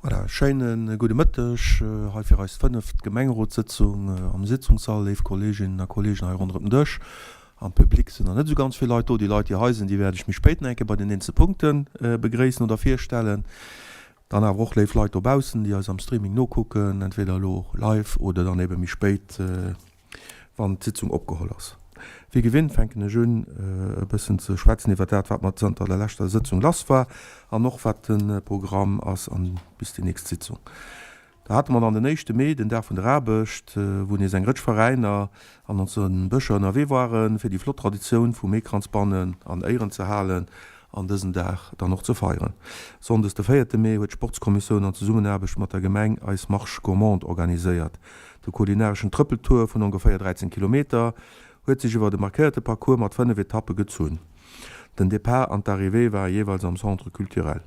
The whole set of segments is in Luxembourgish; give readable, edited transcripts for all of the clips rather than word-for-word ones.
Voilà, schéine gudde Mëtteg hei fir eis fënneft Gemengerotssëtzung am Sitzungssall. Léif Kolleeginnen a Kolleegen hei ronderëm den Dësch, am Public sinn nach net esou ganz vill Leit do. Déi Leit, déi hei sinn, déi wäert ech méi spéit nach eng Kéier bei den eenzelne Punkte begréissen oder virstellen. Dann awer och léif Leit dobaussen, déi eis am Streaming nokucken, entweder elo live oder dann ebe méi spéit, wann d'Sitzung opgeholl ass. Wéi gewinnt fänken ech un e bëssen ze schwätzen iwwer dat, wat mat zanter der leschter Sëtzung lass war an och wat de Programm ass an bis déi nächst Sitzung. Da hate mer dann den éischte Mee, den Dag vun der Aarbecht, wou nees eng Rëtsch Veräiner an onse Bëscher ënnerwee waren, fir déi flott Traditioun vum Meekranzbannen an Éieren ze halen an dësen Dag dann och ze feieren. Sonndes de véierte Mee huet d'Sportskommissioun an Zesummenaarbecht mat der Gemeng eis Marche gourmande organiséiert. De kulinareschen Trëppeltour vun ongeféier 13 Kilometer huet sech iwwer e markéierte Parcours mat 5 Etappe gezunn. Den Depart an d'Arrivée ware jeeweils am Centre Culturel.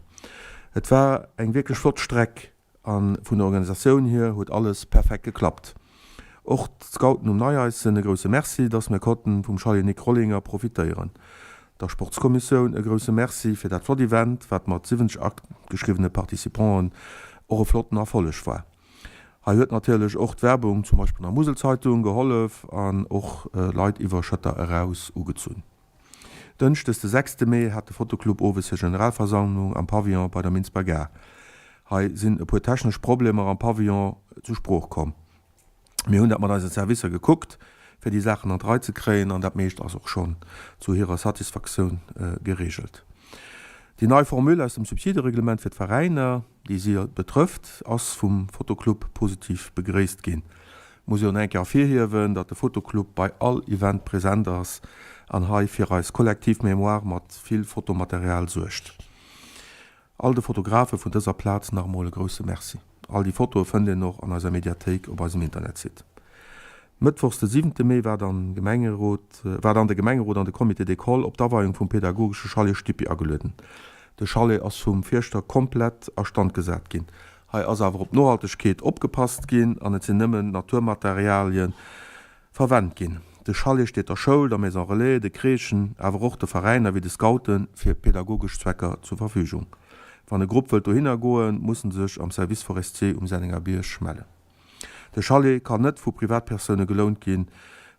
Et war eng wierklech flott Streck a vun der Organisatioun hier huet alles perfekt geklappt. Och d'Scouten um Neieissen e grousse Merci, dass mir konnten vum Chalet Nic Rollinger profitéieren. Der Sportskommissioun e grousse Merci fir dat flott Event, wat mat 70 ageschriwwene Participanten och e flotten Erfolleg war. Hei huet natierlech och d'Werbung, zum Beispill an der Muselzeitung, gehollef an och Leit iwwer Schëtter eraus ugezunn. Dënschdes de sechste Mee hat de Fotoclub owes hir Generalversammlung am Pavillon bei der Minsber Gare. Hei sinn e puer technesch Problemer am Pavillon zu Sprooch komm. Mir hunn dat mat eise Servicer gekuckt, fir déi Saachen an d'Rei ze kréien, an dat meescht ass och schonn zu hirer Satisfaktioun geregelt. Déi nei Formule aus dem Subsidereglement fir d'Veräiner, déi si betrëfft, ass vum Fotoclub positiv begréisst ginn. Muss ech och nach eng Kéier ervirhiewen, datt de Fotoclub bei all Event present ass an hei fir eis kollektiv Mémoire mat vill Fotomaterial suergt. All de Fotografe vun dëser Plaz nach emol e grousse Merci. All déi Fotoe fënnt een och an eiser Mediathéik op eisem Internetsite. Mëttwochs de siwente Mee war dann Gemengerot war dann de Gemengerot an de Comité d'école op d'Aweiung vum pedagogesche Chalet Stippi agelueden. De Chalet ass vum Fierschter komplett a Stand gesat ginn. Hei ass awer op d'Nohaltegkeet opgepasst ginn an et sinn nëmmen Naturmaterialien Verwennt ginn. De Chalet steet der Schoul, der Maison Relais, de Crèchen, awer och de Veräiner wéi de Scouten fir pedagogesch Zwecker zur Verfügung. Wann e Grupp wëllt dohinner goen, muss en sech am Service forestier um Sennengerbierg mellen. De Chalet kann net vu Privatpersoune gelount ginn,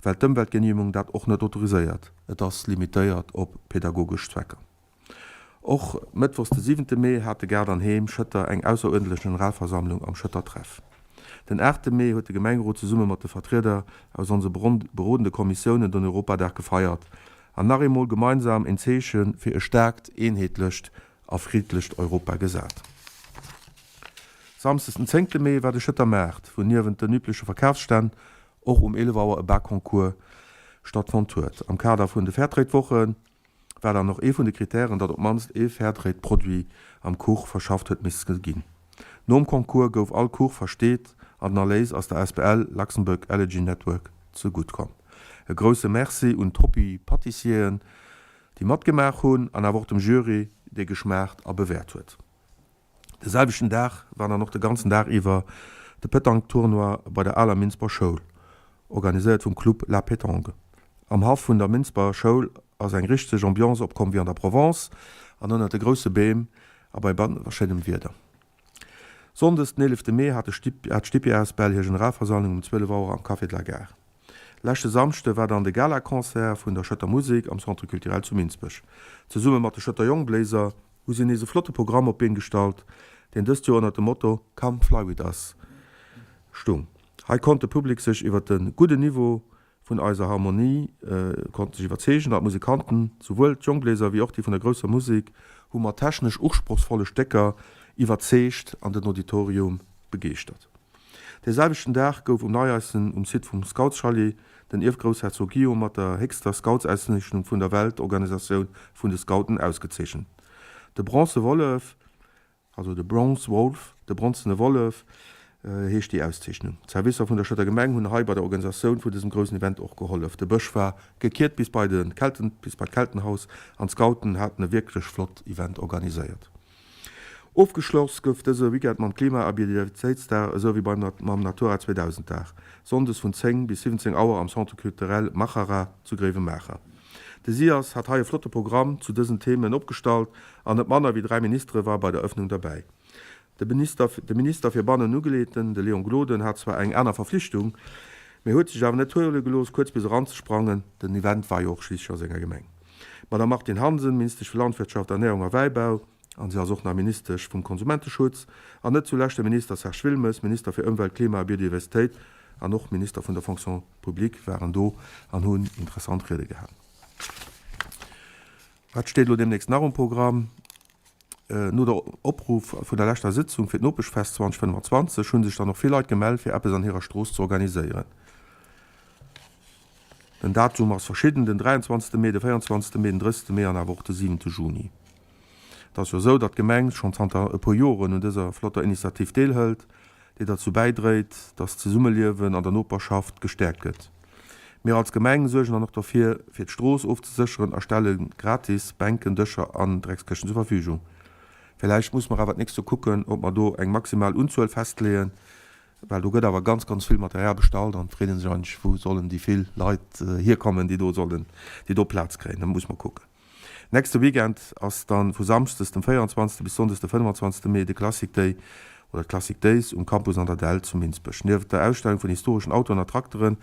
well d'Ëmweltgenehmegung dat och net autoriséiert. Et ass limitéiert op pedagogesch Zwecker. Och mëttwochs de siwente Mee hat de Gaart an Heem Schëtter eng ausseruerdentlech Generalversammlung am Schëtter Treff. Den aachte Mee huet de Gemengerot zesumme mat de Vertrieder aus onse berodende Kommissiounen den Europadag gefeiert an nach eemol gemeinsam een Zeeche fir e staarkt, eenheetlecht a friddlecht Europa gesat. Samsdes den zéngte Mee war de Schëtter Maart, wou niewent den übleche Verkafsstänn och um 11 Auer e Bakconcours stattfonnt huet. Am Kader vun de Fairtrade-Wochen war dann och ee vun de Kritären, datt op d'mannst ee Fairtrade-Produit am Kuch verschafft huet misse ginn. Nom Concours gouf all Kuch versteet an den Erléis ass der asbl Luxembourg Allergy Network ze gutt komm. E grousse Merci un d'Hobby-Pâtissieren, déi matgemaach hunn an awer och dem Jury, dee geschmaacht a bewäert huet. De selwechten Dag war dann och de ganzen Dag iwwer de Petanque-Tournoi bei der aler Minsber Schoul, organiséiert vum Club La Pétanque. Am Haff vun der Minsber Schoul ass eng richteg Ambiance opkomm wéi an der Provence an ënnert de grousse Beem a bei schéinem Wieder. Sonndes den 11 Mee hat d'Stippi asbl hir Generalversammlung um 12 Auer am Café de la Gare. Leschte Samschde war dann de Gala-Concert vun der Schëtter Musek am Centre Culturel zu Minsbech. Zesumme mat de Schëtter Jongbléiser hu si nees e flotte Programm op d'Been gestallt, deen dëst Joer ënnert dem Motto Come fly with us stung. Hei konnt de Public sech iwwer de gudden Niveau vun eiser Harmonie konnte sech iwwerzeegen an d'Musikanten, souwuel d'Jongbléiser wéi och déi vun der grousser Musek, hu mat technesch usprochsvolle Stécker iwwerzeegt an den Auditorium begeeschtert. Dee selwechten Dag gouf um Neieissen um Site vum Scoutschalet den Ierfgroussherzog Guillaume mat der héchster Scoutsauszeechnung vun der Weltorganisatioun vun de Scouten ausgezeechent. De Bronze Wollef, also de Bronze Wolf, de bronzene Wollef, heescht déi Auszeechnung. D'Servicer vun der Schëtter Gemeng hunn hei bei der Organisatioun vun dësem groussen Event och gehollef. De Bësch war gekiert bis bei de Kelten, bis bei d'Keltenhaus an d'Scouten haten e wierklech flott Event organiséiert. Ofgeschloss gouf dëse Weekend mam Klima a Biodiversitéitsdag esou wéi beim mam Natura 2000 Dag, Sonndes vun 10 bis 17 Auer am Centre Culturel Machara zu Gréiwemaacher. De SIAS hat hei e flotte Programm zu dësen Themen opgestallt an net manner wéi 3 Ministere war bei der Ëffnung derbäi. De Minister de Minister fir Bannenugeleeten, de Léon Gloden, hat zwar eng aner Verflichtung, mee huet sech awer net huele gelooss, kuerz bis eranzesprangen. Den Event war jo och schliisslech a senger Gemeng. D'Madame Martine Hansen, Ministesch fir Landwirtschaft, Ernährung a Wäibau, an si ass och nach Ministesch vum Konsumenteschutz, an net zulescht de Minister Serge Wilmes, Minister fir Ëmwelt, Klima a Biodiversitéit an och Minister vun der Fonction publique, waren do an hunn interessant Riede gehalen. Wat steet elo deemnächst nach um Programm? No der Opruff vun der leschter Sëtzung fir d'Nopeschfest 2025 hu sech dann och vill Leit gemellt fir eppes an hirer Strooss ze organiséieren. Den Datum ass verschidden, den 23 Mee, de 24 Mee, den 30 Mee an awer och de 7 Juni. Et ass jo esou, datt d'Gemeng schonn zanter e puer Joren un dëser flotter Initiativ deelhëlt, déi derzou bäidréit, datt d'Zesummeliewen an der Noperschaft gestäerkt gëtt. Mir als Gemeng suergen dann och dofir, fir d'Strooss ofzesécheren a stelle gratis Bänken, Dëscher an Dreckskëschten zur Verfügung. Villäicht musse mer awer d'nächst Joer kucken, ob mer do eng maximal Unzuel festleeën, well do gëtt awer ganz, ganz vill Material bestallt an et freet ee sech eigentlech, wou sollen déi vill Leit hierkommen, déi do sollen, déi do Plaz kréien. Dat muss mer kucken. Nächste Weekend ass dann vu Samschdes dem 24 bis Sonndes de 25 Mee de Classic Day oder d'Classic Days um Campus an der Dell zu Minsbech. Nieft der Ausstellung vun historeschen Autoen a Trakteren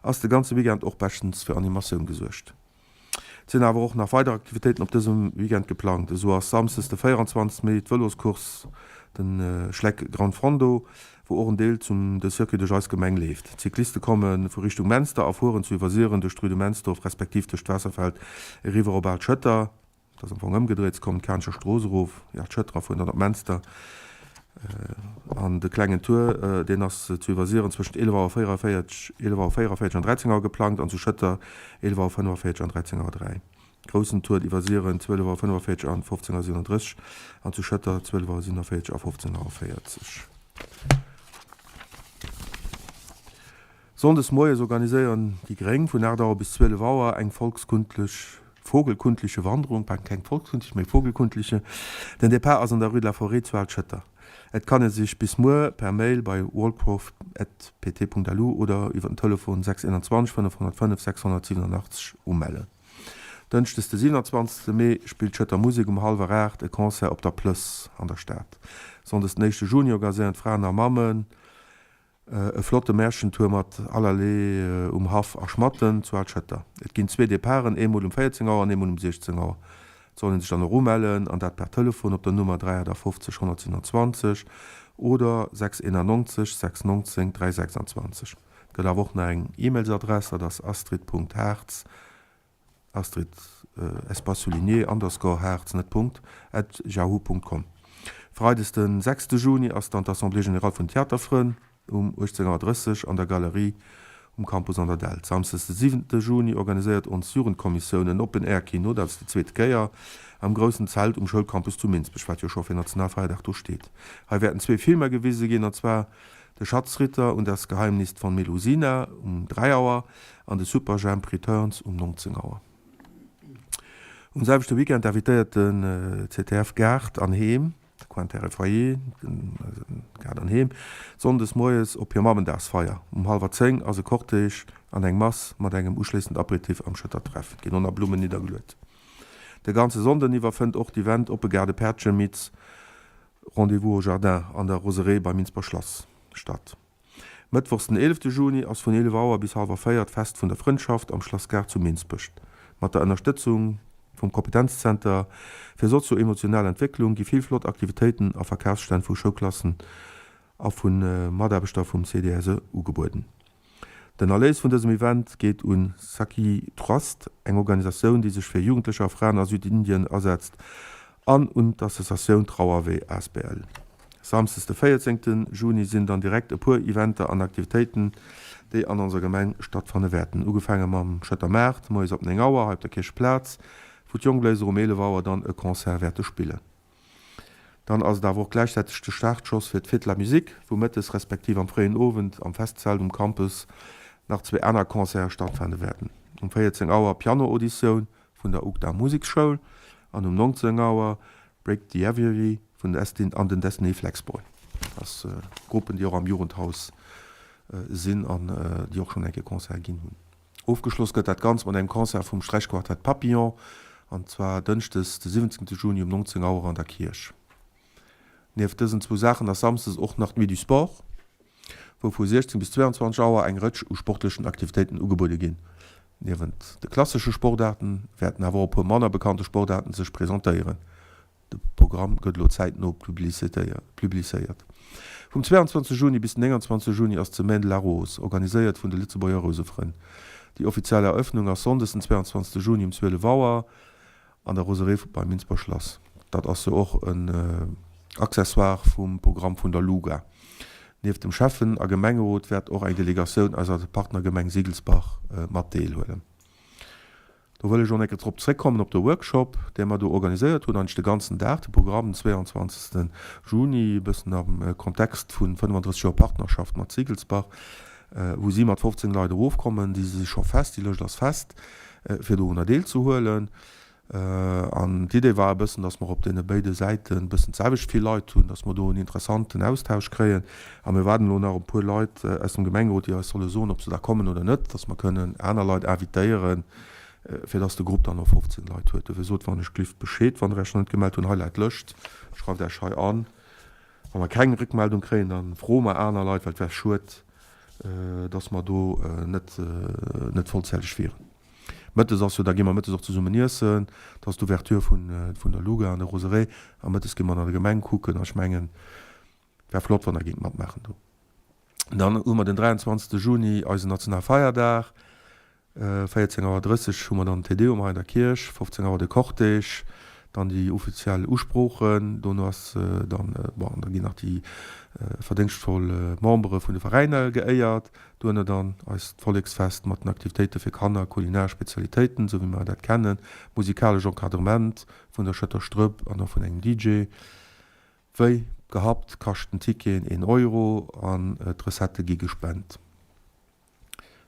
ass de ganze Weekend och beschtens fir Animatioun gesuergt. Et sinn awer och nach weider Aktivitéiten op dësem Weekend geplangt. Esou ass Samsdes de 24 Mee d'Vëloscourse den Schleck Gran Fondo wou och en Deel zum de Circuit duerch eis Gemeng leeft. D'Cycliste komme vu Richtung Menster a fueren zu Iwwersiren duerch d'Rue de Mensdorf respektiv duerch d'Waasserfeld eriwwer op Al Schëtter. Dat ass am Fong ëmgedréit, se kommen d'Kaancher Strooss erof, déi Al Schëtter a fueren dann op Menster. An de klengen Tour, deen ass zu Iwwersiren zwëschent 11 Auer 44, 11 Auer 44 an 13 Auer geplangt an zu Schëtter 11 Auer 45 an 13 Auer 3. Groussen Tour d'Iwwersiren 12 Auer 45 an 15 Auer 37 an zu Schëtter 12 Auer 47 a 15 Auer 40. Sonndes moies organiséieren déi Gréng vun 8 Auer bis 12 Auer eng volkskundlech, vogelkundliche Wanderung, pardon, keng volkskundlich, mee vogelkundliche. Den Depart ass an der Rue de la Forêt zu Al-Schëtter. Et kann e sech bis muer per Mail bei wallcroft@pt.lu oder iwwer den Telefon 621 505 687 umellen. Dënschdes de 27 Mee spillt d'Schëtter Musek um hallwer 8 e Concert op der Plëss an der Stad. Sonndes den éischte Juni organiséieren d'Fraen a Mammen e flotte Märchentour mat allerlee um Haff a Schmatten zu Al-Schëtter. Et ginn zwee Departen, eemol um 14 Auer an eemol um 16 Auer. Et soll een sech dann och umellen an dat per Telefon op der Nummer 358 127 oder 691 619 326. Et gëtt awer och nach eng E-Mailsadress, dat ass astrid.harz, astrid espace souligné underscore harz, net Punkt, at yahoo Punkt com. Freides den sechste Juni ass dann d'Assemblée générale vun den Theaterfrënn um 18.30 Auer an der Galerie um Campus an der Dell. Samsdes de siwente Juni organiséiert ons Jugendkommissioun en Open Air Kino, dat ass déi zweete Kéier, am groussen Zelt um Schoulcampus zu Minsbech, wat jo scho fir Nationalfeierdag do steet. Hei wäerten zwee Filmer gewise ginn, an zwar De Schatzritter und das Geheimnis von Melusina um 3 Auer an de Superjhemp Returns um 19 Auer. Um selwechte Weekend invitéiert den ZDF Gaart an Heem, de Coin Terre et Foyer, Gaart an Heem, sonndes moies op hir Mammendagsfeier. Um hallwer 10 ass e Cortège an eng Mass mat engem uschléissend Aperitif am Schëtter Treff. Et ginn och nach Blummen niddergeluet. De ganze Sonnden iwwer fënnt och d'Event Oppe Gaarde Päertchen meets Rendez-vous au Jardin an der Roseraie beim Minsber Schlass statt. Mëttwochs den 11 Juni ass vun 11 Auer bis hallwer 4 d'Fest vun der Frëndschaft am Schlass Gaart zu Minsbech. Mat der Ënnerstëtzung vum Kompetenzzenter fir sozio-emotional Entwécklung gi vill flott Aktivitéiten a Verkafsstänn vu Schoukklassen a vu Mataarbechter vum CDSE ugebueden. Den Erléis vun dësem Event geet un Sakhi Trust, eng Organisatioun, déi sech fir Jugendlecher a Fraen a Südindien asetzt, an un d'Associatioun Trauerwee asbl. Samsdes de 14 Juni sinn dann direkt e puer Eventer an Aktivitéiten, déi an onser Gemeng stattfanne wäerten. Ugefaange mam Schëtter Maart moies ab 9 Auer hei op der Kiercheplaz, wou d'Jongbléiser um 11 Auer dann e Concert wäerte spillen. Dann ass et awer och gläichzäiteg de Startschoss fir d'Fête de la Musique, wou mëttes respektiv am fréien Owend am Festzelt um Campus nach zwee aner Concerte stattfande wäerten. Um 14 Auer Piano-Auditioun vun der UGDA Museksschoul an um 19 Auer Break the Aviary vun Destin an den Destiny Flexboy. Dat ass Gruppen, déi och am Jugendhaus sinn an déi och schonn eng Kéier Concert ginn hunn. Ofgeschloss gëtt dat Ganzt mat engem Concert vum Sträichquartett Papillon, an zwar dënschdes de 17 Juni um 19 Auer an der Kierch. Nieft dësen zwou Saachen ass samsdes och nach d'Nuit du Sport, wou vu 16 bis 22 Auer eng Rëtsch u sportlechen Aktivitéiten ugebuede ginn. Niewent de klassesche Sportaarten wäerten awer och e puer manner bekannte Sportaarten sech presentéieren. De Programm gëtt elo zäitno publizéiert. Vum 22 Juni bis den 29 Juni ass d'Semaine de la Rose, organiséiert vun de Lëtzebuerger Rousefrënn. Déi offiziell Erëffnung ass sonndes den 22 Juni um 12 Auer an der Roseraie beim Minsber Schlass. Dat ass jo och en Accessoire vum Programm vun der LUGA. Nieft dem Schäffen a Gemengerot wäert och eng Delegatioun aus eiser Partnergemeng Siggelsbach mat deelhuelen. Do wëll ech och enke drop zréckkommen op de Workshop, dee mer do organiséiert hunn, eigentlech de ganzen Dag, de Programm den 22. Juni, e bëssen am Kontext vu 35 Joer Partnerschaft mat Siggelsbach, wou si mat 15 Leit erofkommen, déi si scho fest, déi Lëscht ass fest, fir dorunner deelzehuelen. An d'Idee war e bëssen, dass mer op deene béide Säiten e bëssen d'selwecht vill Leit hunn, dass mer do en interessanten Austausch kréien. A mir waarden elo nach op e puer Leit aus dem Gemengerot, déi eis solle soen, ob se da kommen oder net, dass mer kënnen aner Leit invitéieren, fir dass de Grupp dann och 15 Leit huet. Dofir sot wann ech glift Bescheed, wann der Iech nach net gemellt hunn. Hei läit d'Lëscht, schreift Iech hei an. Wa mer keng Réckmeldung kréien, da froe mer aner Leit, well et wär schued, dass mer do net net vollzähleg wieren. Mëttes ass jo, da gi mer mëttes och zesummen iessen, dat ass d'Ouverture vun vun der Luga an der Roseraie a mëttes gi mer an der Gemeng kucken a ech mengen, Wär flott wann der géingt matmaachen do. Dann hu mer den 23 Juni eisen Nationalfeierdag. 14 Auer 30 hu mer dann den Te Deum hei an der Kierch, 15 Auer de Cortège, dann déi offiziell Usproochen. Dono ass dann, bon, da ginn nach déi verdéngschtvoll Membere vun de Veräiner geéiert. Duerno dann eist Volleksfest mat den Aktivitéite fir Kanner, kulinaresch Spezialitéiten, esou wéi mer dat kennen, musikalesch Encadrement vun der Schëtter Strëpp an och vun engem DJ. Wéi gehabt kaschten d'Ticketen een Euro an d'Recettë gi gespent.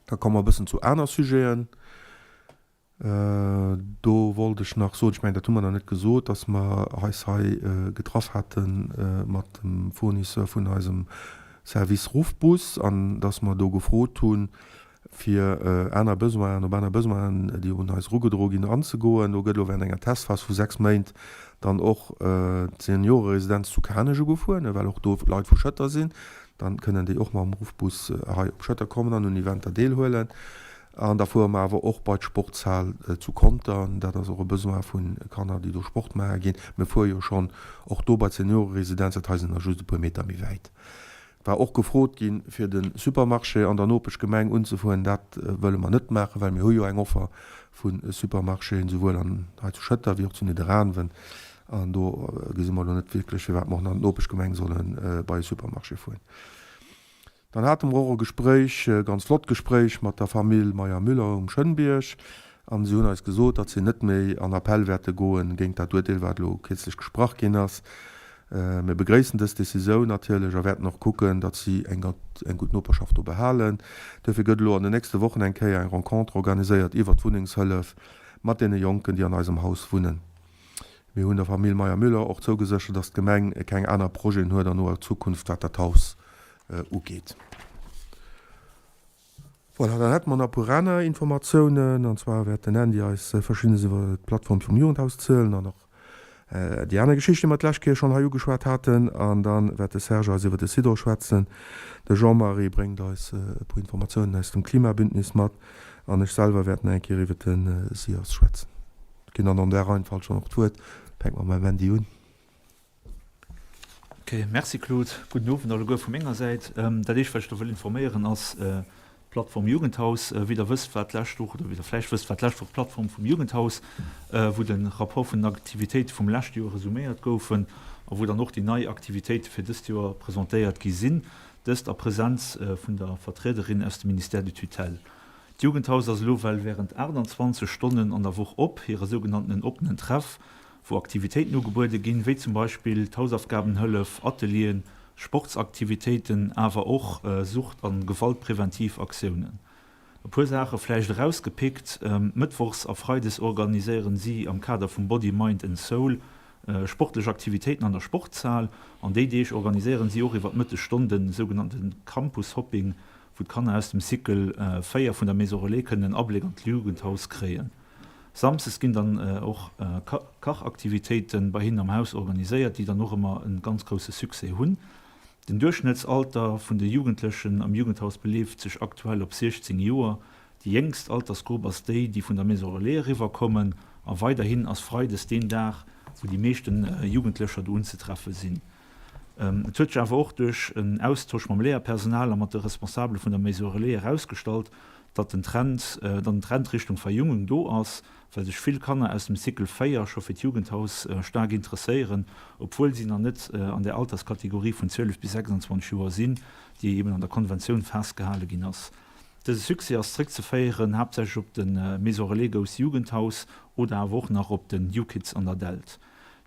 Da komme mer e bëssen zu aner Sujeten. Do wollt ech nach soen, ech mengen dat hu mer nach net gesot, datt mer eis hei getraff hate mat dem Fournisseur vun eisem Service Ruffbus an datt mer do gefrot hunn, fir aner Besoinen, op aner Besoinen, déi un eis erugedroe ginn, anzegoen. Do gëtt elo während enger Testphas vu 6 Méint dann och d'Senioreresidenz zu Kanech ugefuer, well och do Leit vu Schëtter sinn. Dann kënnen déi och mam Ruffbus hei op Schëtter kommen an un Eventer deelhuelen. An da fuere mer awer och bei d'Sportshal zu Conter. Dat ass och e Besoin vu Kanner, déi do Sport maache ginn. Mir fuere jo schonn och do bei d'Senioreresidenz, dat hei sinn der just e puer Meter méi wäit. War och gefrot ginn, fir de Supermarché an der Nopeschgemeng unzefueren. Dat wëlle mer net maachen, well mir hu jo eng Offer vu Supermarchéen, souwuel an hei zu Schëtter wéi och zu Nidderaanwen. An do gesi mer elo net wierklech, firwat mer och nach an d'Nopeschgemeng solle bei e Supermarché fueren. Dann hate mer och e Gespréich, e ganz flott Gespréich mat der Famill Meyer-Müller um Schënnbierg. An si hunn eis gesot, datt si net méi an Appell wäerte goen géint dat Urteel, wat elo kierzlech gesprach ginn ass. Mir begréissen dës Decisioun natierlech a wäerten och kucken, datt si eng gutt Noperschaft do behalen. Duerfir gëtt elo an den nächste Wochen eng Kéier eng Rencontre organiséiert iwwert d'Wunnengshëllef mat deene Jonken, déi an eisem Haus wunnen. Mir hunn der Famill Meyer-Müller och zougeséchert, datt d'Gemeng keng aner Projeten huet an noer Zukunft, wat dat Haus ugeet. Voilà, dann hätte mer nach e puer aner Informatiounen. An zwar wäert den Andy eis Verschiddenes iwwer d'Plattform vum Jugendhaus zielen an och déi aner Geschicht, déi mer d'lescht Kéier schonn hei ugeschwat haten. An da wäert de Serge eis iwwer de Sidor schwätzen. De Jean-Marie bréngt eis e puer Informatiounen aus dem Klimabündnis mat. An ech selwer wäert nach eng Kéier iwwer de SIAS schwätzen. Ech ginn dann an där Reihenfolg schonn och d'Wuert. Fänke mer mam Andy un. Ok, merci Claude. Gudden Owend alleguer vu menger Säit. Dat éischt wat ech do wëll informéieren ass d'Plattform Jugendhaus. Wéi der wësst war d'lescht Woch, oder wéi der vläicht wësst, war d'lescht Woch d'Plattform vum Jugendhaus, wou de Rapport vun den Aktivitéite vum leschte Joer resuméiert goufen a wou dann och déi nei Aktivitéite fir dëst Joer presentéiert gi sinn, dëst a Presenz vun der Vertriederin aus dem Ministère de tutelle. D'Jugendhaus ass elo well wärend 28 Stonnen an der Woch op, hire sougenanntenen oppenen Treff, wou Aktivitéiten ugebuede ginn, wéi zum Beispill d'Hausaufgabenhëllef, Atelieren, Sportsaktivitéiten, awer och Sucht a gewaltpräventiv Aktiounen. E puer Saache vläicht erausgepickt, Mëttwochs a Freides organiséieren si am Kader vum Body, Mind and Soul sportlech Aktivitéiten an der Sportshal. An déi Deeg organiséieren si och iwwer d'Mëttesstonn de sougenannte Campus Hopping, wou d'Kanner aus dem Cycle 4 vun der Maison Relais kënnen en Abléck an d'Jugendhaus kréien. Samsdes ginn dann och Kachaktivitéite bei hinnen am Haus organiséiert, déi dann och ëmmer e ganz grousse Succès hunn. Den Duerchschnëttsalter vun de Jugendlechen am Jugendhaus beleeft sech aktuell op 16 Joer. Déi jéngst Altersgrupp ass déi, déi vun der Maison Relais eriwwer kommen a weiderhin ass Freides deen Dag, wou déi meeschten Jugendlecher do unzetreffe sinn. Et huet sech awer och duerch en Austosch mam Léierpersonal a mat de Responsabele vun der Maison Relais erausgestallt, datt den Trend, datt en Trend Richtung Verjüngung do ass, well sech vill Kanner aus dem Cycle 4 scho fir d'Jugendhaus staark interesséieren, obwuel si nach net an där Alterskategorie vun 12 bis 26 Joer sinn, déi eben an der Konventioun festgehale ginn ass. Dëse Succès ass zréckzeféieren haaptsächlech op de Maison Relais Gous Jugendhaus oder awer och nach op den Jukids an der Delt.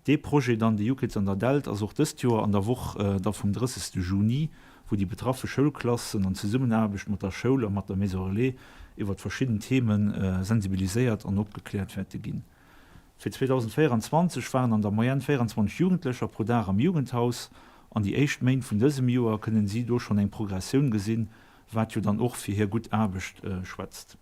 Dee Projet dann, de Jukids an der Delt, ass och dëst Joer an der Woch da vum 30. Juni, wou déi betraffe Schoulklassen an Zesummenaarbecht mat der Schoul a mat der Maison Relais iwwert verschidden Theme sensibiliséiert an opgekläert wäerte ginn. Fir 2024 waren an der Moyenne 24 Jugendlecher pro Dag am Jugendhaus. An déi éischt Méint vun dësem Joer kënnen si do schonn eng Progressioun gesinn, wat jo dann och fir hir gutt Aarbecht schwätzt.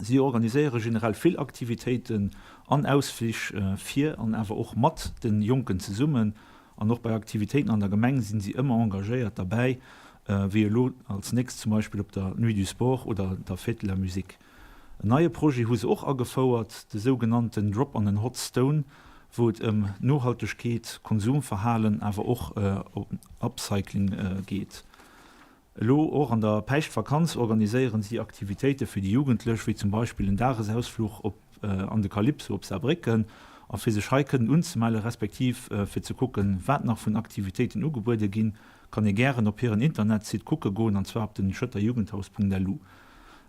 Si organiséiere generell vill Aktivitéiten an Ausflich fir an awer och mat de Jonken zesummen. An och bei Aktivitéiten an der Gemeng sinn si ëmmer engagéiert derbäi, wéi elo als nächst zum Beispill op der Nuit du Sport oder der Fête de la Musique. En neie Projet hu se och agefouert, de sougenannten Drop on an Hot Stone, wou et ëm Nohaltegkeet, Konsumverhalen awer och ëm Upcycling geet. Elo och an der Päischtvakanz organiséieren si Aktivitéite fir déi Jugendlech, wéi zum Beispill en Dagesausfluch op an de Calypso op Saarbrécken. A fir sech hei kënnen unzemelle respektiv fir ze kucken, wat nach vun Aktivitéiten ugebuede ginn, kann ee gären op hiren Internetsite kucke goen, an zwar op den schëtterjugendhaus.lu.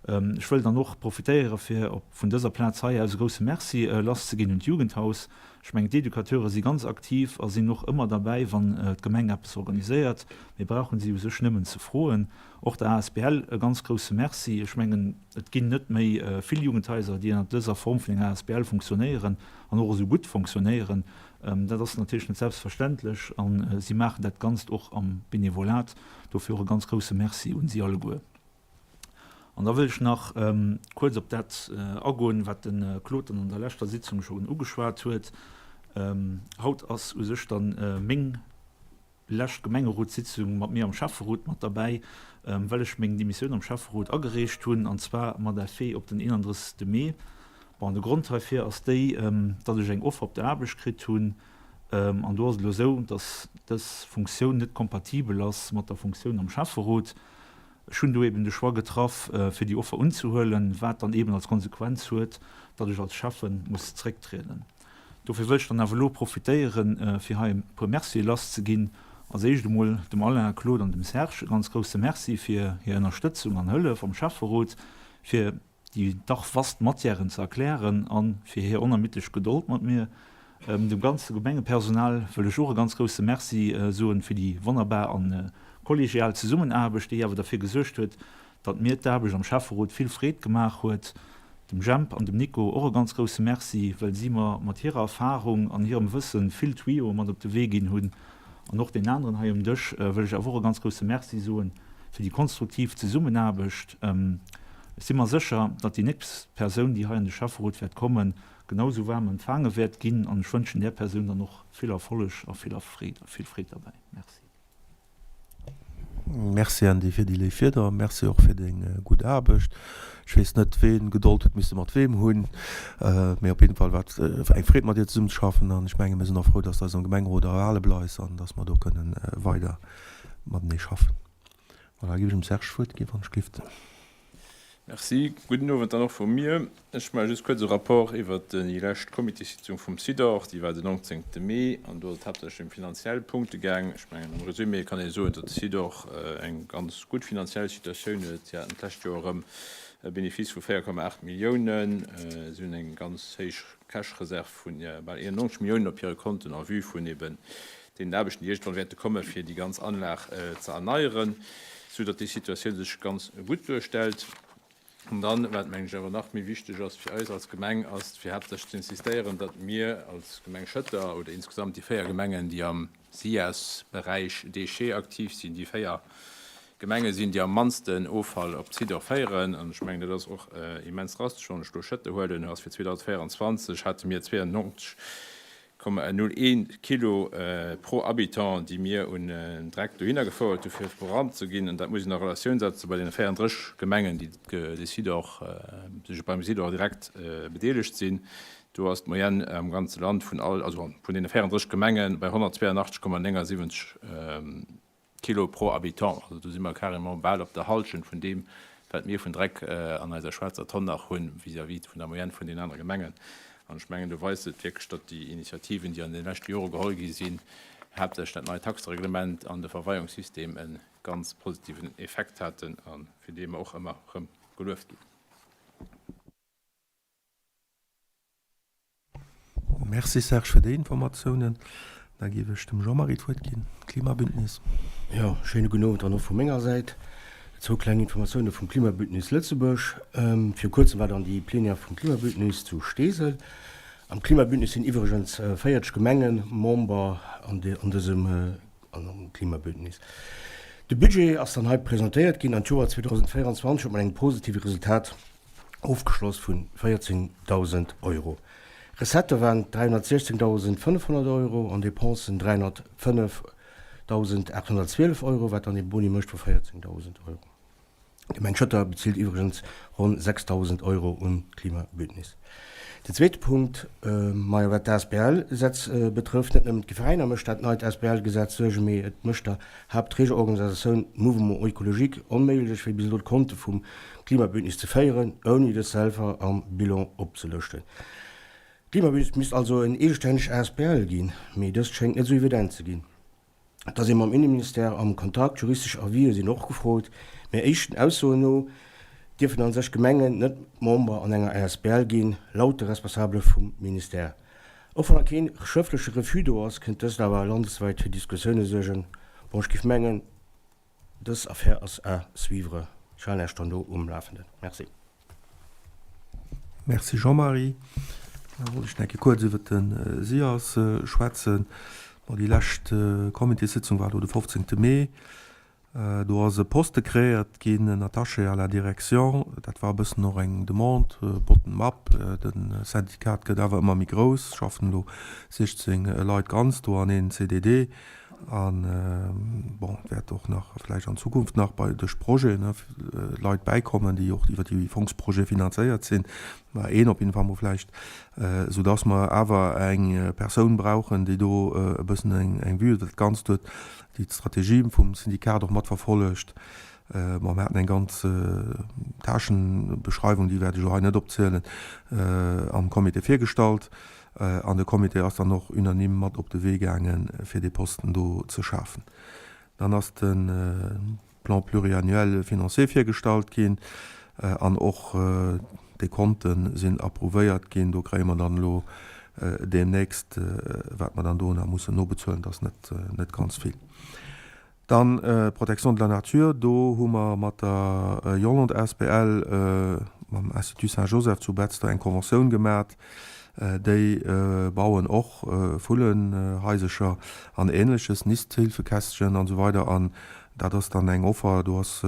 Ech wëll dann och profitéiere fir op vun dëser Plaz hei aus e grousse Merci lasszeginn un d'Jugendhaus. Ech mengen d'Educateure si ganz aktiv a sinn och ëmmer derbäi wann d'Gemeng eppes organiséiert. Mir brauchen si u sech nëmmen ze froen. Och der asbl e ganz grousse Merci. Ech mengen et ginn net méi vill Jugendhaiser déi ënnert dëser Form vun enger asbl funktionéieren an och esou gutt funktionéieren. Dat ass natierlech net selbstverständlech a si maachen dat Ganzt och am Benevolat. Dofir och e ganz grousse Merci un si alleguer. An da wëll ech nach kuerz op dat agoen, wat de Claude dann an der leschter Sitzung schonn ugeschwat huet. Haut ass u sech dann meng lescht Gemengerotssitzung mat mir am Schäfferot mat derbäi, well ech meng Demissioun am Schäfferot agereecht hunn, an zwar mat Effet op den 31. Mee. Bon, de Grond heifir ass déi, datt ech eng Offer op der Aarbecht kritt hunn, an do ass et elo esou, datt dës Funktioun net kompatibel ass mat der Funktioun am Schäfferot. Ech hunn do eben de Choix getraff, fir déi Offer unzehuelen, wat dann eben als Konsequenz huet, datt ech als Schäffe muss zrécktrieden. Dofir wëll ech dann awer elo profitéieren, fir hei e puer Mercië lasszeginn. Als éischt emol dem Alain, Claude an dem Serge e ganz grousse Merci fir hir Ënnerstëtzung an Hëllef am Schäfferot, fir déi dach vast Matièren ze erklären a fir hir onermiddlech Gedold mat mir. Dem ganze Gemengepersonal wëll ech och e ganz grousse Merci soen fir déi wonnerbar a kollegial Zesummenaarbecht, déi awer derfir gesuergt huet, datt mir d'Aarbecht am Schäfferot vill Freed gemaach huet. Dem Jemp an dem Nico och e ganz grousse Merci, well si mer mat hirer Erfahrung an hirem Wësse vill Tuyauë mat op de Wee ginn hunn. An och den aneren hei um Dësch wëll ech awer och e ganz grousse Merci soen fir déi konstruktiv Zesummenaarbecht. Ech si mer sécher, datt déi nächst Persoun, déi hei an de Schäfferot wäert kommen, genau esou waarm empfaange wäert ginn. An ech wënschen där Persoun dann och vill Erfolleg a vill Freed a vill Freed derbäi. Merci. Merci Andy fir déi léif Wierder. Merci och fir deng gutt Aarbecht. Ech weess net ween Gedold huet misse mat weem hunn, mee op jidden Fall war et eng Freed mat dir zesummen ze schaffen an ech menge mir sinn och frou, dass du eis am Gemengerot erhale bleifs an dass mer do kënnen weider matenee schaffen. Voilà, géif ech dem Serge d'Wuert ginn, wann ech gelift. Merci. Gudden Owend dann och vu mir. Ech maache just kuerz e Rapport iwwert déi lescht Comitéssitzung vum SIDOR. Déi war den 19. Mee an do ass et haaptsächlech ëm finanziell Punkte gaang. Ech mengen, am Resumé kann ee soen, datt de SIDOR eng ganz gutt finanziell Situatioun huet. Si haten d'lescht Joer erëm e Benefice vu 4,8 Milliounen. Si hunn eng ganz héich Cash-Reserv vu bal 91 Milliounen op hire Konten en vue vun eben deenen Aarbechten, déi iergendwann wäerte kommen, fir déi ganz Anlag ze erneieren, soudatt déi Situatioun sech ganz gutt duerstellt. An dann, wat mengen ech awer nach méi wichteg ass fir eis als Gemeng, ass fir haaptsächlech ze insistéieren, datt mir als Gemeng Schëtter oder insgesamt déi 4 Gemengen, déi am SIAS-Beräich Déchets aktiv sinn, déi 4. Gemenge sinn, déi am mannsten Offall op d'Sidor féieren. An ech mengen, dat ass och immens drastesch, wann ech do Schëtter huelen. Do ass fir 2024 hate mir 92,01 Kilo pro Habitant, déi mir un Dreck dohinner gefouert hu fir verbrannt ze ginn. An dat muss een a Relatioun setze bei deene 34 Gemengen, déi de Sidor, sech beim Sidor direkt bedeelegt sinn. Do ass d'Moyenne am ganze Land vun all, also vun deene 34 Gemenge bei 182,79 Kilo pro Habitant. Also do si mer carrément bal op der Halschent vun deem, wat mir vun Dreck an eiser schwaarzer Tonn nach hunn, vis-à-vis vun der Moyenne vun den anere Gemengen. An ech mengen, do weist et wierklech, datt déi Initiativen, déi an de leschte Jore geholl gi sinn, haaptsächlech dat neit Taxereglement an de Verweiungssystem, e ganz positiven Effekt haten a fir dee mer och ëmmer erëm gelueft ginn. Merci Serge fir déi Informatiounen. Da géif ech dem Jean-Marie d'Wuert ginn, Klimabündnis. Jo, schéine gudden Owend dann och vu menger Säit. Zwou kleng Informatioune vum Klimabündnis Lëtzebuerg. Viru kuerzem war dann déi Plenière vum Klimabündnis zu Steesel. Am Klimabündnis sinn iwwregens 40 Gemenge Member an dësem Klimabündnis. De Budget ass dann hei presentéiert ginn an d'Joer 2024 huet mat engem positive Resultat ofgeschloss vu 14.000 Euro. Recettë waren 316.500 Euro an Depensen 305.812 Euro, wat dann ee Boni mécht vu 14.000 Euro. D'Gemeng Schëtter bezilt iwwregens ronn 6.000 Euro un d'Klimabündnis. Den zweete Punkt, majo wat d'ASBL-Gesetz betrëfft, net nëmmen d'Veräiner mécht dat neit ASBL-Gesetz Suerge, mee et mécht der Haaptträgerorganisatioun Mouvement Oecologique onméiglech, wéi bis elo d'Konte vum Klimabündnis ze féieren, ouni dës selwer am Bilan opzelëschten. D'Klimabündnis misst also en eegestänneg asbl ginn, mee dëst schéngt net esou evident ze ginn. Et ass ee mam Inneministère am Kontakt, juristesch Avisë sinn och gefrot, mee éischten Aussoen no dierfen an sech Gemengen net Member an enger asbl ginn, laut de Responsabele vum Ministère. Och wann nach keen schrëftleche Refus do ass, kënnt dëst awer landeswäit fir Diskussioune suergen. Bon, ech géif mengen, dës Affär ass à suivre. Ech halen Iech dann do um Lafenden. Merci. Merci Jean-Marie. Da wollt ech nach eng Kéier kuerz iwwert de SIAS schwätzen. Bon, déi lescht Comitéssitzung war elo de 15. Mee. Do ass e Poste kreéiert ginn, en Attaché à la direction. Dat war e bëssen och eng Demande bottom up. De Syndikat gëtt awer ëmmer méi grouss, schaffen elo 16 Leit ganz do an een CDD. An, bon, et wäert och nach vläicht an Zukunft nach bei duerch Projeten Leit bäikommen, déi och iwwer déi Fongsprojete finanzéiert sinn. Mä een op jeden Fall mol vläicht, soudass mer awer eng Persoun brauchen, déi do e bëssen eng Vue iwwer dat Ganzt huet, déi d'Strategie vum Syndikat och mat verfollegt. Bon, mir haten eng ganz Tâchenbeschreiwung, déi wäert ech elo hei net opzielen, am Comité virgestallt. An de Comité ass dann och unanime mat op de Wee gaangen, fir dee Posten do ze schafen. Dann ass de Plan pluriannuel financier virgestallt ginn an och d'Dekonte sinn approuvéiert ginn. Do kréie mer dann elo deemnächst, wat mer dann do nach mussen nobezuelen, dat ass net, net ganz vill. Dann d'Protection de la nature, do hu mer mat der Yolande asbl, mam Institut Saint-Joseph zu Betzder eng Conventioun gemat. Déi bauen och Vullenhaisercher an Ähnleches, Nisthilfekästchen an esou weider. An dat ass dann eng Offer, do ass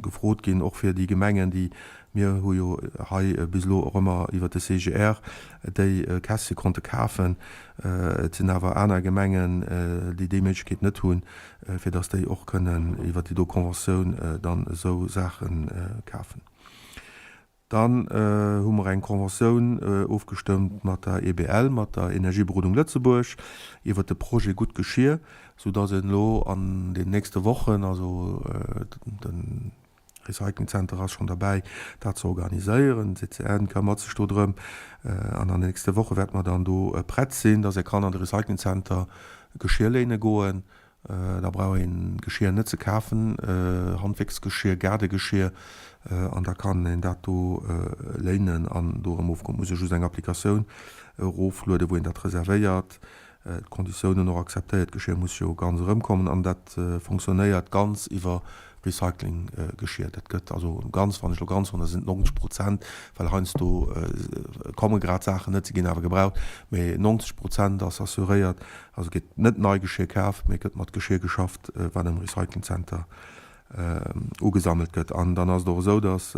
gefrot ginn, och fir déi Gemengen, déi, mir hu jo hei bis elo och ëmmer iwwert de CGR déi Kästche konnte kafen, et sinn awer aner Gemengen, déi déi Méiglechkeet net hunn, fir datt déi och kënnen iwwert déi do Conventioun dann esou Saache kafen. Dann hu mer eng Conventioun ofgestëmmt mat der EBL, mat der Energieberodung Lëtzebuerg, iwwert de Projet Gutt Geschir, soudass een elo an den nächste Wochen, also de Recyclingzenter ass schonn derbäi, dat ze organiséieren, den CCN këmmert sech do drëm, an an den nächste Woche wäerte mer dann do prett sinn, dass ee kann an de Recyclingzenter Geschir léine goen. Da brauch een Geschir net ze kafen, Handwierksgeschir, Gaardegeschir, an da kann een dat do léinen an do erëm ofgoen. Et muss ee just eng Applikatioun eroflueden, wou een dat reservéiert, d'Konditiounen och akzeptéiert. D'Geschir muss jo ganz erëmkommen an dat fonctionnéiert ganz iwwer Recyclinggeschir. Dat gëtt also ganz, wann ech elo ganz soen, dat sinn 90 Prozent, well heiansdo komme grad Saachen net, se ginn awer gebraucht, mee 90 Prozent ass assuréiert. Also gëtt net nei Geschir kaf, mee gëtt mat Geschir geschafft, wat am Recyclingzenter. Ugesammelt gëtt. An dann ass et och esou, datt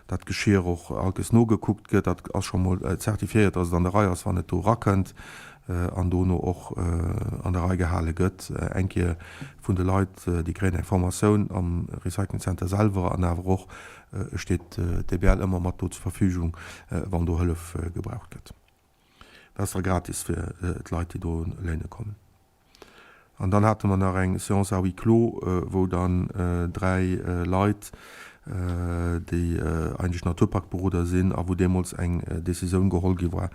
dat Geschir och allkes nogekuckt gëtt. Dat ass scho mol zertifiéiert, datt et an der Rei ass, wann et do erakënnt an dono och an der Rei gehale gëtt. Eng Kéier vun de Leit, déi kréien eng Formatioun am Recycling Center selwer an awer och steet d'EBL ëmmer mat do zur Verfügung, wann do Hëllef gebraucht gëtt. Dat ass da gratis fir d'Leit, déi do léine kommen. An dann hate mer nach eng Séance à huis clos, wou dann 3 Leit, déi eigentlech Naturparkberoder sinn a wou deemools eng Décisioun geholl gi war,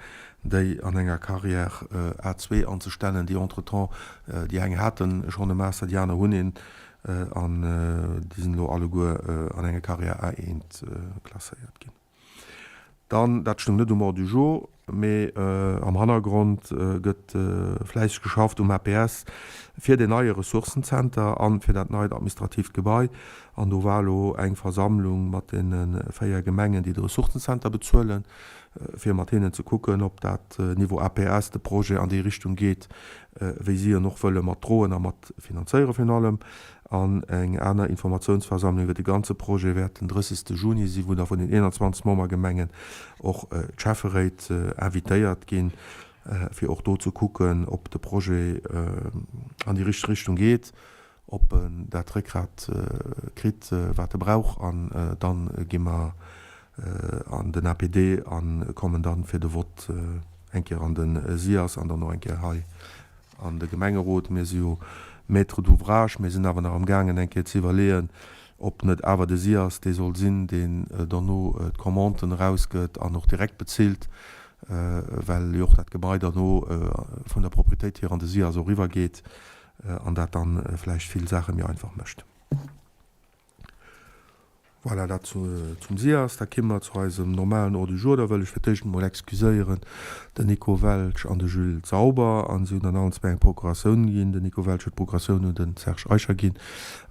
déi an enger Carrière A2 anzestellen, déi entretemps, déi eng hate schonn e Master, déi aner hunn een, an déi sinn elo alleguer an enger Carrière A1 klasséiert ginn. Dann, dat stoung net um Ordre du jour, mee am Hannergrond gëtt fläisseg geschafft um APS fir deen neie Ressourcenzenter a fir dat neit administratiivt Gebai. An do war elo eng Versammlung mat deene 4 Gemengen, déi de Ressourcenzenter bezuelen, fir mat hinnen ze kucken, ob dat Niveau APS, de Projet an déi Richtung geet, wéi si en och wëlle mat droen a mat finanzéiere virun allem. An eng aner Informatiounsversammlung iwwer de ganze Projet wäert den 30 Juni sinn, wou da vun den 21 Membergemengen och d'Schäfferéit invitéiert ginn, fir och do ze kucken, ob de Projet an déi richteg Richtung geet, ob en dat Réckgrat kritt, wat e brauch. An dann gi mer an den APD a kommen dann fir de Vott eng Kéier an de SIAS an dann och eng Kéier hei an de Gemengerot. Mir si jo Maître d'ouvrage, mir sinn awer nach amgaangen eng Kéier ze iwwerleeën, ob net awer de SIAS dee soll sinn, deen dono d'Commanden erausgëtt an och direkt bezilt, well jo och dat Gebai derno vun der Propriétéit hier an de SIAS och eriwwergeet an dat dann vläicht vill Saache méi einfach mécht. Voilà, dat zum SIAS. Da kimme mer zu eisem normalen Ordre du jour. Da wëll ech fir d'éischt emol excuséieren den Nico Welsch an de Jules Sauber. A si hunn dann allen zwéi eng Procuratioun ginn. Den Nico Welsch huet d'Procuratioun un de Serge Eicher ginn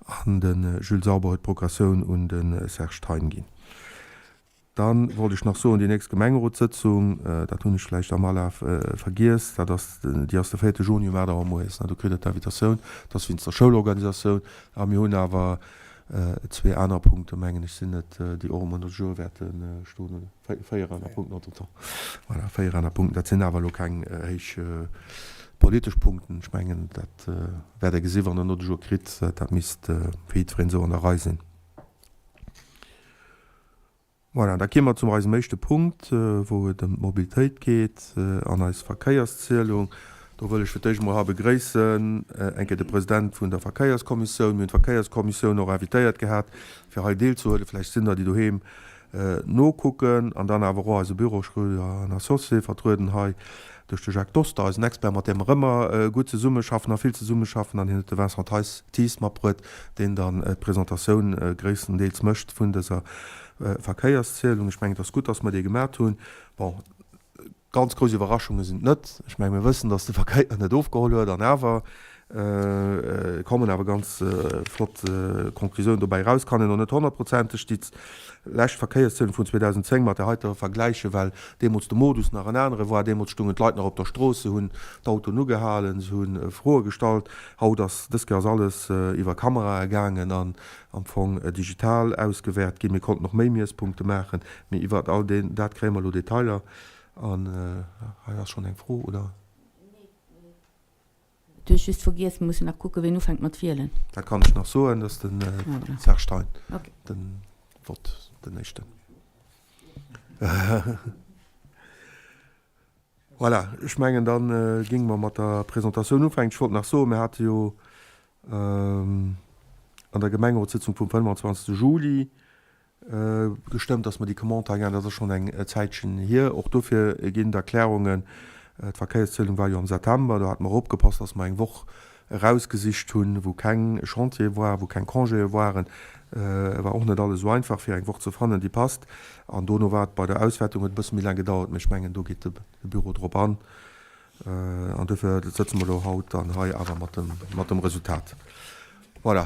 an de Jules Sauber huet d'Procuratioun un de Serge Thein ginn. Dann wollt ech nach soen, déi nächst Gemengerotssëtzung, dat hunn ech vläicht am Alaf vergiess, dat ass, déi ass de véierte Juni um 8 Auer moies. Do kritt Der d'Invitatioun. Dat ass wéinst der Schoulorganisatioun. A mir hunn awer zwee aner Punkte, mengen ech, sinn et, déi och um Ordre du jour wäerte stoen, oder véier aner Punkten entretemps. Voilà, véier aner Punkten. Dat sinn awer elo keng héich politesch Punkten. Ech mengen, dat wäert Der gesi wann Der den Ordre du jour kritt. Dat misst fir jiddwereen esou an der Rei sinn. Voilà, da gi mer zum eisem éischte Punkt, wou et ëm d'Mobilitéit geet an eis Verkéierszielung. Do wëll ech fir d'éischt emol hei begréissen eng Kéier de President vun der Verkéierskommissioun. Mir hunn d'Verkéierskommissioun och invitéiert gehat, fir hei deelzehuelen. Vläicht sinn der, déi doheem nokucken. An dann awer och eise Büro Schroeder an Associés, vertrueden hei duerch de Jacques Doster, eisen Expert, mat deem mer ëmmer gutt zesummeschaffen a vill zesummeschaffen. An hien huet de Vincent Theis, Thies matbruet, deen dann d'Presentatioun gréisstendeels mécht vun dëser Verkéierszielung. Ech mengen, et ass gutt, dass mer déi gemat hunn. Bon, ganz grouss Iwwerraschunge sinn et net. Ech mengen, mir wëssen, dass de Verkéier net ofgeholl huet an awer kommen awer ganz flott Conclusiounen dobäi eraus. Kann een och net honnertprozenteg déi lescht Verkéierszielung vun 2010 mat där heiter vergläichen, well deemools de Modus nach en anere war. Deemools stungen d'Leit nach op der Strooss, se hunn d'Autoen ugehalen, se hu Froe gestallt. Haut ass, dës Kéier ass alles iwwer Kamerae gaangen an am Fong digital ausgewäert ginn. Mir konnten och méi Miesspunkte maachen, mee iwwer all deen, dat kréie mer elo Detailer. An hei ass schonn eng Fro, oder? Du hues just vergiess, mir mussen nach kucken, ween ufänkt mat wielen. Dat kann ech nach soen, dat ass den Serge Stein, den Vott, den éischten. Voilà, ech mengen, da géinge mer mat der Presentatioun ufänken. Ech wollt nach soen, mir hate jo an der Gemengerotssitzung vum 25. Juli gestëmmt, dass mer déi Commande hei ginn. Dat ass schonn eng Zäitchen hier. Och dofir ginn et Erklärungen. D'Verkéierszielung war jo am September. Do hate mer opgepasst, dass mer eng Woch erausgesicht hunn, wou keng Chantiere waren, wou keng Congéë waren. Et war och net alles esou einfach, fir eng Woch ze fannen, déi passt. An dono war et bei der Auswärtung, huet e bësse méi laang gedauert, mee ech mengen, do geet de Büro drop an. An dofir sëtze mer elo haut dann hei awer mat dem, mat dem Resultat. Voilà,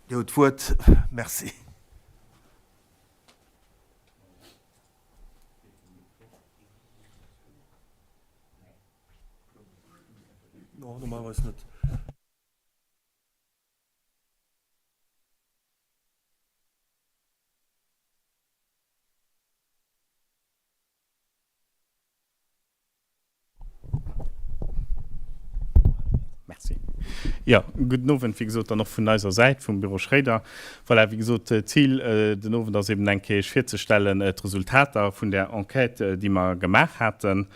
Dir hutt d'Wuert. Merci. Jo, gudden Owend, wéi gesot, dann och vun eiser Säit, vum Büro Schréider. Voilà, wéi gesot, d'Zil den Owend ass eben eng Kéier Iech virzestellen d'Resultater vun där Enquête, déi mer gemaach haten.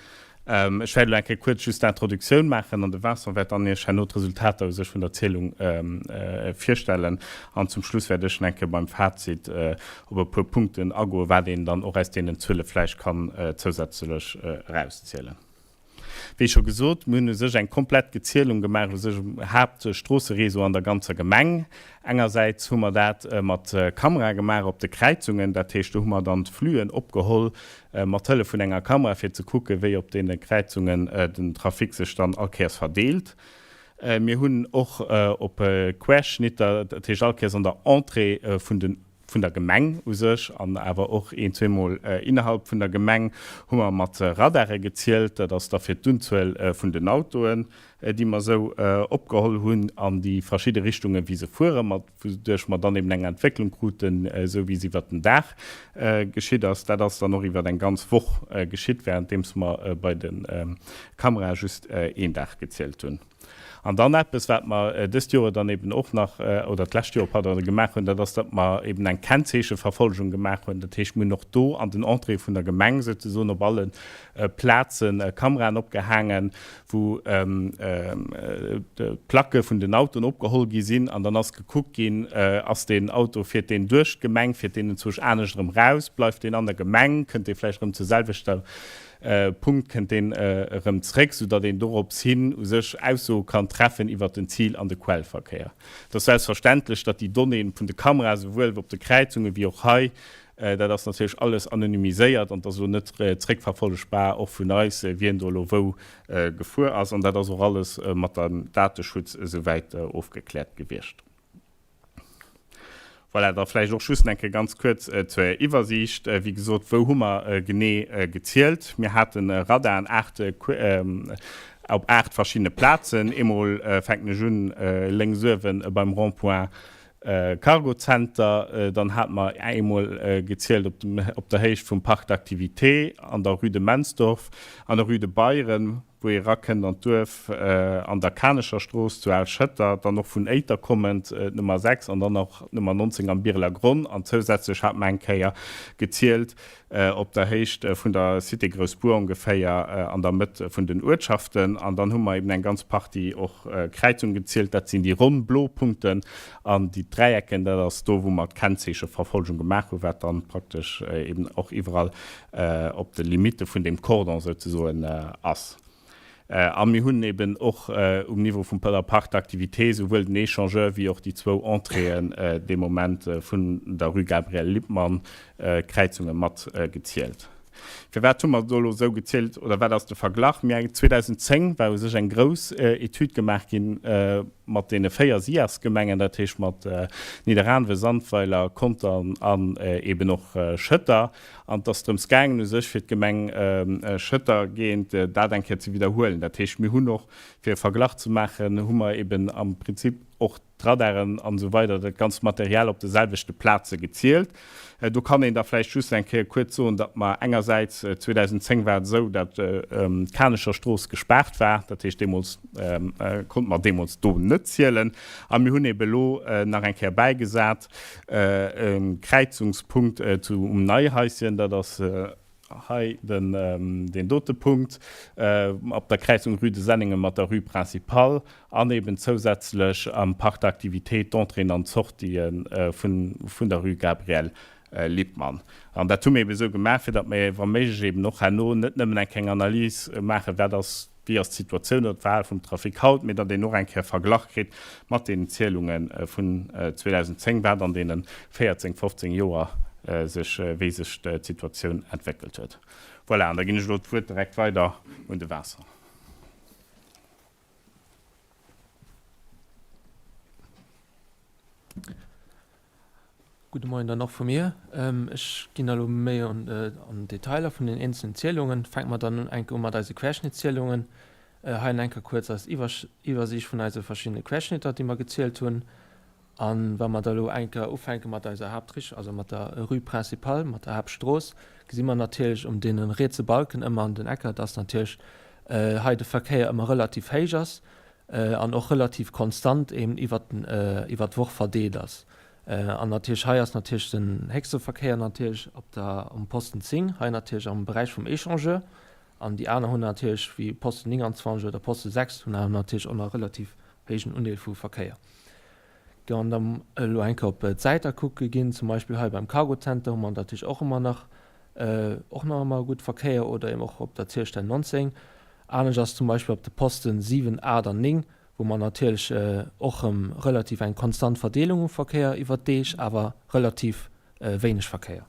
Ech wäert elo eng Kéier kuerz just d'Introduktioun maachen an de Vincent wäert dann Iech herno d'Resultater u sech vun der Zielung virstellen. An zum Schluss wäert ech eng Kéier beim Fazit op e puer Punkten agoen, wat een dann och aus deenen Zuele vläicht kann zousätzlech erauszielen. Wéi scho gesot, mir hunn u sech eng komplett Gezielung gemaach u sech um Haaptstroosse-Réseau an der ganzer Gemeng. Engersäits hu mer dat mat Kamerae gemaach op de Kräizungen, dat heescht do hu mer dann d'Fluen opgeholl mat Hëllef vun enger Kamera, fir ze kucken, wéi op deene Kräizungen den Trafic sech dann all Kéiers verdeelt. Mir hunn och op Querschnitter, dat heescht all Kéiers an der Entrée vun den, vun der Gemeng u sech an awer och een, zweemol innerhalb vun der Gemeng, hu mer mat Radare gezielt. Dat ass da fir d'Unzuel vun den Autoen, déi mer esou opgeholl hunn an déi verschidde Richtungen, wéi se fueren, mat wouduerch mer dann eben eng Entwécklung kruten, esou wéi se iwwert den Dag geschitt ass. Dat ass dann och iwwert eng ganz Woch geschitt, währenddeems mer bei de Kamerae just een Dag gezielt hunn. An dann eppes, wat mer dëst Joer dann eben och nach, oder d'lescht Joer, pardon, gemaach hunn, dat ass, datt mer eben eng Kennzeecheverfolgung gemaach hunn. Dat heescht, mir hunn och do an den Entréeë vun der Gemeng souzesoen op alle Plaze Kameraen opgehaangen, wou d'Placke vun den Autoen opgeholl gi sinn an dann ass gekuckt ginn, ass deen Auto, fiert deen duerch d'Gemeng, fiert deen enzwousch anescht erëm raus, bleift deen an der Gemeng, kënnt dee vläicht erëm zur selwechter Punkt, kënnt deen erëm zréck, soudatt een dorops hin u sech Aussoe kann treffen iwwert den Zil an de Quellverkéier. Et ass selbstverständlech, datt déi Donnéeën vun de Kamerae souwuel op de Kräizunge wéi och hei Dat ass natierlech alles anonymiséiert an et ass elo net zréckverfollegbar, och vun eis, wien do elo wou gefuer ass. An dat ass och alles mat dem Dateschutz esouwäit ofgekläert gewiescht. Voilà, da vläicht och just eng Kéier ganz kuerz zur Iwwersiicht. Wéi gesot, wou hu mer genee gezielt? Mir hate Radaren op 8 verschiddene Plazen. Eemol fänken ech un lénks uewe beim Rond-point Cargo Center, dann hate mer eemol gezielt op dem, op der Héicht vum Parc d'activités an der Rue de Mensdorf, an der Rue de Beyren, wou ee rakënnt an d'Duerf, an der Kanecher Strooss zu Al-Schëtter, dann och vun Éiter kommend d'Nummer 6 an dann och d'Nummer 19 am Bireler Gronn. An zousätzlech hate mer eng Kéier gezielt op der Héicht vun der Cité Groussbur ongeféier an der Mëtt vun den Uertschaften. An dann hu mer eben eng ganz Partie och Kräizungen gezielt. Dat sinn déi ronn blo Punkten an déi Dräiecken, dat ass do, wou mer d'Kennzeecheverfolgung gemaach hunn, wat dann praktesch eben och iwwerall op de Limitte vun deem Cordon souzesoen ass. A mir hunn eben och um Niveau vum der Parc d'activités souwuel den Échangeur wéi och déi zwou Entréeën dee Moment vun der Rue Gabriel Lippmann Kräizunge mat gezielt. Firwat hu mer do elo esou gezielt oder wat ass de Verglach? Mir 2010 war u sech eng grouss Etüd gemaach gi mat deene 4 SIAS-Gemengen, dat heescht mat Nidderaanwen, Sandweiler, Contern an eben och Schëtter. An et ass drëms gaangen u sech fir d'Gemeng Schëtter géint dat eng Kéier ze widderhuelen. Dat heescht, mir hunn och, fir e Verglach ze maachen, hu mer eben am Prinzip och d'Radaren an esou weider, dat ganzt Material op de selwechte Plaze gezielt. Do kann een da vläicht just eng Kéier kuerz soen, datt mer engersäits, 2010 war et esou, datt d'Kanecher Strooss gespaart war, dat heescht deemools konnte mer deemools do net zielen. A mir hunn ebe elo nach eng Kéier bäigesat, E Kräizungspunkt zu um Neihaischen, dat ass hei den deen dote Punkt, op der Kräizung Rue de Senningen mat der Rue Principale an eben zousätzlech am Parc d'activités d'Entréeën an d'Sortië vun vun der Rue Gabriel Lippmann. An dat hu mir eben esou gemaach, fir datt mir wa méiglech eben och herno net nëmmen eng kleng Analys maachen, wat ass wéi ass d'Situatioun oder d'Verhale vum Trafic haut, mee datt een och eng Kéier Verglach kritt mat deenen Zielunge vun 2010, wat an deene 14, 15 Joer sech, wéi sech d'Situatioun entwéckelt huet. Voilà, an da ginn ech elo d'Wuert direkt weider un de Vincent. Gudde Moien dann och vu mir. Ech ginn da elo méi an d'Detailer vun den eenzelnen Zielungen. Fänke mer dann enke u mat eise Querschnittszielungen. Hei en enker kuerz eis Iwwersiicht vun eise verschiddene Querschnitter, déi mer gezielt hunn. A wa mer da elo enker ufänke mat eiser Haaptrichtung, also mat der Rue Principale, mat der Haaptstrooss, gesi mer natierlech um deene rietse Balken ëmmer an den Ecker, dass natierlech hei de Verkéier ëmmer relativ héich ass. an och relativ konstant eben iwwert iwwert d'Woch verdeelt ass. An natierlech hei ass natierlech den héchste Verkéier natierlech op der um Posten 10, hei natierlech am Beräich vum Echangeur. An déi aner hunn natierlech wéi Posten 29 oder Poste 6 hunn awer natierlech och nach relativ héijen Undeel vu Verkéier. Ge an dann elo eng Kéier op d'Säiter kucke ginn, zum Beispill hei beim Cargo Center hu mer natierlech och ëmmer nach och nach ëmmer gutt Verkéier oder eben och op der Zielstell 19. Anescht ass zum Beispill op de Posten 7, 8 an 9, wou mer natierlech och erëm relativ eng konstant Verdeelung hu Verkéier iwwert d'Deeg, awer relativ wéineg Verkéier.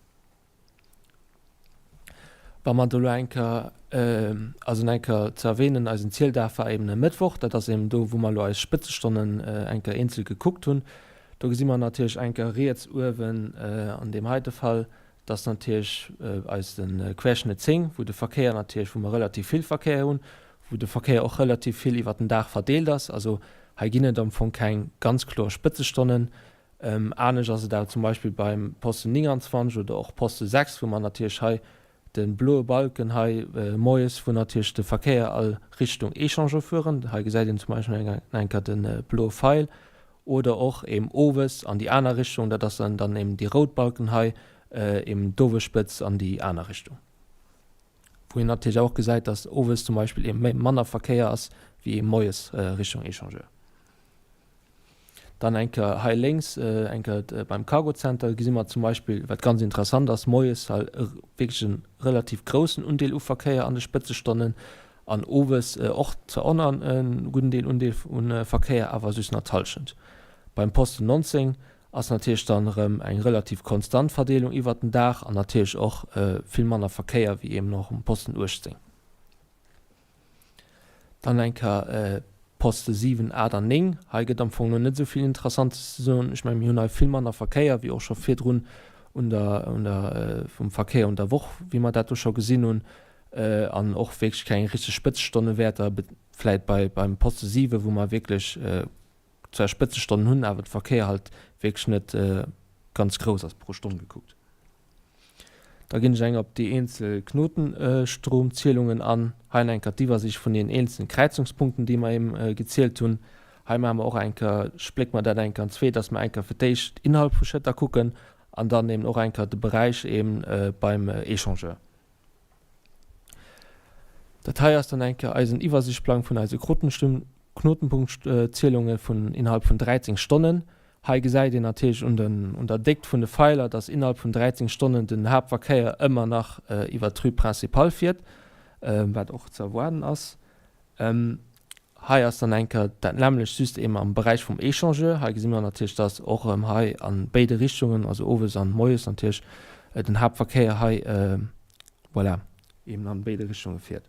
Wa mer do elo eng Kéier, also eng Kéier ze erwähnen, eisen Zieldag war eben e Mëttwoch, dat ass eben do, wou mer elo eis Spëtzestonnen eng Kéier eenzel gekuckt hunn. Do gesi mer natierlech eng Kéier riets uewen an deem heite Fall, dass natierlech eise Querschnëtt 10, wou de Verkéier natierlech, wou mer relativ vill Verkéier hunn, wou de Verkéier och relativ vill iwwert den Dag verdeelt ass. Also hei ginn et am Fong keng ganz kloer Spëtzestonnen. Anescht ass et awer zum Beispill beim Posten 29 oder och Poste 6, wou mer natierlech hei de bloe Balken hei moies, wou natierlech de Verkéier all Richtung Echangeur fueren. Hei gesäit een zum Beispill eng Kéier de bloe Feil. Oder och eben owes an déi aner Richtung, dat ass dann dann eben déi rout Balken hei, eben d'Owesspëtz an déi aner Richtung. Wou een natierlech och gesäit, dass owes zum Beispill eben méi manner Verkéier ass wéi eben moies Richtung Echangeur. Dann eng Kéier hei lénks, eng Kéier beim Cargo Center gesi mer zum Beispill, wat ganz interessant ass, moies halt wierklech e relativ groussen Undeel u Verkéier an de Spëtzestonnen an owes och zwar och nach e gudden Deel Undeel u Verkéier, awer just nach d'Hallschent. Beim Posten 19 ass natierlech dann erëm eng relativ konstant Verdeelung iwwert den Dag an natierlech och vill manner Verkéier wéi eben och um Posten 18. Dann eng Kéier Poste 7, 8 an 9. Hei gëtt am Fong elo net esou vill Interessantes ze soen. Ech mengen, mir hunn hei vill manner Verkéier wéi och scho virdrun un der, un der, vum Verkéier un der Woch, wéi mer dat do scho gesinn hunn. An och wierklech keng richteg Spëtzestonnewäerter, vläit bei, beim Poste 7, wou mer wierklech zwar Spëtzestonnen hunn, awer de Verkéier halt wierklech net ganz grouss ass pro Stonn gekuckt. Da ginn ech eng op déi eenzel Knotenstromzielungen an. Hei eng Kéier d'Iwwersicht vun den eenzelnen Kräizungspunkten, déi mer eben gezielt hunn. Hei maache mer och eng Kéier, splécke mer dat eng Kéier an zwee, dass mer eng Kéier fir d'éischt innerhalb vu Schëtter kucken an dann eben och eng Kéier de Beräich eben beim Echangeur. Dat hei ass dann eng Kéier eisen Iwwersichtsplang vun eise Knotenpunktzielunge vun innerhalb vun 13 Stonnen. Hei gesäit een natierlech un den, un der Déckt vun de Feiler, dass innerhalb vun 13 Stonnen den Haaptverkéier ëmmer nach iwwert d'Rue Principale fiert, wat och ze erwaarden ass. Hei ass dann eng Kéier dat nämmlecht, just eben am Beräich vum Echangeur. Hei gesi mer natierlech, dass och erëm hei a béide Richtungen, also owes an moies natierlech, den Haaptverkéier hei, voilà, eben an béide Richtunge fiert.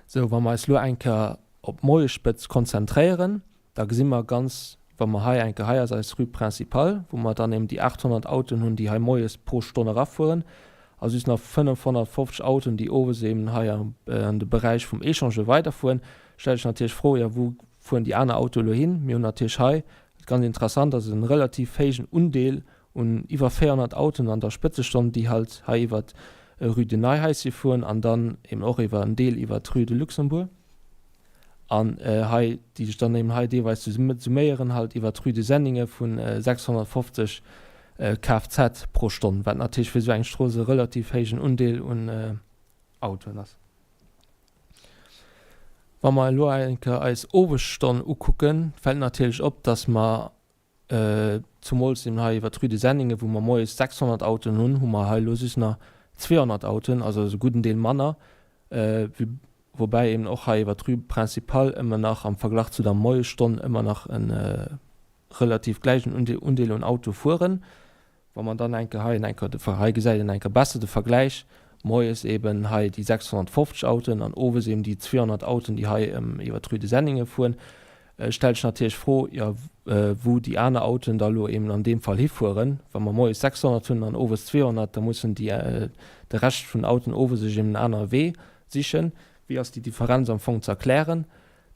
Sou, wa mer eis elo eng Kéier op d'Moiesspëtz konzentréieren, Da gesi mer ganz, wa mer hei eng Kéier, hei ass eis Rue Principale, wou mer dann eben déi 800 Autoen hunn, déi hei moies pro Stonn erafueren, a just nach 550 Autoen, déi owes eben hei an de Beräich vum Echangeur weiderfueren, stellt sech natierlech d'Fro, jo wou fueren déi aner Autoe elo hin? Mir hunn natierlech hei, wat ganz interessant ass, e relativ héijen Undeel un iwwer 400 Autoen an der Spëtzestonn, déi halt hei iwwer d'Rue de Neihaischen fueren an dann eben och iwwer en Deel iwwer d'Rue de Luxembourg. An hei, déi sech dann eben hei deelweis summéieren, halt iwwer d'Rue de Senningen vu 650 Kfz pro Stonn, wat natierlech fir esou eng Strooss e relativ héijen Undeel un Autoen ass. Wa mer elo eng Kéier eis Owesstonn ukucken, fält natierlech op, dass mer Zumools eben hei iwwer d'Rue de Senningen, wou mer moies 600 Autoen hunn, hu mer hei elo just nach 200 Autoen, also e gudden Deel manner. Woubäi eben och hei iwwer d'Rue Principale ëmmer nach am Verglach zu der Moiesstonn ëmmer nach e relativ gläichen Undeel un Autoe fueren. Wa mer dann eng Kéier hei eng Kéier de Ver, hei gesäit een eng Kéier besser de Vergläich, moies eben hei déi 650 Autoen an owes eben déi 200 Autoen, déi hei iwwer d'Rue de Senningen fueren, stellt sech natierlech d'Fro, jo wou déi aner Autoen da elo eben an deem Fall hifueren. Wa mer moies 600 hunn an owes 200, da mussen déi, de Rescht vun Autoen owes sech eben en anere Wee sichen. Wéi ass déi Differenz am Fong ze erklären?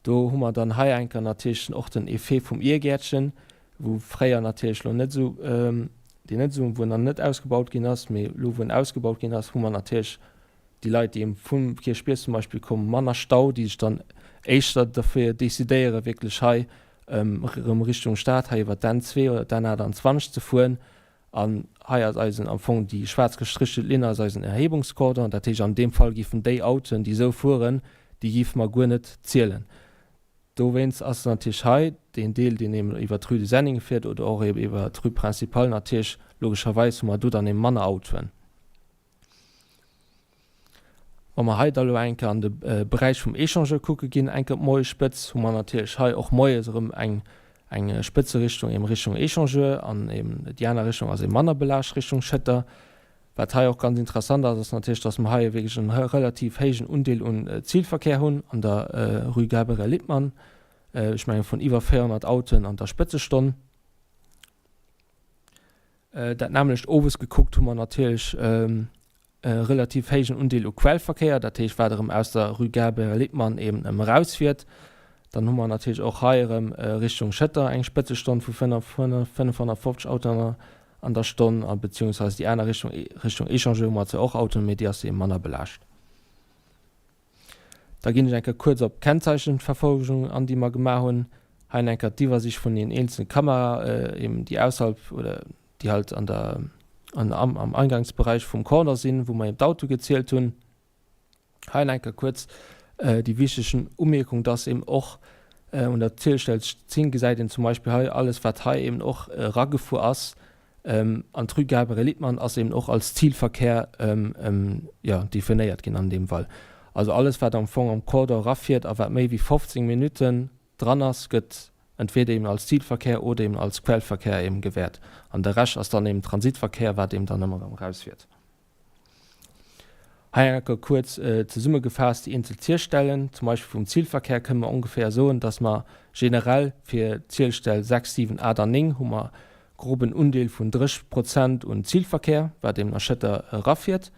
Do hu mer dann hei eng Kéier natierlech och den Effet vum Iergäertchen, wou fréier natierlech elo net esou, deen net esou, wou en nach net ausgebaut ginn ass, mee elo wou en ausgebaut ginn ass, hu mer natierlech. déi Leit, déi eben vum Kierchbierg zum Beispill kommen, manner Stau, déi sech dann éischter derfir decidéieren, wierklech hei erëm Richtung Stad, hei iwwer d'N2 oder d'N28 ze fueren. An hei ass eisen, am Fong déi schwaarz gestrichelt Linn ass eisen Erhebungscordon. Dat heescht, an deem Fall géifen déi Autoen, déi esou fueren, déi géife mer guer net zielen. Dowéinst ass natierlech hei deen Deel, deen eben iwwer d'Rue de Senningen fiert oder och eben iwwer d'Rue Principale natierlech, logescherweis hu mer do dann eben manner Autoen. Wa mer hei da lo eng Kéier an de Beräich vum Echangeur kucke ginn, eng Kéier d'Moiesspëtz, hu mer natierlech hei och moies erëm eng, eng Spëtzerichtung eben Richtung Echangeur an eben déi aner Richtung ass eben manner belaascht Richtung Schëtter. Wat hei och ganz interessant ass, ass natierlech, dass mer hei wierklech en relativ héijen Undeel un Zilverkéier hunn an der Rue Gabriel Lippmann, ech menge vun iwwer 400 Autoen an der Spëtzestonn. Dat nämmlecht owes gekuckt hu mer natierlech e relativ héijen Undeel u Quellverkéier, dat heescht wat erëm aus der Rue Gabriel Lippmann eben erëm erausfiert. Dann hu mer natierlech och hei erëm Richtung Schëtter eng Spëtzestonn vu 550 Autoen an der Stonn a beziehungsweise déi aner Richtung, Richtung Echangeur hu mer zwar och Autoen, mee déi ass eben manner belaascht. Da ginn ech eng Kéier kuerz op d'Kennzeichenverfolgung an, déi mer gemaach hunn. Hei eng Kéier d'Iwwersicht vun den eenzelne Kameraen, eben déi ausserhalb oder déi halt an der, an, am, am Eingangsbereich vum Corner sinn, wou mer eben d'Autoe gezielt hunn. Hei eng Kéier kuerz déi wichteg Umierkung, dass eben och un der Zielstell 10 gesäit een zum Beispill hei alles, wat hei eben och eragefuer ass, An d'Rue Gabriel Lippmann ass eben och als Zilverkéier jo definéiert ginn an deem Fall. Also alles wat am Fong am Corridor erafiert a wat méi wéi 15 Minutten dran ass, gëtt entweder eben als Zilverkéier oder eben als Quellverkéier eben gewäert. An de Rescht ass dann eben Transitverkéier, wat eben dann ëmmer erëm erausfiert. Hei eng Kéier kuerz zesummegefaasst déi eenzel Zielstellen. Zum Beispill vum Zielverkehr kënne mer ongeféier soen, dass mer generell fir d'Zielstell 6, 7, 8 an 9 hu mer grob en Undeel vun 30 Prozent un Zielverkehr, wat eben a Schëtter erafiert.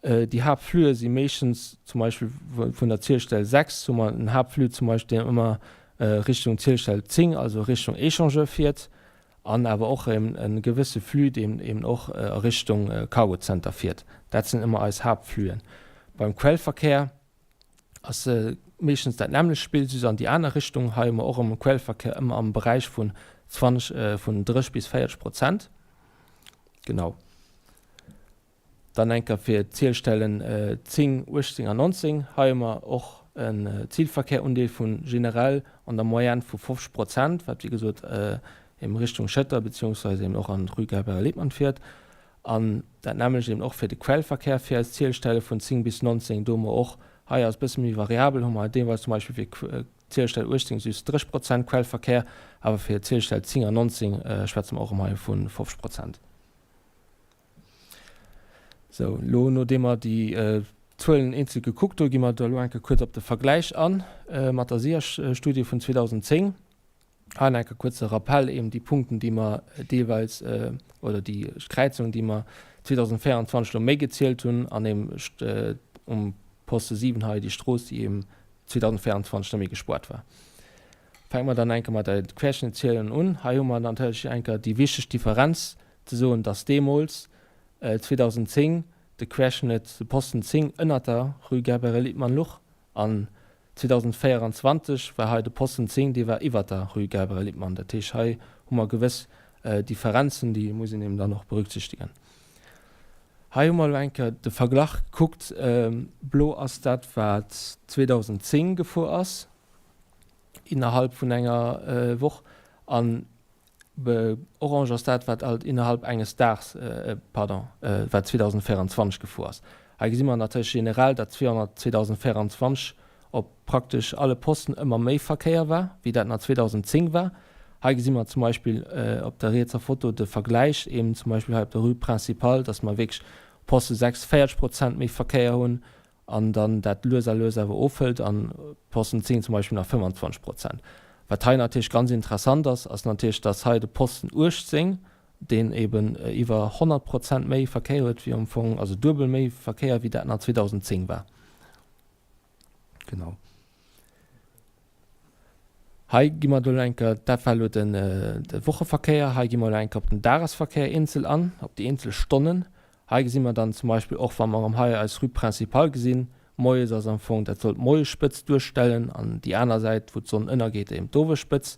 Déi Haaptflüe si meeschtens zum Beispill vun der Zielstell 6 hu mer en Haaptflux zum Beispill, deen ëmmer Richtung Zielstell 10, also Richtung Echangeur fiert. An awer och e gewësse Flux, deen eben och a Richtung Cargocenter fiert. Dat sinn ëmmer eis Haaptfluen. Beim Quellverkéier ass meeschtens dat nämmlecht Spill, just an déi aner Richtung. Hei hu mer och am Quellverkéier ëmmer am Beräich vun 20, vun 30 bis 40 Prozent. Genau. Dann eng Kéier fir d'Zielstellen 10, 18 an 19. Hei hu mer och en Zielverkehrundeel vu generell an der Moyenne vu 50 Prozent, wat wéi gesot eben Richtung Schëtter beziehungsweise eben och an d'Rue Gabriel Lippmann fiert. An dat nämmlecht eben och fir de Quellverkehr fir eis Zielstelle vun 10 bis 19. Do hu mer och, hei ass e bësse méi variabel, hu mer deelweis zum Beispill fir d'Zielstell 18 just 30 Prozent Quellverkehr, awer fir d'Zielstell 10 an 19 schwätze mer och ëmmer hei vu 50 Prozent. Sou, elo nodeem mer déi Zuelen eenzel gekuckt hu, gi mer da elo eng Kéier kuerz op de Vergläich an mat der SIAS-Studie vun 2010. Hei nach eng Kéier kuerz de Rappell, eben déi Punkten, déi mer deelweis oder déi Kräizungen, déi mer 2024 elo méi gezielt hunn an eben um Poste 7 hei déi Strooss, déi eben 2024 net méi gespuert war. Fänke mer dann eng Kéier mat de Querschnittszielungen un. Hei hu mer natierlech eng Kéier déi wichteg Differenz ze soen, dass deemools, 2010, de Querschnëtt, de Posten 10 ënnert der Rue Gabriel Lippmann luch an 2024 war hei de Posten 10, dee war iwwert der Rue Gabriel Lippmann. Dat heescht, hei hu mer gewëss Differenzen, déi muss een eben dann och berücksichtigen. Hei hu mer elo eng Kéier de Verglach gekuckt. Blo ass dat, wat 2010 gefuer ass innerhalb vun enger Woch an Orange ass dat, wat alt innerhalb enges Daags, pardon, wat 2024 gefuer ass. Hei gesi mer natierlech generell, datt 2024 op praktesch alle Posten ëmmer méi Verkéier war, wéi dat nach 2010 war. Hei gesi mer zum Beispill op der rietser Foto de Vergläich, eben zum Beispill hei op der Rue Principale, datt mer wierklech Poste 6 40 Prozent méi Verkéier hunn an dann dat lues a lues awer ofhëlt an Posten 10 zum Beispill nach 25 Prozent. Wat hei natierlech ganz interessant ass, ass natierlech, dass hei de Posten 18, deen eben iwwer 100 Prozent méi Verkéier huet wéi am Fong, also duebel méi Verkéier wéi dat nach 2010 war. Genau. Hei gi mer elo eng Kéier, dat war elo den de Wocheverkéier, hei gi mer elo eng Kéier op den Dagesverkéier eenzel an, op déi eenzel Stonnen. Hei gesi mer dann zum Beispill och, wa mer erëm hei eis Rue Principale gesinn, moies ass am Fong, dat soll d'Moiesspëtz duerstellen an déi aner Säit, wou d'Sonn ënnergeet, eben d'Owesspëtz.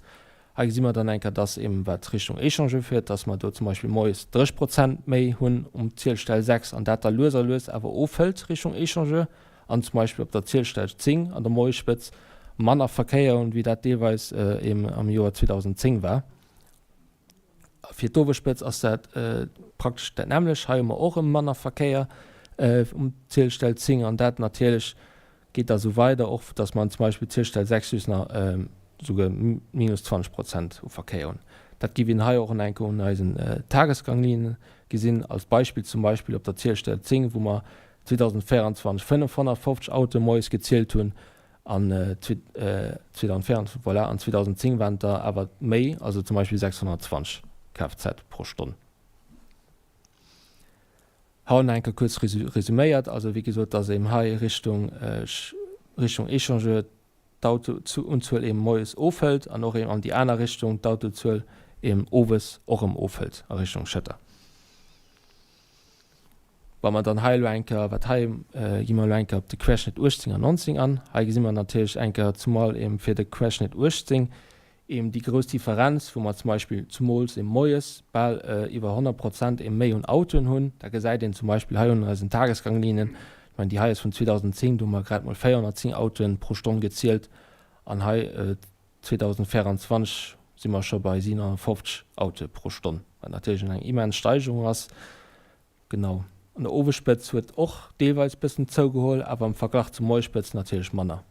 Hei gesi mer dann eng Kéier, dass eben, wat Richtung Echangeur fiert, dass mer do zum Beispill moies 30 Prozent méi hunn um Zielstell 6 an dat da lues a lues awer ofhëlt Richtung Echangeur an zum Beispill op der Zielstell 10 an der Moiesspëtz manner Verkéier hunn, wéi dat deelweis eben am Joer 2010 war. Fir d'Owesspëtz ass dat praktesch dat nämmlecht. Hei hu mer och erëm manner Verkéier um Zielstell 10 an dat natierlech geet da sou weider, och datt mer zum Beispill Zielstell 6 just nach souguer minus 20 Prozent u Verkéier hunn. Dat géif een hei och an enke un eisen Tagesganglinien gesinn. Als Beispill zum Beispill op der Zielstell 10, wou mer 2024 550 Autoe moies gezielt hunn an 2024, voilà, an 2010 waren et der awer méi, also zum Beispill 620 Kfz pro Stonn. Hei nach eng Kéier kuerz resuméiert, also wéi gesot, dass eben hei Richtung, Richtung Echangeur d'Autounzuel eben moies ofhëlt an och eben an déi aner Richtung d'Autozuel eben owes och erëm ofhëlt a Richtung Schëtter. Wa mer dann hei elo eng Kéier, wat hei, gi mer elo eng Kéier op de Querschnitt 18 an 19 an. Hei gesi mer natierlech eng Kéier zumal eben fir de Querschnitt 18 eben déi grouss Differenz, wou mer zum Beispill zumools eben moies bal iwwer 100 Prozent eben méi un Autoen hunn. Da gesäit een zum Beispill hei un eisen Tagesganglinien, ech mengen déi hei ass vun 2010, do hu mer grad mol 410 Autoen pro Stonn gezielt an hei 2024 si mer scho bei 750 Autoe pro Stonn, wat natierlech eng immens Steigerung ass. Genau. An der Owesspëtz huet och deelweis bëssen zougeholl, awer am Verglach zur Moiesspëtz natierlech manner.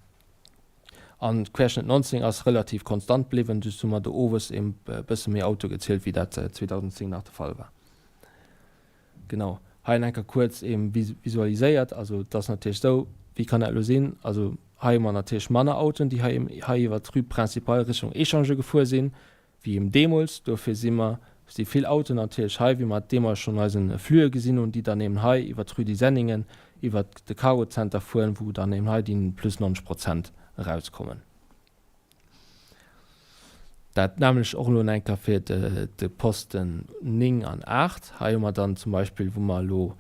An Querschnëtt 19 ass relativ konstant bliwwen, just hu mer do owes e bësse méi Autoe gezielt, wéi dat 2010 nach de Fall war. Genau. Hei nach eng Kéier kuerz eben visualiséiert. Also et ass natierlech esou, wéi kann dat elo sinn? Also hei hu mer natierlech manner Autoen, déi hei eben hei iwwer d'Rue Principale Richtung Echangeur gefuer sinn, wéi eben deemools. Dofir si mer, si vill Autoen natierlech hei, wéi mer et deemools schonn eisen Flüe gesinn hunn, déi dann eben hei iwwer d'Rue des Senningen, iwwer de Cargocenter fueren, wou dann eben hei déi plus 90 Prozent erauskommen. Dat nämmlecht och elo eng Kéier fir de Posten 9 an 8. Hei hu mer dann zum Beispill, wou mer elo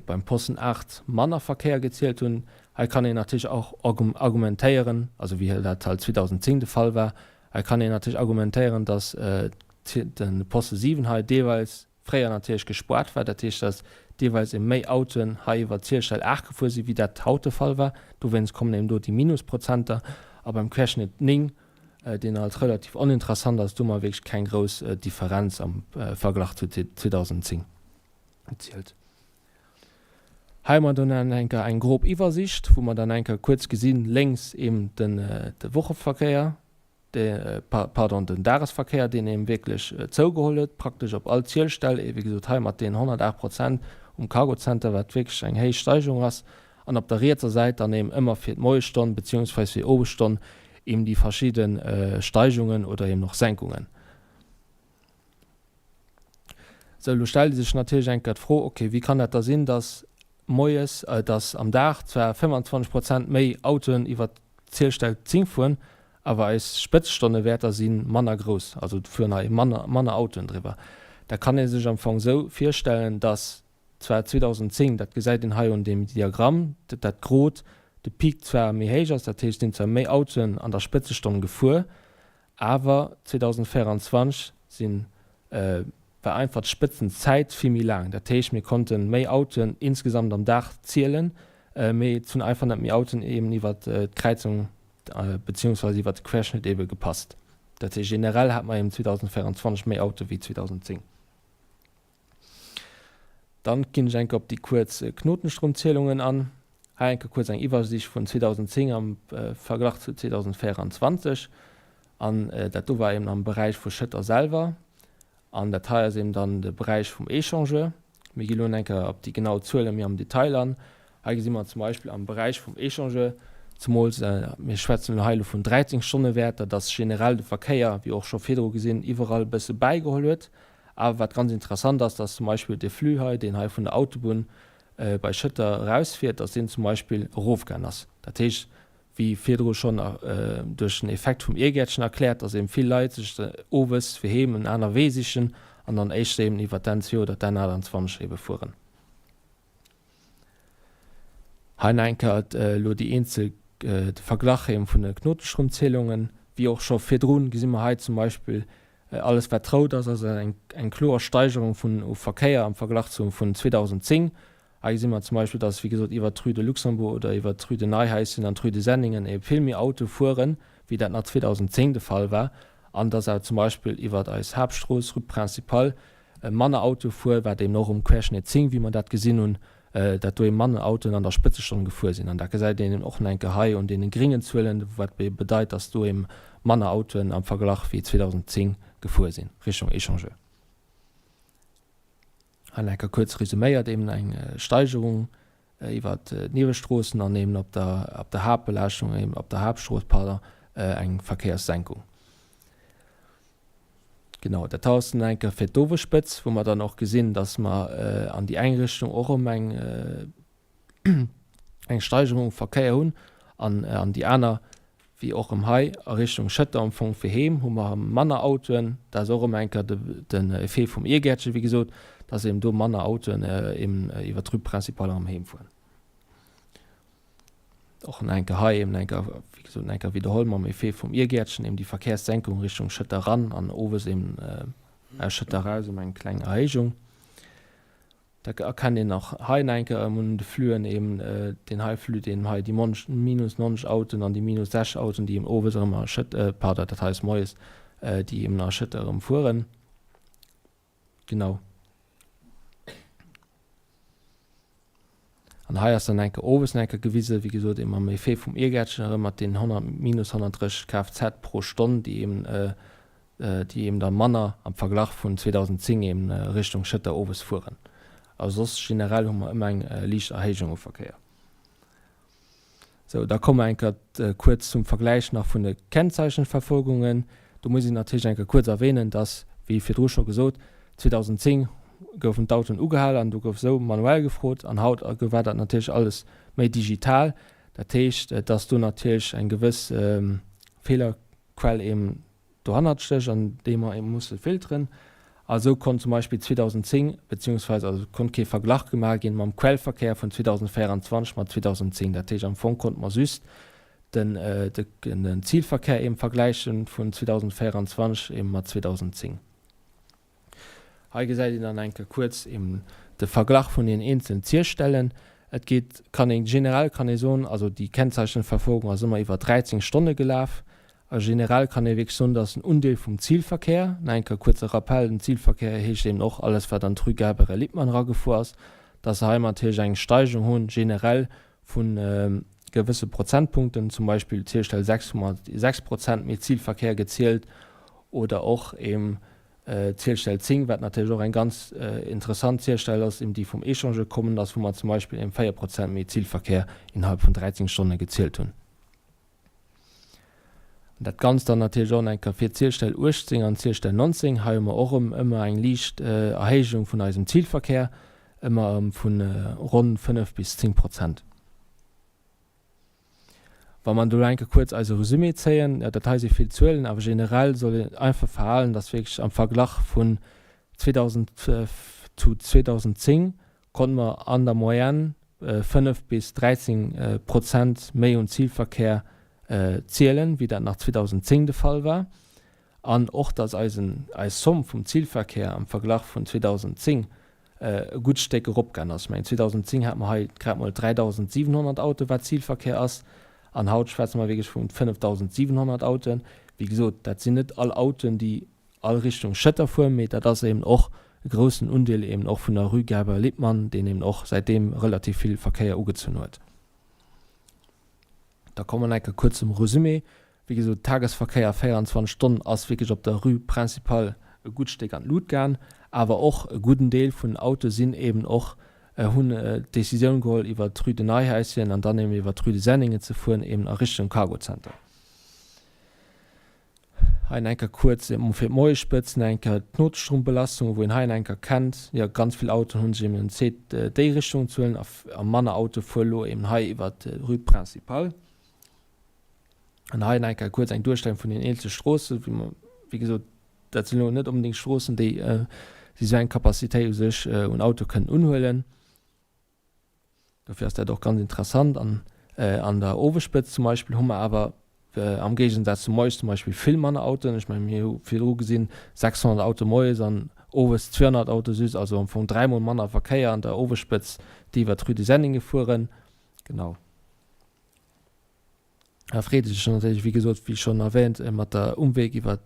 beim Posten 8 manner Verkéier gezielt hunn. Hei kann een natierlech och argumentéieren, also wéi dat halt 2010 de Fall war, hei kann een natierlech argumentéieren, datt de Poste 7 hei deelweis fréier natierlech gespoart war, dat heescht, datt deelweis eben méi Autoen hei iwwer d'Zielstell 8 gefuer sinn, wéi dat haut de Fall war. Dowéinst kommen eben do déi Minusprozenter. A beim Querschnitt 9, deen als relativ oninteressant ass, do hu mer wierklech keng grouss Differenz am Verglach zu 2010 gezielt. Hei hu mer dann eng Kéier eng grob Iwwersicht, wou mer dann eng Kéier kuerz gesinn, lénks eben den de Wocheverkéier, de, pardon, den Dagesverkéier, deen eben wierklech zougeholl huet, praktesch op all Zielstell, wéi gesot hei mat deenen 108 Prozent um Cargocenter, wat wierklech eng héich Steigerung ass, an op der rietser Säit dann eben ëmmer fir d'Moiesstonn beziehungsweis fir Owesstonn eben déi verschidde Steigungen oder eben och Senkungen. Sou, elo stellt ee sech natierlech eng Kéier d'Fro, okay, wéi kann dat da sinn, dass moies, dass am Dag zwar 25 Prozent méi Autoen iwwert d'Zielstell 10 fueren, awer eis Spëtzstonnewäerter si manner grouss, also et fueren hei manner, manner Autoen driwwer. Dat kann ee sech am Fong esou virstellen, dass zwar 2010, dat gesäit een hei un deem Diagramm, dat grot, de Peak zwar méi héich ass, dat heescht, et sinn zwar méi Autoen an der Spëtzestonn gefuer, Awer 2024 sinn, war einfach d'Spëtzenzäit vill méi laang. Dat heescht, mir konnte méi Autoen insgesamt am Dag zielen, mee et hunn einfach net méi Autoen eben iwwert d'Kräizung beziehungsweise iwwert de Querschnitt ebe gepasst. Dat heescht, generell hat mer eben 2024 méi Autoe wéi 2010. Dann ginn ech enke op déi kuerz Knotenstromzielungen an. Hei enke kuerz eng Iwwersicht vun 2010 am Verglach zu 2024. An dat do war eben am Beräich vu Schëtter selwer. An dat hei ass eben dann de Beräich vum Echangeur. Mir gi lo enke op déi genau Zuele méi am Detail an. Hei gesi mer zum Beispill am Beräich vum Echangeur, zemools mir schwätzen elo hei elo vun 13 Stonnewäerter, dass generell de Verkéier, wéi och scho virdru gesinn, iwwerall e bësse bäigeholl huet. Awer wat ganz interessant ass, dass zum Beispill dee Flux hei, deen hei vun der Autobunn bei Schëtter erausfiert, dass deen zum Beispill erofgaang ass. Dat heescht, wéi virdru schonn duerch den Effekt vum Iergäertchen erkläert, dass eben vill Leit sech owes fir heem en aner Wee sichen an dann éischter eben iwwer d'N2 oder d'N28 ebe fueren. Hei nach eng Kéier elo déi eenzel, de Verglach eben vun de Knotestromzielungen. Wéi och scho virdrun gesi mer hei zum Beispill alles wat rout ass, ass eng eng kloer Steigerung vun u Verkéier am Verglach zu vun 2010. Hei gesi mer zum Beispill, dass wéi gesot iwwert d'Rue de Luxembourg oder iwwert d'Rue de Neihaischen an d'Rue de Senningen ebe vill méi Autoe fueren, wéi dat nach 2010 de Fall war an dass awer zum Beispill iwwert eis Haaptstrooss, Route principale, manner Autoe fuer, wat eben och um Querschnitt 10, wéi mer dat gesinn hunn, dat do eben manner Autoen an der Spëtzestonn gefuer sinn. An dat gesäit een eben och nach eng Kéier hei un deene gréngen Zuelen, wat bedeit, dass do eben manner Autoen am Verglach wéi 2010 gefuer sinn Richtung Echangeur. Hei nach eng Kéier kuerz resuméiert, eben eng Steigerung iwwert d'Niewestroossen an eben op der, op der Haaptbelaaschtung, eben op der Haaptstrooss, pardon, eng Verkéierssenkung. Genau, dat ass dann eng Kéier fir d'Owesspëtz, wou mer dann och gesinn, dass mer an déi eng Richtung och erëm eng, eng Steigerung um Verkéier hunn an an déi aner, wéi och erëm hei a Richtung Schëtter am Fong fir heem, hu mer erëm manner Autoen. Dat ass och erëm eng Kéier de, den Effet vum Iergäertchen, wéi gesot, dass eben do manner Autoen eben iwwert d'Rue Principale erëm heemfueren. Och nach eng Kéier hei eben eng Kéier, wéi gesot, nach eng Kéier widderholl mam Effet vum Iergäertchen, eben déi Verkehrssenkung Richtung Schëtter eran an owes eben aus Schëtter eraus ëm eng kleng Erhéijung. Da erkennt een och hei nach eng Kéier erëm un de Fluen eben deen hei Flux, deen hei déi minus 90 Autoen an déi minus 60 Autoen, déi eben owes erëm a Schëtter, pardon, dat hei ass moies, déi eben a Schëtter erëm fueren. Genau. An hei ass dann eng Kéier owes nach eng Kéier gewisen, wéi gesot, eben mam Effet vum Iergäertchen erëm mat deenen 100, minus 130 Kfz pro Stonn, déi eben, déi eben da manner am Verglach vun 2010 eben Richtung Schëtter owes fueren. Also soss generell hu mer ëmmer eng liicht Erhéijung u Verkéier. Sou, da komme mer eng Kéier kuerz zum Vergläich nach vun de Kennzeichenverfolgungen. Do muss een natierlech eng Kéier kuerz erwähnen, dass, wéi virdru scho gesot, 2010 goufen d'Autoen ugehal an do gouf esou manuell gefrot an haut war dat natierlech alles méi digital. Dat heescht, dass do natierlech eng gewëss Feelerquell eben dohannert stécht an déi mer eben musse filteren. A sou konnt zum Beispill 2010, beziehungsweise also konnt kee Verglach gemaach ginn mam Quellverkéier vun 2024 mat 2010. Dat heescht, am Fong konnte mer just den, den Zilverkéier eben vergläichen vun 2024 eben mat 2010. Hei gesäit een dann eng Kéier kuerz eben de Verglach vun den eenzelen Zierstellen. Et geet, kann een, generell kann ee soen, also déi Kennzeichenverfolgung ass ëmmer iwwer 13 Stonne gelaf. A generell kann ee wierklech soen, dass den Undeel vum Zilverkéier, nach eng Kéier kuerze Rappell, den Zilverkéier heescht eben och alles wat an d'Rue Gabriel Lippmann eragefuer ass, dass se hei natierlech eng Steigerung hunn, generell vu gewësse Prozentpunkten, zum Beispill Zielstell 6 hu mer 6 Prozent méi Zilverkéier gezielt oder och eben Zielstell 10, wat natierlech och eng ganz interessant Zielstell ass, eben déi vum Echangeur kommen ass, wou mer zum Beispill eben 4 Prozent méi Zilverkéier innerhalb vun 13 Stonne gezielt hunn. An dat Ganzt dann natierlech och nach eng Kéier fir d'Zielstell 18 an d'Zielstell 19. Hei hu mer och erëm ëmmer eng liicht Erhéijung vun eisem Zilverkéier, ëmmer erëm vu ronn 5 bis 10 Prozent. Wa mer do eng Kéier kuerz eise Resumé zéien, jo, dat hei si vill Zuelen, awer generell soll een einfach verhalen, dass wierklech am Verglach vun 2000 zu 2010 konnte mer an der Moyenne 5 bis 13 Prozent méi un Zilverkéier zielen, wéi dat nach 2010 de Fall war. An och, dass eisen, eis Somm vum Zilverkéier am Verglach vun 2010 e gutt Stéck eropgaangen ass. Ech mengen, 2010 hate mer hei grad mol 3.700 Autoe wat Zilverkéier ass, an haut schwätze mer wierklech vu 5.700 Autoen. Wéi gesot, dat sinn net all Autoen, déi all Richtung Schëtter fueren, mee dat ass eben och e groussen Undeel eben och vun der Rue Gabriel Lippmann, deen eben och säitdeem relativ vill Verkéier ugezunn huet. Da komme mer nach eng Kéier kuerz zum Resumé. Wéi gesot, Tagesverkéier 24 Stonnen ass wierklech op der Rue Principale e gutt Stéck an d'Lut gaang. Awer och e gudden Deel vun den Autoe sinn eben och, hunn d'Decisioun geholl iwwer d'Rue de Neihaischen an dann eben iwwer d'Rue de Senningen ze fueren, eben a Richtung Cargozenter. Hei eng Kéier kuerz emol fir d'Moiespëtz, eng Kéier d'Notstrombelastung, wou een hei eng Kéier kennt, jo ganz vill Autoen hu sech eben entscheet déi Richtung ze huelen a manner Autoe fuere lo eben hei iwwer d'Rue Principale. An hei eng Kéier kuerz eng Duerstellung vun den eenzele Stroossen, wéi mer, wéi gesot, dat sinn elo net onbedéngt Stroossen, déi esou eng Capacitéit u sech un Autoe kënnen unhuelen. Dofir ass dat och ganz interessant. An an der Owesspëtz zum Beispill hu mer awer am Géigensaz zu moies zum Beispill vill manner Autoen. Ech mengen, mir hu virdru gesinn, 600 Autoe moies an owes 200 Autoe just, also am Fong dräimol manner Verkéier an der Owesspëtz, déi iwwer d'Rue de Senningen fueren. Genau. Da freet ee sech natierlech, wéi gesot, wéi schonn erwähnt, mat der Umweg iwwer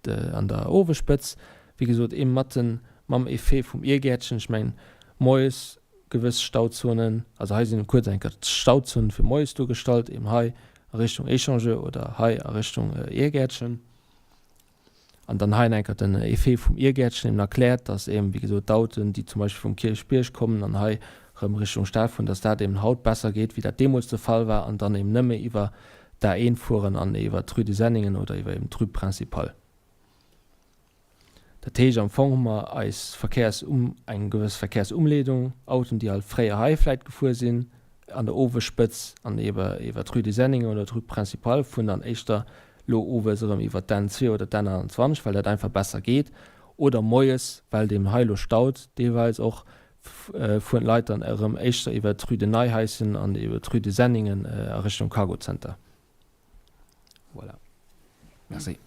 an der Owesspëtz, wéi gesot, ee mat den, mam Effet vum Iergäertchen. Ech mengen, moies gewëss Stauzonen, also hei sinn kuerz eng Kéier d'Stauzonen fir moies duergestallt, eben hei a Richtung Echangeur oder hei a Richtung Iergäertchen. An dann hei enker den Effet vum Iergäertchen eben erkläert, dass eben, wéi gesot, d'Auten, déi zum Beispill vum Kierchbierg kommen an hei erëm Richtung Stad fueren, dass dat eben haut besser geet, wéi dat deemools de Fall war, an dann eben nëmme iwwer d'A1 fueren an iwwer d'Rue de Senningen oder iwwer eben d'Rue Principale. Dat heescht, am Fong hu mer eis Verkehrs-, eng gewëss Verkehrsumleedung, Autoen, déi halt fréier hei vläicht gefuer sinn, an der Owesspëtz an iwwer d'Rue de Senningen oder d'Rue Principale fueren dann éischter lo owes erëm iwwer d'N2 oder d'N28, well dat einfach besser geet, oder moies, well et eben hei elo staut deelweis och, fueren d'Leit dann erëm éischter iwwer d'Rue de Neihaischen an iwwer d'Rue de Senningen a Richtung Cargocenter. Voilà. Merci.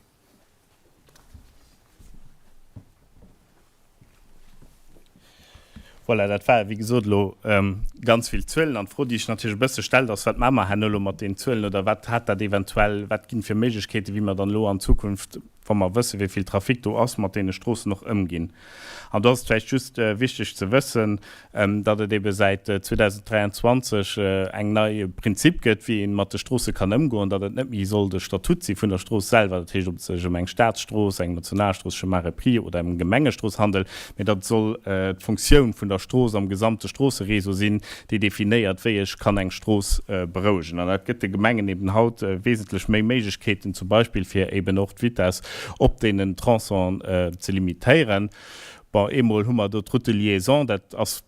Voilà, dat ware wéi gesot elo ganz vill Zuelen. An d'Fro, déi sech natierlech e bësse stellt, ass, Wat maache mer herno elo mat deenen Zuelen oder wat hat dat eventuell, wat ginn fir Méiglechkeeten, wéi mer dann elo an Zukunft, wa mer wëssen, wéi vill Trafic do ass, mat deene Stroossen och ëmginn? An do ass et vläicht just wichteg ze wëssen, datt et ebe säit 2023 eng nei Prinzip gëtt, wéi ee mat de Stroosse kann ëmgoen, datt et net méi soll de Statut si vun der Strooss selwer, dat heescht, ob et sech ëm eng Staatsstrooss, eng Nationalstrooss, Chemin repris oder eng Gemengestrooss handelt, mä datt et soll d'Funktioun vun der Strooss am gesamte Stroosseréseau sinn, déi definéiert, wéi ech kann eng Strooss berouegen. An dat gëtt de Gemengen eben haut wesentlech méi Méiglechkeeten, zum Beispill fir eben och d'Vitess op deenen Tronçonen ze limitéieren. Bon, eemol hu mer do d'Route de liaison, dat ass,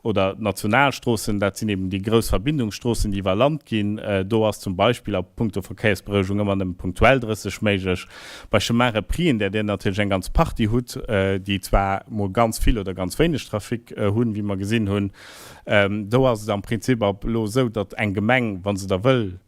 oder d'Nationalstroossen, dat sinn eben déi grouss Verbindungsstroossen, déi iwwer Land ginn. Do ass zum Beispill a puncto Verkéiersberouegung ëmmer nëmme punktuell 30 méiglech. Bei Chemins repris, där Dir natierlech eng ganz Partie hutt, déi zwar mol ganz vill oder ganz wéineg Trafic hunn, wéi mer gesinn hunn, do ass et am Prinzip ab elo esou, datt eng Gemeng, wa se da wëll,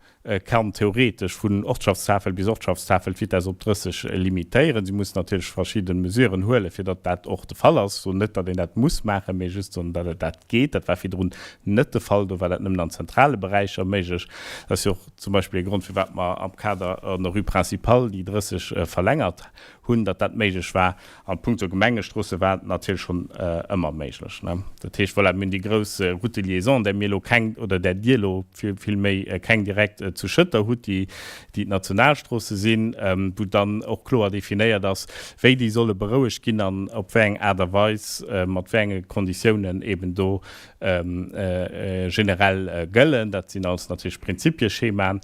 kann theoretesch vun Ortschaftstafel bis Ortschaftstafel d'Vitess op 30 limitéieren. Si muss natierlech verschidde Mesuren huelen, fir datt dat och de Fall ass. Soen net, datt een dat muss maachen, mee just soen, datt et dat geet. Dat war virdrun net de Fall. Do war dat nëmmen an zentrale Beräicher méiglech. Dat ass jo och zum Beispill ee Grond, firwat mer am Kader an der Rue Principale déi 30 verlängert hunn, datt dat méiglech war. An punkto Gemengestroosse war et natierlech schonn ëmmer méiglech. Dat heescht, voilà, mir hunn déi grouss Route de liaison, där mir elo keng, oder där Dir elo vill méi keng direkt zu Schëtter hutt, déi d'Nationalstroosse sinn, wou dann och kloer definéiert ass, wéi déi solle berouegt ginn an op wéi eng Aart a Weis, mat wéi enge Konditiounen eben do generell gëllen. Dat sinn alles natierlech Prinzipieschemaen.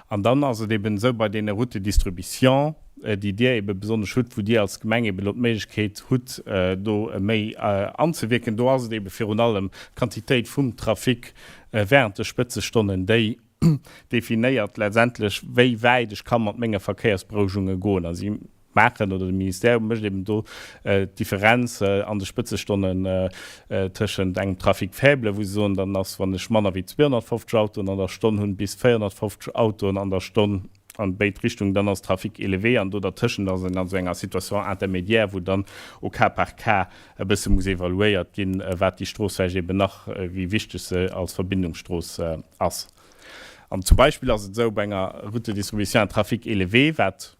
An dann ass et eben esou bei deene Routes de distribution, déi Dir ebe besonnesch hutt, wou Dir als Gemeng ebe elo d'Méiglechkeet hutt, do méi anzewierken, do ass et ebe virun allem d'Quantitéit vum Trafic während de Spëtzestonnen, déi definéiert letztendlech, wéi wäit ech ka mat menge Verkéiersberouegunge goen. A si maachen, oder de Ministère mécht eben do d'Differenz an de Spëtzestonnen tëschent engem Trafic faible, wou se soen, dann ass, wann ech manner wéi 250 Autoen an der Stonn hunn, bis 450 Autoen an der Stonn an béid Richtungen, dann ass Trafic élevé, an do dertëschent ass een an esou enger Situation intermédiaire, wou dann au cas par cas e bësse muss evaluéiert ginn, wat déi Strooss vläicht eben nach, wéi wichteg se als Verbindungsstrooss ass. An zum Beispill ass et esou bei enger Route de distribution à trafic élevé, wat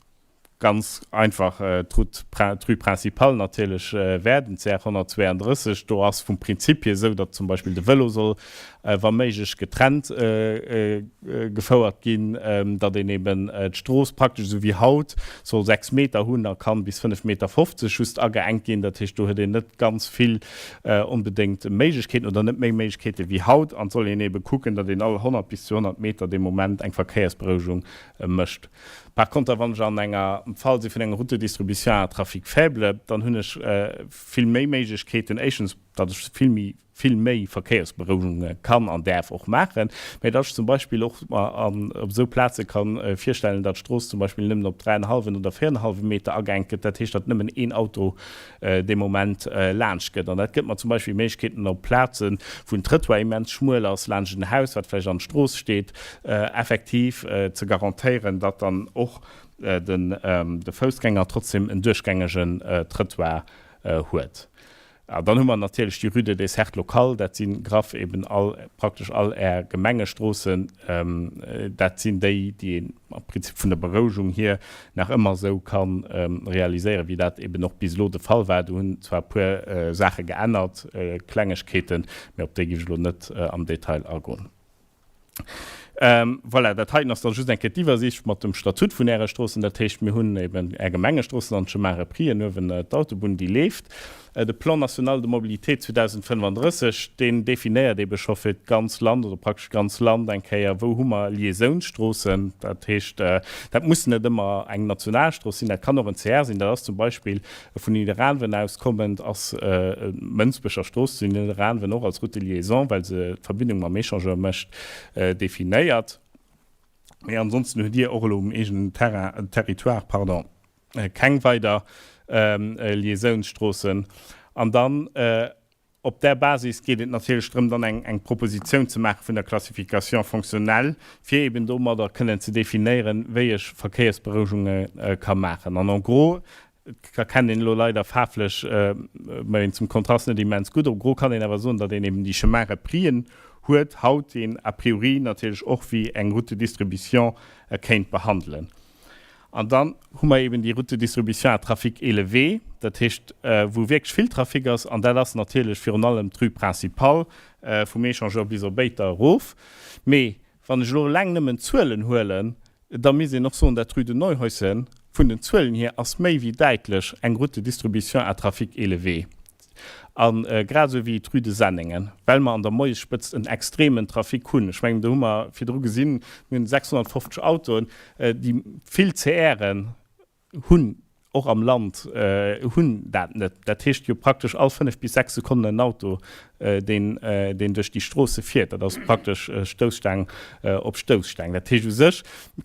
Ganz einfach d'Route, d'Rue Principale natierlech wär den CR 132. Do ass vum Prinzip hier esou, datt zum Beispill de Vëlo soll wa méiglech getrennt gefouert ginn, datt een eben d'Strooss praktesch esou wéi haut soll 6 Meter hunn a kann bis 5,50 Meter just ageengt ginn. Dat heescht, do huet een net ganz vill onbedéngt Méiglechkeeten oder net méi Méiglechkeete wéi haut an et soll een ebe kucken, datt een all 100 bis 200 Meter dee Moment eng Verkéiersberouegung mécht. Par konter, wann ech an enger. am Fall si vun enger Route de distribution à trafic faible, dann hunn ech vill méi Méiglechkeeten, éischtens, datt ech vill méi vill méi Verkéiersberouegunge kann an däerf och maachen, mä datt ech zum Beispill och mer an op esou Plaze ka virstellen, datt d'Strooss zum Beispill nëmmen op dräienhallwen oder véierenhallwe Meter ageengt gëtt, dat heescht, datt nëmmen een Auto dee Moment laanscht gëtt. An dat gëtt mer zum Beispill Méiglechkeeten op Plazen, wou en Trëttoir immens schmuel ass, laanscht en Haus, wat vläicht an d'Strooss steet, effektiv ze garantéieren, datt dann och de Foussgänger trotzdem en duerchgängegen Trëttoir huet. An dann hu mer natierlech déi Rue de Desserte locale, dat si graff eben all, praktesch all Är Gemengestroossen. Dat sinn déi, déi een am Prinzip vun der Berouegung hier nach ëmmer esou ka realiséieren, wéi dat eben och bis elo de Fall war. Do hunn zwar e puer Saache geännert, Klengegkeeten, mä op déi géif ech elo net am Detail agoen. Voilà, dat heiten ass dann just eng Kéier d'Iwwersicht mat dem Statut vun Äre Stroossen. Dat heescht, mir hunn eben Är Gemengestroossen an d'Chemin reprien uewen d'Autobunn, déi leeft. De Plan national de mobilité 2035, deen definéiert ebe scho fir d'ganz Land oder praktesch d'ganz Land eng Kéier, wou hu mer Liaisounsstroossen. Dat heescht, dat muss net ëmmer eng Nationalstrooss sinn, dat kann och en CR sinn. Dat ass zum Beispill Vun Nidderaanwen aus kommend ass d'Mënsbecher Strooss zu Nidderaanwen och als Route de liaison, well se d'Verbindung mam Echangeur mécht, definéiert. Mee ansonsten hutt Dir och elo um eegenen Terrain, Territoire, pardon, keng weider Liaisounsstroossen. An dann Op där Basis geet et natierlech drëm, dann eng eng Propositioun ze maache vun der Classification fonctionnelle, fir eben domadder kënnen ze definéieren, wéi ech Verkéiersberouegunge ka maachen. An en gros, et erkennt een elo leider faarflech, mä zum Kontrast net immens gutt, en gros kann een awer soen, datt een eben déi Chemin reprien huet haut, déi een a priori natierlech och wéi eng Route de distribution kéint behandelen. An dann hu mer eben déi Route de distribution à trafic élevé, dat heescht, wou wierklech vill Trafic ass, an dat ass natierlech virun allem d'Rue Principale vum Echangeur bis op Éiter erof. Mee wann ech elo eleng nëmmen d'Zuelen huelen, da misst een och soen, dat d'Rue de Neuhäuschen vun den Zuelen hier ass méi wéi däitlech eng Route de distribution à trafic élevé. A grad esou wéi d'Rue de Senningen, well mer an der Moiesspëtzt en extremen Trafic hunn. Ech mengen, do hu mer virdru gesinn, mir hunn 650 Autoen, déi vill CRen hunn, och am Land, hunn dat net. Dat heescht jo praktesch all 5 bis 6 Sekonnen en Auto, deen, deen duerch déi Stroosse fiert. Dat ass praktesch Stousstaang op Stousstaang. Dat heescht, u sech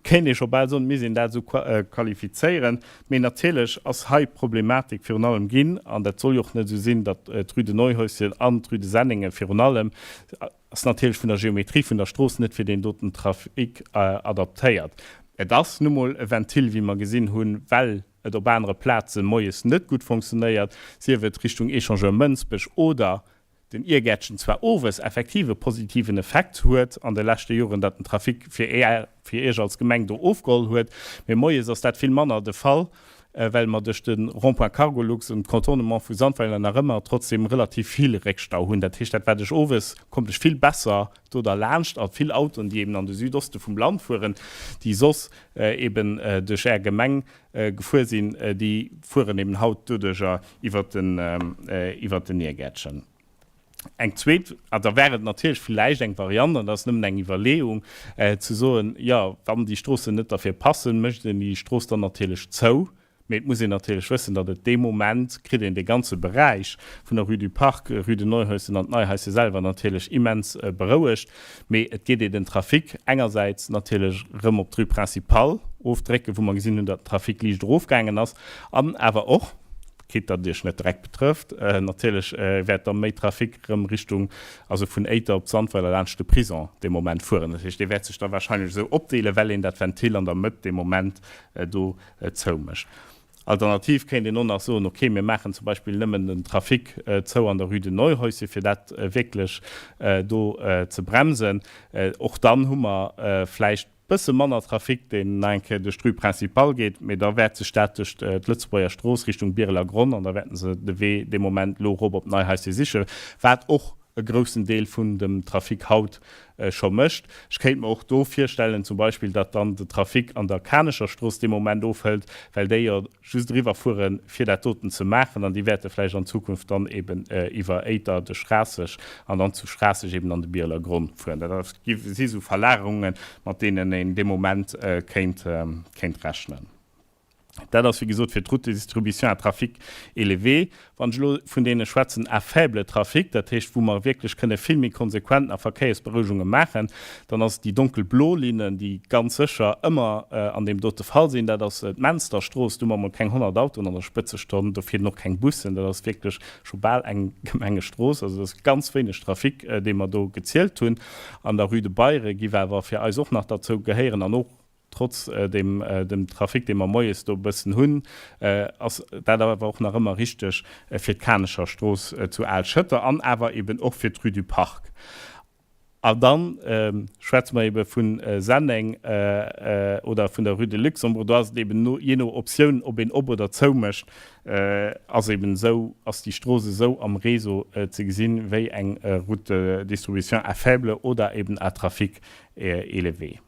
kéint ee scho bal soen, et misst een dat esou qualifizéieren. Mee natierlech ass hei d'Problematik virun allem ginn, an dat soll jo och net esou sinn, datt d'Rue de Neuhäuschen an d'Rue de Senningen virun allem ass natierlech vun der Geometrie vun der Strooss net fir deen doten Trafic adaptéiert. Et ass nu mol e Ventil, wéi mer gesinn hunn, well et op anere Plaze moies net gutt funktionéiert, sief et Richtung Echangeur Mënsbech oder den Iergäertchen zwar owes effektiv e positiven Effekt huet an de leschte Joren, datt den Trafic fir fir Iech als Gemeng do ofgeholl huet, mee moies ass dat vill manner de Fall, well mer duerch de Rond-point Cargolux an d'Contournement vu Sandweiler nach ëmmer trotzdem relativ vill Réckstau hunn. Dat heescht, dat wat ech owes kommt ech vill besser do derlaanscht a vill Autoen, déi eben an de Südoste vum Land fueren, déi soss eben duerch Är Gemeng gefuer sinn, déi fueren eben haut doduercher iwwert den, iwwert den Niergäertchen. Eng zweet, a da wär et natierlech villäicht eng Variant, an dat ass nëmmen eng Iwwerleeung, ze soen, jo, wann déi Stroossen net derfir passen, mécht een déi Strooss dann natierlech zou. Mee et muss een natierlech wëssen, datt et dee Moment kritt een dee ganze Beräich vun der Rue du Parc, Rue de Neuhäuschen an d'Neihaische selwer natierlech immens berouegt. Mee et geet ee den Trafic engersäits natierlech erëm op d'Rue Principale ofdrécken, wou mer gesinn hunn, datt den Trafic liicht erofgaangen ass, an awer och, quitte datt et Iech net direkt betrëfft, natierlech wäert da méi Trafic erëm Richtung, also vun Éiter op Sandweiler laanscht de Prison dee Moment fueren. Dat heescht, dee wäert sech da wahrscheinlech esou opdeelen, well een dat Ventil an der Mëtt dee Moment do zoumécht. Alternativ kéint een och nach soen, ok, mir maachen zum Beispill nëmmen den Trafic zou an der Rue de Neuhäuschen, fir dat wierklech do ze bremsen. Och dann hu mer vläicht bësse manner Trafic, deen nach eng Kéier duerch d'Rue Principale geet, mee da wäert sech dat duerch d'Lëtzebuerger Strooss Richtung Bireler Gronn an da wäerten se de Wee dee Moment elo erop op d'Neihaischen sichen, wat och e groussen Deel vun dem Trafic haut scho mécht. Ech kéint mer och do virstellen zum Beispill, datt dann de Trafic an der Kanecher Strooss dee Moment ofhëlt, well déi jo just eriwwer fuere fir dat doten ze maachen an déi wäerte vläicht an Zukunft dann eben iwwer Éiter duerch Schraasseg an dann zu Schraasseg eben an de Bireler Gronn fueren. Dat si sou Verlagerungen, mat deenen een dee Moment kéint rechnen. Dat ass, wéi gesot, fir d'Route de distribution à trafic élevé. Wann ech elo vun deene schwätzen à faible trafic, dat heescht, wou mer wierklech kënne vill méi konsequent nach Verkéiersberouegunge maachen, dann ass et déi donkelblo Linne, déi ganz sécher ëmmer an deem dote Fall sinn. Dat ass d'Mensterstrooss. Do hu mer emol keng 100 Autoen an der Spëtzestonn, do fieren och keng Bussen. Dat ass wierklech scho bal eng Gemengestrooss. Also dat ass ganz wéineg Trafic, dee mer do gezielt hunn. An der Rue de Beyre giff awer fir eis och nach derzou gehéieren an och, Trotz dem dem Trafic, dee mer moies do e bëssen hunn, ass dat awer och nach ëmmer richteg fir d'Kanecher Strooss zu Al-Schëtter an awer eben och fir d'Rue du Parc. A da schwätze mer ebe vu Senneng oder vun der Rue de Luxembourg. Do ass et eben no, jee no Optioun, ob een op oder zou mécht, ass eben esou, ass déi Strooss esou am Réseau ze gesinn, wéi eng Route de distribution à faible oder eben à trafic élevé.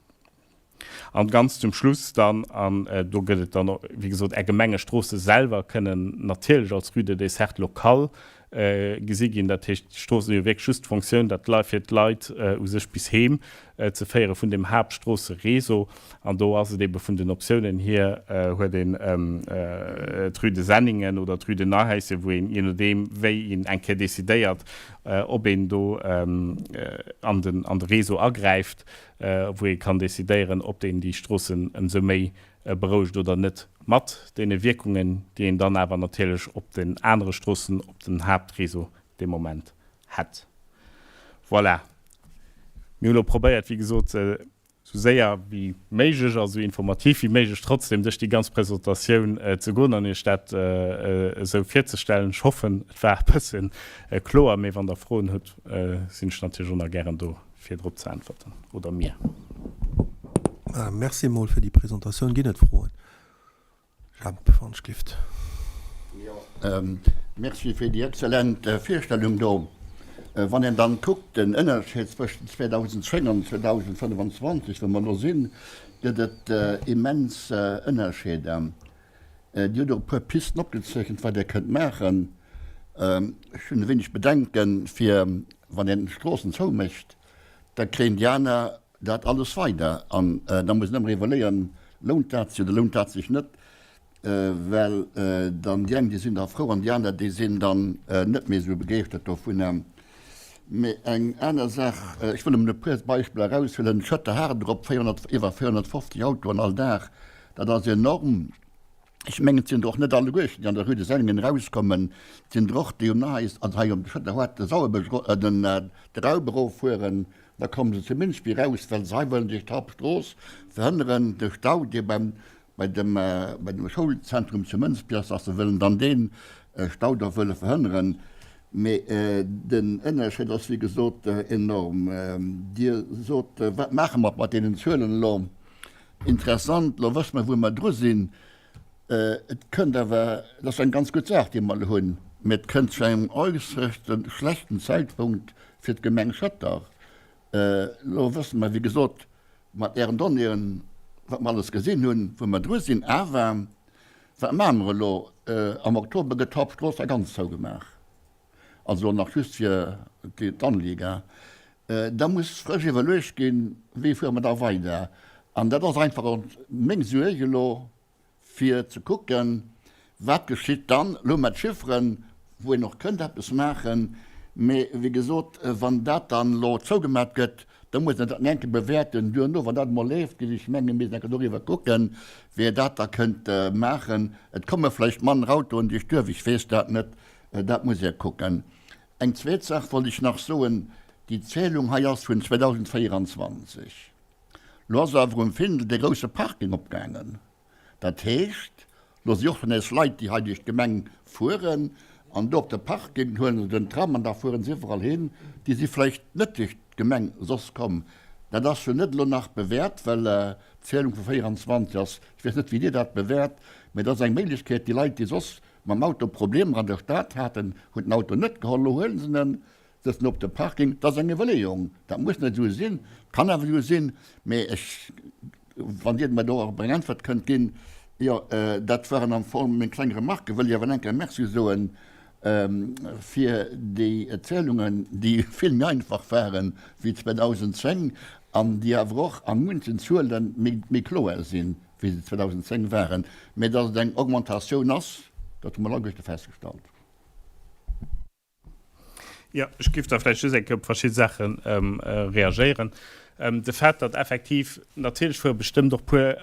An ganz zum Schluss dann, an do gëtt et dann, wéi gesot, Är Gemengestroosse selwer kënnen natierlech als Rue de desserte locale gesi ginn. Dat heescht, d'Stroossen hu jo wierklech just d'Fonctioun, dat d'Lei, fir d'Leit u sech bis heem ze féiere vun deem Haaptstroosse-Réseau. An do ass et ebe vun den Optiounen hier, huet een d'Rue de Senningen oder d'Rue de Neihaischen, wou een, je nodeem wéi een eng Kéier decidéiert, ob een do an den, an de Réseau agräift, wou ee kann decidéieren, ob een déi Stroossen ëmsou méi berouegt oder net, mat deene Wierkungen, déi een dann awer natierlech op den anere Stroossen, op den Haaptréseau dee Moment hätt. Voilà. Mir hu lo probéiert, wéi gesot, esou séier wéi méiglech a esou informativ wéi méiglech trotzdem duerch déi ganz Presentatioun ze goen an Iech dat esou virzestellen. Ech hoffen, et war e bësse kloer, mee wann Der Froen hutt, sinn ech natierlech och nach gären do. fir drop ze äntwerten, oder mir. Merci emol fir déi Presentatioun. Ginn et Froen? Jemp, wann ech glift. Jo, merci fir déi exzellent Virstellung do. Wann een dann kuckt, den Ënnerscheed zwëschen 2010 an 2025, wou mer elo sinn, gëtt et immens Ënnerscheeder. Dir hutt och e puer Pisten opgezeechent, wat Dir kënnt maachen. Ech hunn e wéineg Bedenken, fir wann een d'Stroossen zoumécht, da kréien déi aner dat alles weider. An da muss een ëmmer evaluéieren, lount dat sech oder lount dat sech net, well dann déi eng, déi sinn da frou an déi aner, déi sinn dann net méi esou begeeschtert dovunner. Mee eng aner Saach, ech wëll nëmmen e puer Beispiller eraushuelen, Schëtter-Haard erop, 400, iwwer 450 Autoen all Dag, Dat ass enorm. Ech mengen, et sinn der och net alleguerten, déi an der Rue de Senningen erauskommen. Et sinn der och, déi um Neihaus, also hei um Schëtterhaart, de Sauerbësch ero, den de Raub eroffueren. Da komme se zu Minsbir eraus, well se hei wëllen duerch d'Hauptstrooss verhënneren, de Stau, dee beim, bei dem, bei dem Schoulzentrum zu Mënsbir ass, dass se wëllen dann dee Stau do wëlle verhënneren. Mee den Ënnerscheed ass, wéi gesot, enorm. Dir sot, Wat maache mer mat deenen Zuelen elo? Interessant, elo wësse mer wou mer dru sinn. Et kënnt awer, et ass eng ganz gutt Saach déi mer elo hunn, mä et kënnt zu engem äusserste schlechten Zäitpunkt fir d'Gemeng Schëtter. Elo wësse mer wéi gesot mat Ären Donnéeën, wat mer alles gesinn hunn, wou mer dru sinn. Awer wat maache mer elo? Am Oktober gëtt d'Hauptstrooss da ganz zougemaach. also nach just fir d'Anlieger, da muss frësch iwwerluecht ginn, wéi fuere mer da weider. An dat ass einfach och meng Suerg elo, fir ze kucken, wat geschitt dann. Elo hu mer d'Chifferen, wou een och kënnt eppes maachen, mee wéi gesot, wann dat dann elo zougemat gëtt, da muss een dat nach eng Kéier bewäerten duerno, wann dat emol leeft, géif ech mengen, misst een eng Kéier doriwwer kucken, wéi een dat da kënnt maachen. Et komme vläicht manner Autoen duerch d'Duerf, ech weess dat net, Dat muss Dir kucken. Eng zweet Saach wollt ech nach soen, Déi Zählung hei ass vun 2024. Lo ass awer um Findel dee grousse Parking opgaangen. Dat heescht, lo si och schonn nees Leit, déi hei duerch d'Gemeng fueren an do op de Parking huelen se den Tram an da fueren se iwwerall hin. Déi si vläicht net duerch d'Gemeng soss komm. Dat ass jo net elo nach bewäert, well d'Zielung vu 24 ass. Ech weess net, wéi Dir dat bewäert, mä dat ass eng Méiglechkeet, déi Leit, déi soss mam Auto Problemer an der Stad haten, hunn den Auto net geholl, elo huelen se en, sëtzen op de Parking. Dat ass eng Iwwerleeung, dat muss net esou sinn, kann awer esou sinn, mee ech, wann Dir mer do och eng Äntwert kënnt ginn. Jo, dat waren am Fong meng kleng Remarken. Wëll ech awer eng Kéier Merci soen fir déi Erzielungen, déi vill méi einfach ware wéi 2010 an déi awer och a munchen Zuele méi kloer sinn. wéi se 2010 waren. Mä datt et eng Augmentatioun ass, dat hu mer alleguerte festgestallt. Jo, ech géif da vläicht just eng Kéier op verschidde Saache reagéieren. De Fait, datt effektiv, natierlech fuere bestëmmt och puer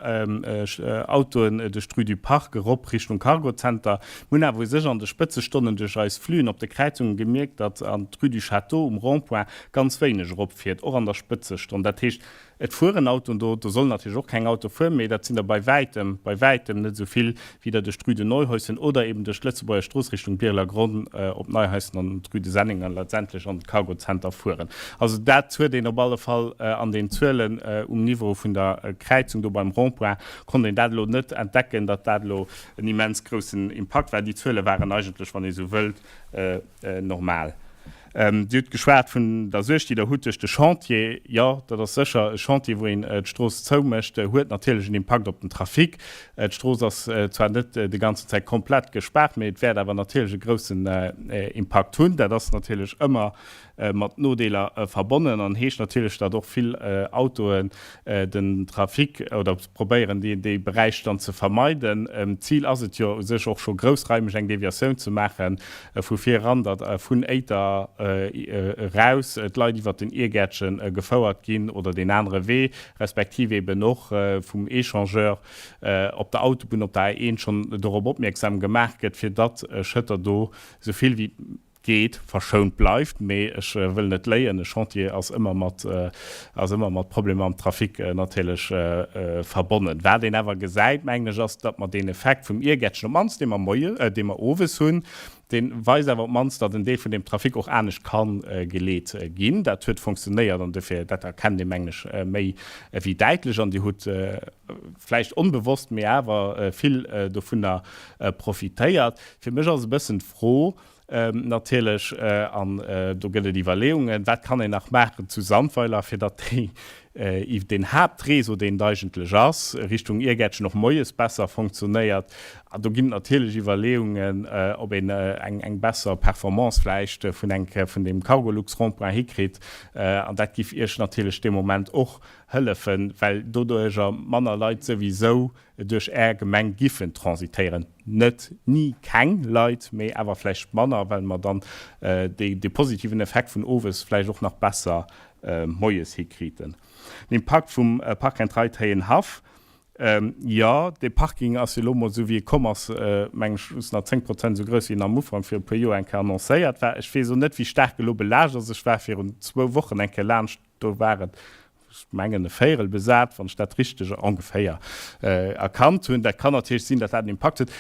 Autoen duerch d'Rue du Parc erop Richtung Cargocenter. Mir hunn awer u sech an de Spëtzestonnen duerch eis Fluen op de Kräizunge gemierkt, datt an d'Rue du Château um Rond-point ganz wéineg eropfiert, och an der Spëtzestonn. Dat heescht, Et fueren Autoen do, do sollen natierlech och keng Autoe fueren, mee dat sinn der bei wäitem, bei wäitem net esou vill, wéi der duerch d'Rue de Neuhäuschen oder eben duerch d'Lëtzebuerger Strooss Richtung Birelergronn op Neuhäuschen an d'Rue de Senningen an letztendlech an den Cargozenter fueren. Also dat huet een op alle Fall an den Zuelen um Niveau vun der Kräizung do beim Rond-point konnt een dat elo net entdecken, datt dat elo en immens groussen Impakt war. Déi Zuele waren eigentlech, wann ee sou wëllt, normal. Dir hutt geschwat vun der Suerg, déi Der hutt duerch de Chantier. Jo, dat ass sécher e Chantier, wou een d'Strooss zoumécht, huet natierlech en Impakt op den Trafic. D'Strooss ass zwar net déi ganzen Zäit komplett gespaart, mee et wäert awer natierlech e groussen Impakt hunn. Dat ass natierlech ëmmer mat Nodeeler verbonnen an heescht natierlech, datt och vill Autoen den Trafic oder probéieren, dee Beräich dann ze vermeiden. D'Zil ass et jo u sech och scho groussraimeg eng Deviatioun ze maache vu vir eran, datt vun Éiter eraus d'Leit iwwert den Iergäertche gefouert ginn oder deen anere Wee, respektiv eben och vum Echangeur op der Autobunn op der A1 schonn dorop opmierksam gemaach gëtt, fir datt Schëtter do esou vill wéi geet, verschount bleift. Mee ech wëll net léien, e Chantier ass ëmmer mat, ass ëmmer mat Problemer am Trafic natierlech verbonnen. Wat een awer gesäit, mengen ech, ass, datt mer deen Effekt vum Iergäertchen op d'mannst, dee mer moie, dee mer owes hunn, dee weist awer op d'mannst, datt en Deel vun deem Trafic och anescht ka geleet ginn. Dat huet funktionéiert an dofir, dat erkennt ee, mengen ech, méi wéi däitlech. An Dir hutt vläicht onbewosst, mee awer vill dovunner profitéiert. Fir mech ass e bëssen d'Fro natierlech, an do gëtt et Iwwerleeungen, wat kann een nach maachen zu Sandweiler, fir datt déi, deen Haaptréseau, deen et eigentlech ass, Richtung Iergäertchen och moies besser fonctionnéiert. An do ginn et natierlech Iwwerleeungen, ob een eng besser Performance vläicht vun eng Kéier vun deem Cargolux-Rond-point hikritt. An dat giff Iech natierlech dee Moment och hëllefen, well doduerjer manner Leit souwisou duerch Är Gemeng giffen transitéieren. Net ni keng Leit, mee awer vläicht manner, well mer dann dee positiven Effekt vun owes vläicht och nach besser moies hikriiten. Den Impakt vum Park and Ride Héienhaff, Jo, dee Parking ass jo elo mol, esou wéi e komm ass, meng ech, just nach 10 Prozent esou grouss, wéi en am Ufank viru e puer Joer eng Kéier annoncéiert war. Ech weess och net, wéi staark e lo belaascht ass. Ech war virun zwou Wochen eng Kéier laanscht, do war et, ech mengen, e Véierel besat, wann ech dat richteg, ongeféier, erkannt hunn. Dat kann natierlech sinn, datt dat en Impakt huet.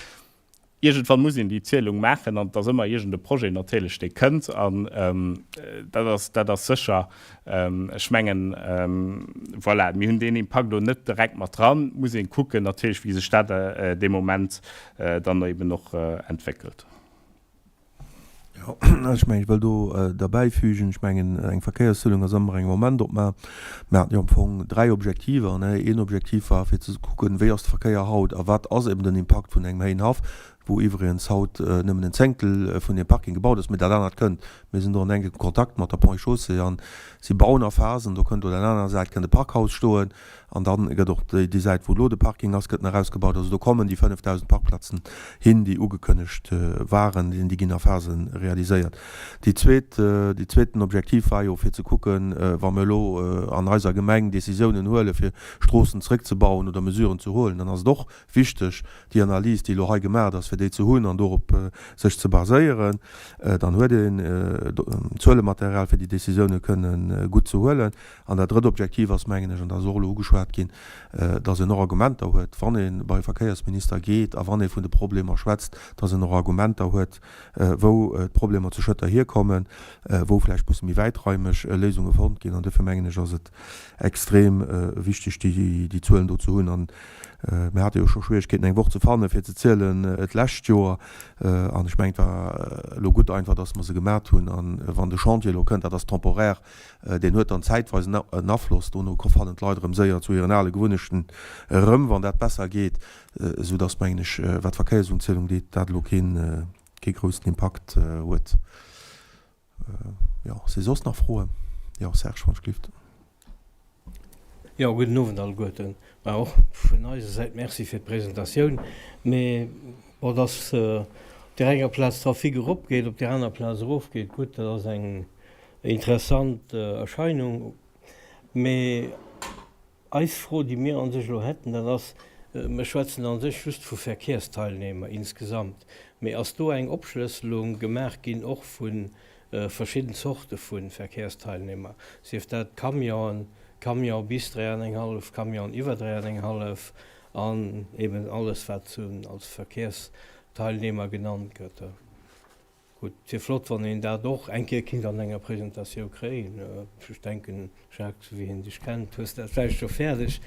Iergendwann muss een déi Zielung maachen an et ass ëmmer iergend e Projet natierlech, dee kënnt. An dat ass, dat ass sécher, ech mengen, voilà, mir hunn deen Impakt elo net direkt mat dran. Muss ee kucken natierlech, wéi sech dat dee Moment dann eben och entwéckelt. Jo, ech mengen, ech wëll do derbäifügen, ech mengen, eng Verkéierszuelung ass ëmmer eng Momentopnam. Mir haten jo am Fong dräi Objektiver, ne. Een Objektiv war, fir ze kucken, wéi ass de Verkéier haut a wat ass eben den Impakt vun engem héijen Haff, wou iwwregens haut nëmmen en Zéngtel vun deem Parking gebaut ass, mee dat anert kënnt. Mir sinn do an enkem Kontakt mat der Ponts et Chaussées an si bauen a Phasen. Do kënnt op der anerer Säit kënnt e Parkhaus stoen. An dann gëtt och déi Säit, wou elo de Parking ass, gëtt nach ausgebaut. Also do kommen déi 5.000 Parkplazen hin, déi ugekënnegt waren. Déi ginn a Phase realiséiert. Déi zweet, déi zweeten Objektiv war jo fir ze kucken, wa mir elo an eiser Gemeng Décisiounen huele fir Stroossen zrëckzebauen oder Mesuren ze huelen, dann ass et och wichteg, déi Analys, déi elo hei gemaacht ass, fir déi ze hunn an dorop sech ze baséieren. Dann huet een Zuelematerial, fir déi Décisioune kënnen gutt ze huelen. An dat drëtt Objektiv ass, mengen ech, an dat ass och elo ugeschwat ginn, dass een och Argumenter huet, wann ee bei e Verkéiersminister geet a wann ee vun de Problemer schwätzt, dass een och Argumenter huet, wou d'Problemer zu Schëtter hierkommen, wou vläicht musse méi wäitraimeg Léisunge fonnt ginn. An duerfir, mengen ech, ass et extrem wichteg, déi Zuelen do ze hunn. An mir hate jo scho Schwierigkeeten, eng Woch ze fannen, fir ze zielen d'lescht Joer. An ech mengen, et war elo gutt einfach, dass mer se gemat hunn. A wann de Chantier elo kënnt, dat ass temporaire, Deen huet dann zäitweis en Afloss. Dono fannen d'Leit erëm séier zu hiren ale Gewunnechten erëm, wann dat besser geet, esou dass, mengen ech, wat d'Verkéiersunzielung ugeet, dat elo kee groussen Impakt huet. Jo, si soss nach Froen? Jo, Serge, wann ech gelift. Jo, gudden Owend alleguerten. Mä och vun eiser Säit Merci fir d'Presentatioun. Mee bon, dass op där enger Plaz Trafic eropgeet, op där aner Plaz erofgeet, gutt, dat ass eng interessant Erscheinung. Mee eis Fro, déi mir a sech elo hätten, dat ass, Mir schwätzen a sech just vu Verkehrsteilnehmer insgesamt, mee ass do eng Opschlësselung gemaach ginn och vu verschidden Zorte vu Verkehrsteilnehmer, sief dat Camionen, Camion bis 3 an eng hallef, Camion iwwer 3 an eng hallef an eben alles wat als Verkehrsteilnehmer genannt gëtt. Gutt, et wier flott wann een dat och eng Kéier kinnt an enger Presentatioun kréien. Ech denken, Jacques, sou wéi een dech kennt, hues dat vläicht scho fäerdeg.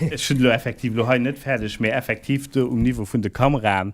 Ech hunn elo effektiv elo hei net fäerdeg, mee effektiv do um Niveau vun de Kameraen,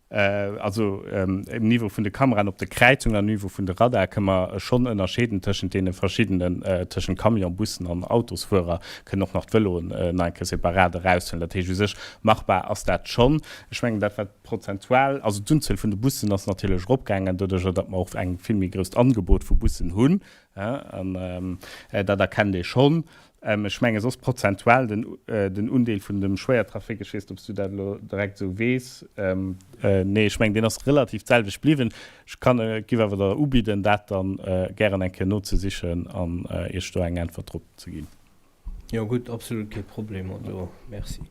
Also um Niveau vun de Kameraen op de Kräizungen an um Niveau vun de Radare kënne mer schonn ënnerscheeden tëschent deene verschiddenen, tëschent Camion, Bussen an Autosfuerer, kënnen och nach d'Vëloen nach eng Kéier separat eraushuelen. Dat heescht, u sech machbar ass dat schonn. Ech mengen, dat wat prozentual, also d'Unzuel vun de Bussen ass natierlech eropgaangen, doduerjer datt mer och eng vill méi grousst Angebot vu Bussen hunn. An dat erkennt ee schonn. Ech menge soss prozentual den Undeel vun dem Schwéiertrafic, ech weess net, ob s du dat elo direkt esou weess, nee, ech mengen, deen ass relativ d'selwecht bliwwen. Ech kann, giff awer der ubidden, dat dann gären eng Kéier nozesichen an Iech do eng Äntwert drop ze ginn. Jo gutt, absolut kee Problem. Also Merci.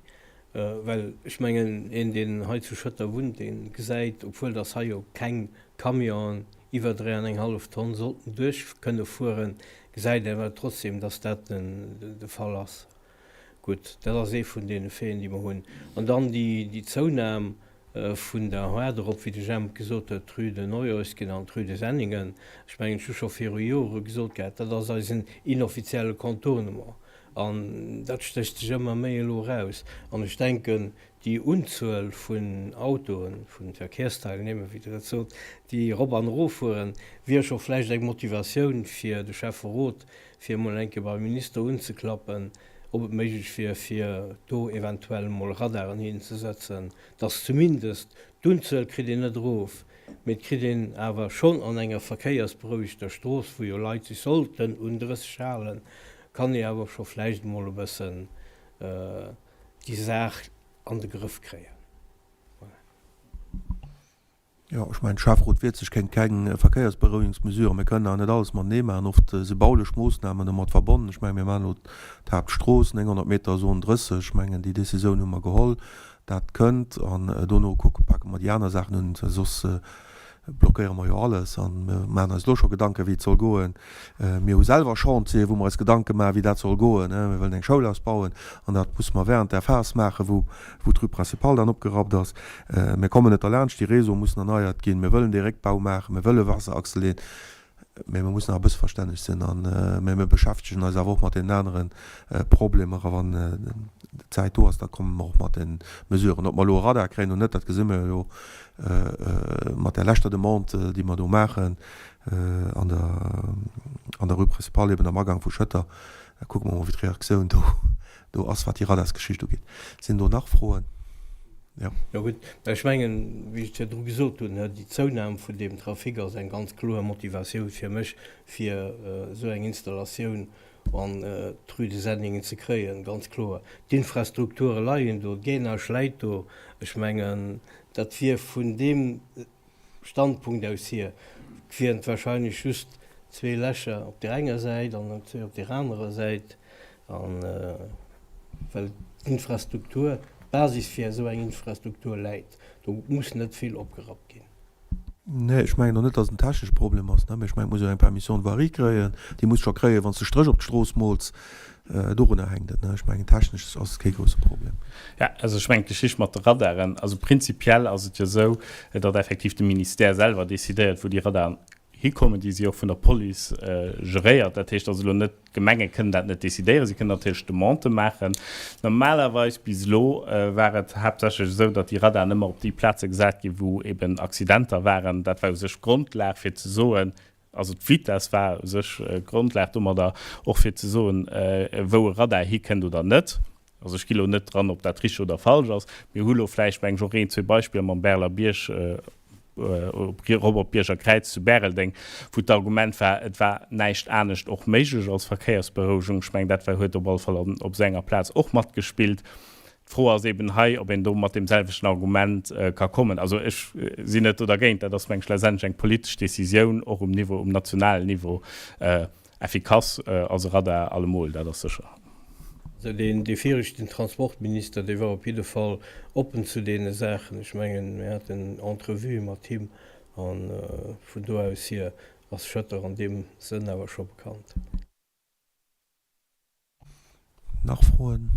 Well ech mengen, een deen hei zu Schëtter wunnt, dee gesäit, obwuel datt hei jo keng Camionen iwwer 3 an eng hallef Tonn sollten duerch kënne fueren, gesäit een awer trotzdem, datt dat de Fall ass. Gutt, dat ass ee vun deene Faiten, déi mer hunn. An dann déi Zounam vun der Haard erop, wéi de Jemp gesot huet, d'Rue de Neuhäuschen an d'Rue de Senningen. Ech mengen, ech hu scho viru Jore gesot gehat, dat ass eisen inoffizielle Contournement. An dat stécht sech ëmmer méi elo eraus. An ech denken, déi Unzuel vun Autoen, vu Verkehrsteilnehmer, wéi Der dat sot, déi erop an eroffueren, wier scho vläicht eng Motivatioun fir de Schäfferot, fir emol eng Kéier beim Minister unzeklappen, ob et méiglech wier, fir do eventuell emol Radaren hinzesetzen, dass zumindest, d'Unzuel kritt een net erof, mee et kritt een awer schonn an enger verkéiersberouegter Strooss, wou jo Leit sech sollten un 30 halen, kann ee awer scho vläicht emol e bëssen déi Saach an de Grëff kréien. Voilà. Jo, ech mengen, de Schäfferot wiert sech géint keng Verkéiersberouegungsmesuren. Mir kënnen awer net alles matenee maachen. Oft si baulech Moossnamen domat verbonnen. Ech mengen, mir maachen elo d'Haaptstrooss, 900 Meter, Zone 30. Ech mengen, déi Decisioun hu mer geholl. Dat kënnt. An dono kucke, pake mer déi aner Saachen un. Soss blockéiere mer jo alles. A mir maachen eis elo scho Gedanken, wéi et soll goen. Mir hu selwer Chantieren, wou mer eis Gedanke maachen, wéi dat soll goen. Mir wëllen eng Schoul ausbauen an dat musse mer während där Phas maachen, wou wou d'Rue Principale dann opgerappt ass. Mir kommen net derlaanscht, déi Réseaue mussen erneiert ginn. Mir wëllen dee Réckbau maachen, mir wëlle Waasserachse leeën. Mä mir mussen awer e bësse verstänneg sinn a mä mir beschäftegen eis awer och mat deenen anere Problemer. A wann d'Zäit do ass, da komme mer och mat de Mesuren. Ob mer elo e Radar kréien oder net, dat gesi mer jo elo mat där leschter Demande, déi mer do maachen an der an der Rue Principale, eben am Agang vu Schëtter. Da kucke mer mol, wéi d'Reaktioun do do ass, wat déi Radarsgeschicht ugeet. Sinn do nach Froen? Jo. Jo gutt, mä ech mengen, wéi ech et virdru gesot hunn, déi Zounam vun deem Trafic ass eng ganz kloer Motivatioun fir mech, fir esou eng Installatioun an d'Rue de Senningen ze kréien, ganz kloer. D'Infrastrukture leien do, d'Gainage läit do. Ech mengen, dat wier vun deem Standpunkt aus hier wieren et wahrscheinlech just zwee Lächer op där enger Säit an zwee op där anerer Säit, an well d'Infrastruktur, d'Basis fir esou eng Infrastruktur läit, do muss net vill opgerappt ginn. Nee, ech mengen och net, datt et en technesche Problem ass, mä ech mengen, et muss jo eng Permission de voirie kréien. Déi muss scho kréien, wann s de Stréch op d'Strooss mools. Dorunner hänkt et. Ech mengen, technesch ass et kee grousse Problem. Jo, also ech mengen, d'Geschicht mat de Radaren, also prinzipiell ass et jo esou, datt effektiv de Ministère selwer decidéiert, wou déi Radaren hikommen. Déi si och vun der Police geréiert. Dat heescht also elo net, d'Gemenge kënnen dat net decidéieren. Si kënnen natierlech Demandë maachen. Normalerweis bis elo war et haaptsächlech esou, datt déi Radaren ëmmer op déi Plaze gesat ginn, wou eben Accidenter waren. Dat war u sech d'Grondlag fir ze soen, Also d'Vitess war u sech d'Grondlag domadder och fir ze soen, wou e Radar hikënnt oder net. Also ech gi lo net dran, ob dat richteg oder falsch ass. Mir hu lo vläicht, meng ech, och een, zwee Beispiller mam Bärler Bierg. Erop op d'Bierger Kräiz zu Bäreldeng, wou d'Argument war, et war näischt anescht och méiglech als Verkéiersberouegung. Ech mengen, dat war, huet op alle Fall op esou enger Plaz och matgespillt. D'Fro ass eben hei, ob een do mat deem selwechten Argument ka kommen. Also ech sinn net do dergéint, dat ass, meng ech, letztendlech eng politesch Décisioun, och um Niveau, um nationalen Niveau. Effikass ass e Radar allemol, dat ass sécher. Also deen dee viregten Transportminister, dee war op jidde Fall oppen zu deene Saachen. Ech mengen, mir haten Entrevuë mat him a vun do aus hier ass Schëtter an deem Sënn awer scho bekannt. Nach Froen?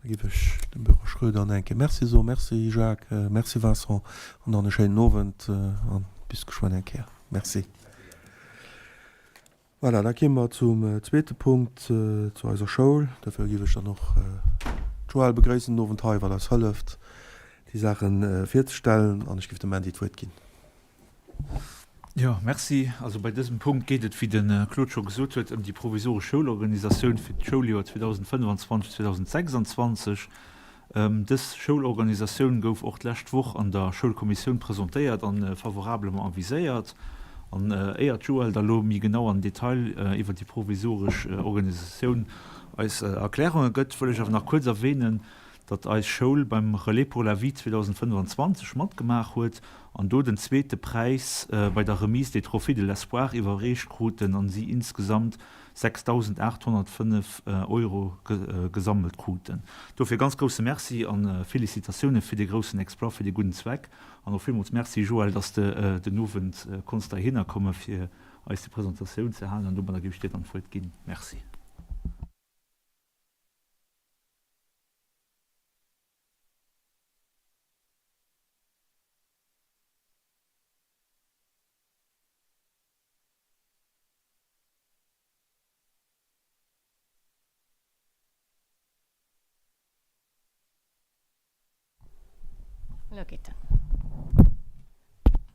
Da géif ech dem Büro Schroeder nach eng Kéier Merci soen. Merci Jacques, Merci Vincent an dann e schéinen Owend a bis geschwënn eng Kéier. Merci. Voilà, da kéime mer zum zweete Punkt, zu eiser Schoul. Dofir géif ech dann och d'Joëlle begréissen den Owend hei, wat eis hëlleft, déi Saache virzestellen. An ech géif dem Andy d'Wuert ginn. Jo, merci. Also bei dësem Punkt geet et, wéi de Claude scho gesot huet, ëm déi provisoresch Schoulorganisatioun fir d'Schouljoer 2025, 2026. Dës Schoulorganisatioun gouf och d'lescht Woch an der Schoulkommissioun presentéiert a favorablement aviséiert. An éier d'Joëlle da lo méi genau an Detail iwwer déi provisoresch Organisatioun eis Erklärunge gëtt, wëll ech awer nach kuerz erwähnen, datt eis Schoul beim Relais pour la vie 2025 matgemaach huet an do den zweete Präis bei der Remise des Trophées de l'Espoir iwwerreecht kruten an si insgesamt 6.805 Euro gesammelt kruten. Dofir ganz grousse Merci a Felicitatioune fir dee groussen Exploit, fir dee gudden Zweck an och villmools Merci Joël, datt s de den Owend konns heihinner komme fir eis déi Presentatioun ze halen an domadder géif ech dir dann d'Wuert ginn. Merci. Elo geet en.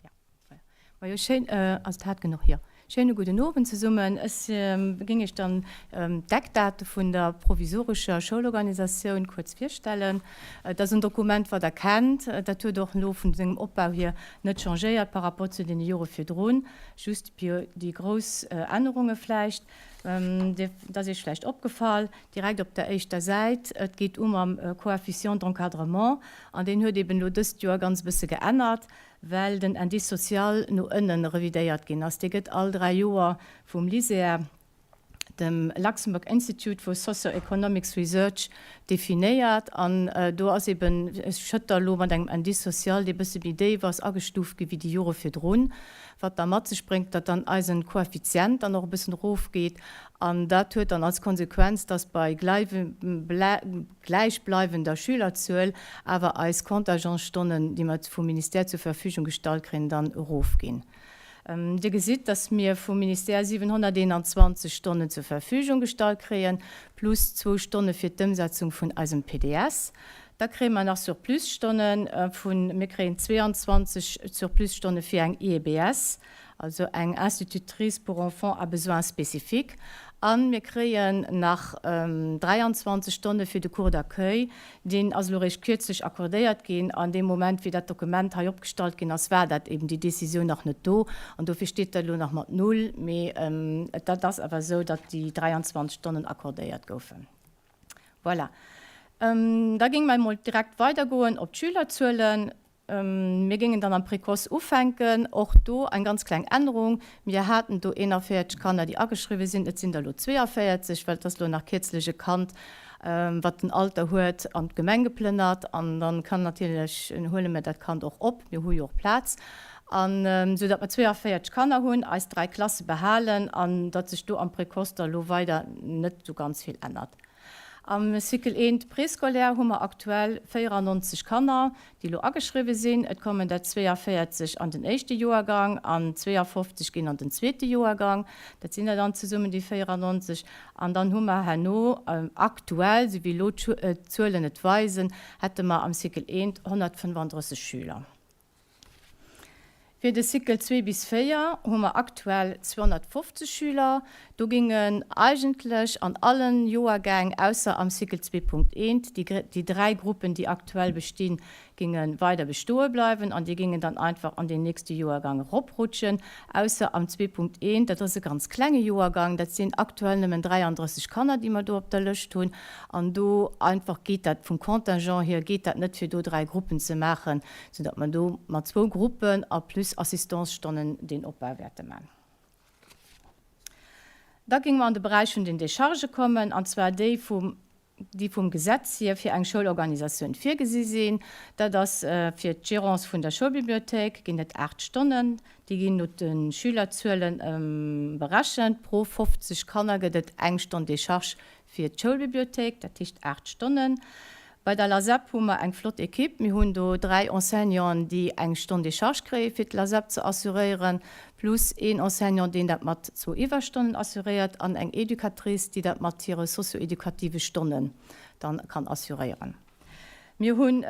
Ja, voilà. Majo, schéin, ass et haart genuch? Jo. Schéine gudden Owend zesummen. Ech géing Iech dann d'Eckdate vun der provisorescher Schoulorganisatioun kuerz virstellen. Et ass en Dokument, wat Der kennt. Dat huet och elo vun sengem Opbau hier net changéiert par rapport zu deene Jore virdrun. Just déi grouss Ännerunge vläicht. Et ass Iech vläicht opgefall, direkt op der éischter Säit, et geet u mam Coefficient d'encadrement an deen huet eben elo dëst Joer ganz e bësse geännert, well den Indice social no ënne revidéiert ginn ass. Dee gëtt all 3 Joer vum LISER, dem Luxembourg Institute for Socio-Economics Research, definéiert an do ass eben Schëtter elo mat engem Indice social, dee bësse méi déif ass, agestuuft gi wéi déi Jore virdrun, wat da mat sech bréngt, datt dann eisen Koeffizient dann och e bëssen erofgeet an dat huet dann als Konsequenz, datt bei gläichbleiwender Schülerzuel awer eis Contingentstonnen, déi mer vum Ministère zur Verfügung gestallt kréien, dann erofginn. Dir gesitt, dass mir vum Ministère 721 Stonnen zur Verfügung gestallt kréien, plus zwou Stonne fir d'Ëmsetzung vun eisem PDS. Da kréie mer nach Surplusstonne vun, mir kréien 22 Surplusstonne fir eng IEBS, also eng Institutrice pour enfants à besoins spécifiques, a mir kréien nach 23 Stonne fir de Cours d'accueil, Deen ass elo eréischt kierzlech accordéiert ginn. An deem Moment, wéi dat Dokument hei opgestallt ginn ass, war dat eben déi Décisioun nach net do. An dofir steet dat elo nach mat null. Mee et ass awer esou, datt déi 23 Stonnen accordéiert goufen. Voilà. Da géinge mer emol direkt weidergoen op d'Schülerzuelen. Mir géingen dann am Précoce ufänken. Och do eng ganz kleng Ännerung. Mir haten do 41 Kanner, déi ageschriwwen sinn. Et sinn der elo 42, well et ass elo nach kierzlech e Kand, wat den Alter huet, an d'Gemeng geplënnert. An dann kann natierlech, huele mir dat Kand och op, mir hu jo och Plaz. An esou datt mer 42 Kanner hunn, eis dräi Klasse behalen an datt sech do am Précoce da elo weider net esou ganz vill ännert. Am Cycle I Préscolaire hu mer aktuell 94 Kanner, déi elo ageschriwwe sinn. Et kommen der 42 an den éischte Joergang an 52 ginn an den zweete Joergang. Dat sinn der dann zesummen déi 94. An dann hu mer herno aktuell, esou wéi elo d'Zuelen et weisen, hätte mer am Cycle I 135 Schüler. Fir de Cycle 2 bis 4 hu mer aktuell 250 Schüler. Do géingen eigentlech an allen Joergäng, ausser am Cycle 2.1, déi dräi Gruppen, déi aktuell bestinn, Géinge weider bestoe bleiwen an déi géingen dann einfach an deen nächste Joergang eroprutschen, ausser am 2.1, dat ass e ganz klenge Joergang, dat sinn aktuell nëmmen 33 Kanner, déi mer do op der Lëscht hunn an do einfach geet dat vum Contingent hier geet dat net, fir do dräi Gruppen ze maachen, soudatt mer do mat zwou Gruppen a plus Assistance-Stonnen deen Opbau wäerte man. Da géinge mer an de Beräich vun den Déchargë kommen, an zwar déi vum déi vum Gesetz hier fir eng Schoulorganisatioun virgesi sinn. Dat ass fir d'Gérance vun der Schoulbibliothéik ginn et 8 Stonnen. Déi ginn no de Schülerzuelen berechent. Pro 50 Kanner gëtt et eng Stonn Décharge fir d'Schoulbibliothéik, dat heescht 8 Stonnen. Bei der LASEP hu mer eng flott Equipe. Mir hunn do 3 Enseignanten, déi eng Stonn Décharge kréie fir d'LASEP ze assuréieren, plus een Enseignant, deen dat mat zwou Iwwerstonnen assuréiert an eng Educatrice, déi dat mat hire socio-educative Stonnen dann kann assuréieren. Mir hunn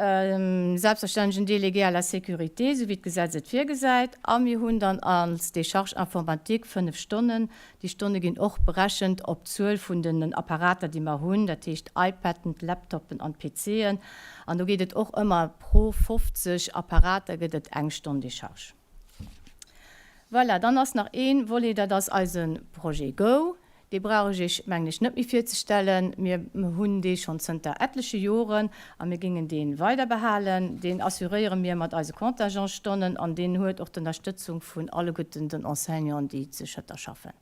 selbstverständlech en Délégué à la sécurité, esou wéi d'Gesetz et virgesäit, a mir hunn dann als Décharge informatique 5 Stonnen. Déi Stonne ginn och berechent op d'Zuel vun den Apparater, déi mer hunn, dat heescht iPaden, d'Laptoppen an d'PCen. An do geet et och ëmmer pro 50 Apparater gëtt et eng Stonn Décharge. Voilà, dann ass nach ee Volet, dat ass eise Projet Go. Dee brauch ech Iech, mengen ech, net méi virzestellen. Mir hunn dee schonn zënter etleche Joren a mir géingen dee weider behalen. Deen assuréiere mir mat eise Contingentstonnen an deen huet och d'Ënnerstëtzung vun alleguerten den Enseignanten, déi zu Schëtter schaffen.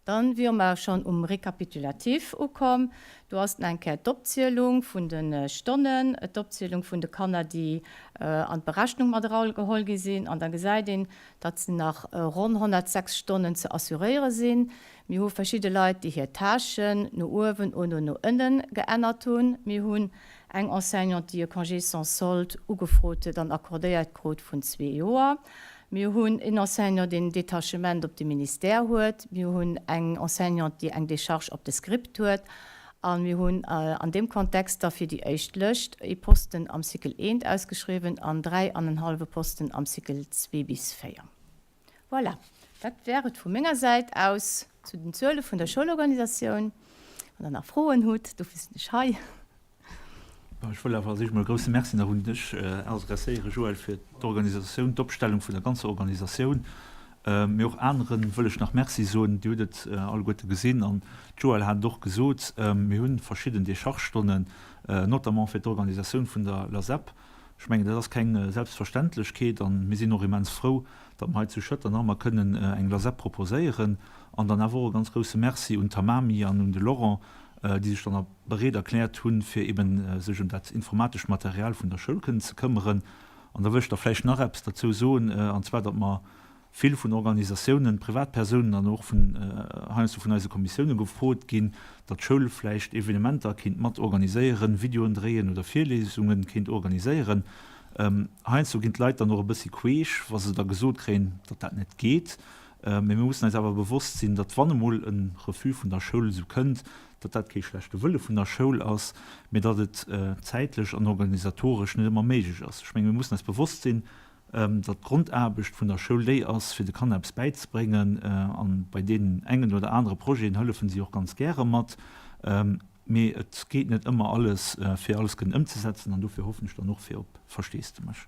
Dann wiere mer schonn um Récapitulatif ukomm. Do ass eng Kéier d'Opzielung vun de Stonnen, d'Opzielung vun de Kanner, déi an d'Berechnung mat erageholl gi sinn. An da gesäit een, datt nach ronn 106 Stonnen ze assuréiere sinn. Mir hu verschidde Leit, déi hir Tâchen no uewen oder no ënne geännert hunn. Mir hunn eng Enseignante, déi e Congé sans solde ugefrot huet an accordéiert krut vun zwee Joer. Mir hunn een Enseignant, deen en Détachement op de Ministère huet. Mir hunn eng Enseignante, déi eng Décharge op de Script huet. A mir hunn an deem Kontext da fir déi éischt Lëscht ee Posten am Cycle I ausgeschriwwen an 3 an en hallwe Posten am Cycle zwee bis véier. Voilà, dat wär et vu menger Säit aus zu den Zuele vun der Schoulorganisatioun. Wann Der nach Froen hutt, dofir sinn ech hei. Ech wëll awer als éischt emol e grousse Merci nach un dech adresséieren, Joël, fir d'Organisatioun, d'Opstellung vun der ganzer Organisatioun. Mee och anere wëll ech nach Merci soen. Dir hutt et alleguerte gesinn an d'Joël hat et och gesot, mir hu verschidden Dechargestonnen, notamment fir d'Organisatioun vun der LASEP. Ech mengen, dat ass keng Selbstverständlechkeet a mir sinn och immens frou, datt mer hei zu Schëtter nach ëmmer kënnen eng LASEP proposéieren. An dann awer och e ganz grousse Merci un d'Tamami an un de Laurent, déi sech dann bereet erkläert hunn, fir eben sech ëm dat informatescht Material vun der Schoul kënnen ze këmmeren. An da wëll ech da vläicht nach eppes derzou soen, an zwar datt mer vill vun Organisatiounen, Privatpersounen an och vun heiansdo vun eise Kommissiounen gefrot ginn, datt d'Schoul vläicht Evenementer kéint mat organiséieren, Videoen dréien oder Virlesungen kéint organiséieren. Heiansdo ginn d'Leit dann och e bëssi queesch, wa se da gesot kréien, datt dat net geet. Mee mir mussen eis awer bewosst sinn, datt wann emol e Refus vun der Schoul esou kënnt, datt dat kee schlechte Wëlle vun der Schoul ass, mee datt et zäitlech an organisatoresch net ëmmer méiglech ass. Ech menge mir mussen eis bewosst sinn, datt d'Grondaarbecht vun der Schoul déi ass, fir de Kanner eppes bäizebréngen. A bei deenen engen oder anere Projeten hëllefen si och ganz gäre mat. Mee et geet net ëmmer alles, fir alles kënnen ëmzesetzen. An dofir hoffen ech dann och fir op Versteesdemech.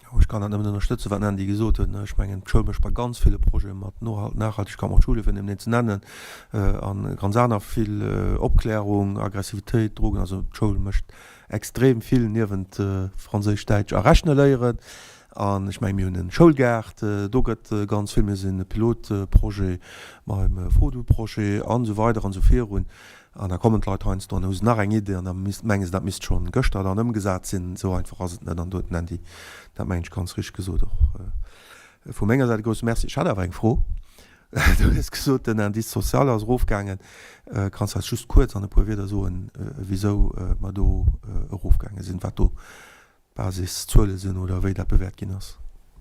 Jo, ech kann dat nëmmen ënnerstëtzen, wat den Andy gesot huet. Ech mengen, d'Schoul mécht bei ganz ville Projete mat, Nachhaltigkeit mat Schule, fir nëmmen een ze nennen, a ganz aner vill Opklärung, Aggressivitéit, Drogen. Also d'Schoul mécht extrem vill niewent Franséisch, Däitsch a Rechne léieren. An ech mengen, mir hunn e Schoulgaart, do gëtt ganz vill, mir sinn e Pilotprojet beim Fodu-Projet an esou weider an esou virun. An da kommen d'Leit heiansdo an da hu se nach eng Idee an da menge se, dat misst schonn gëschter dann ëmgesat sinn. Esou einfach ass et net. An do huet den Andy dat, mengen ech, ganz richteg gesot. Och vu menger Säit e grousse Merci. Ech hat awer eng Fro. Du hues gesot, den Indice social ass erofgaangen. Kanns du eis just kuerz an e puer Wierder soen, wisou mer do erofgaange sinn, wat do d'Basiszuele sinn oder wéi dat bewäert ginn ass?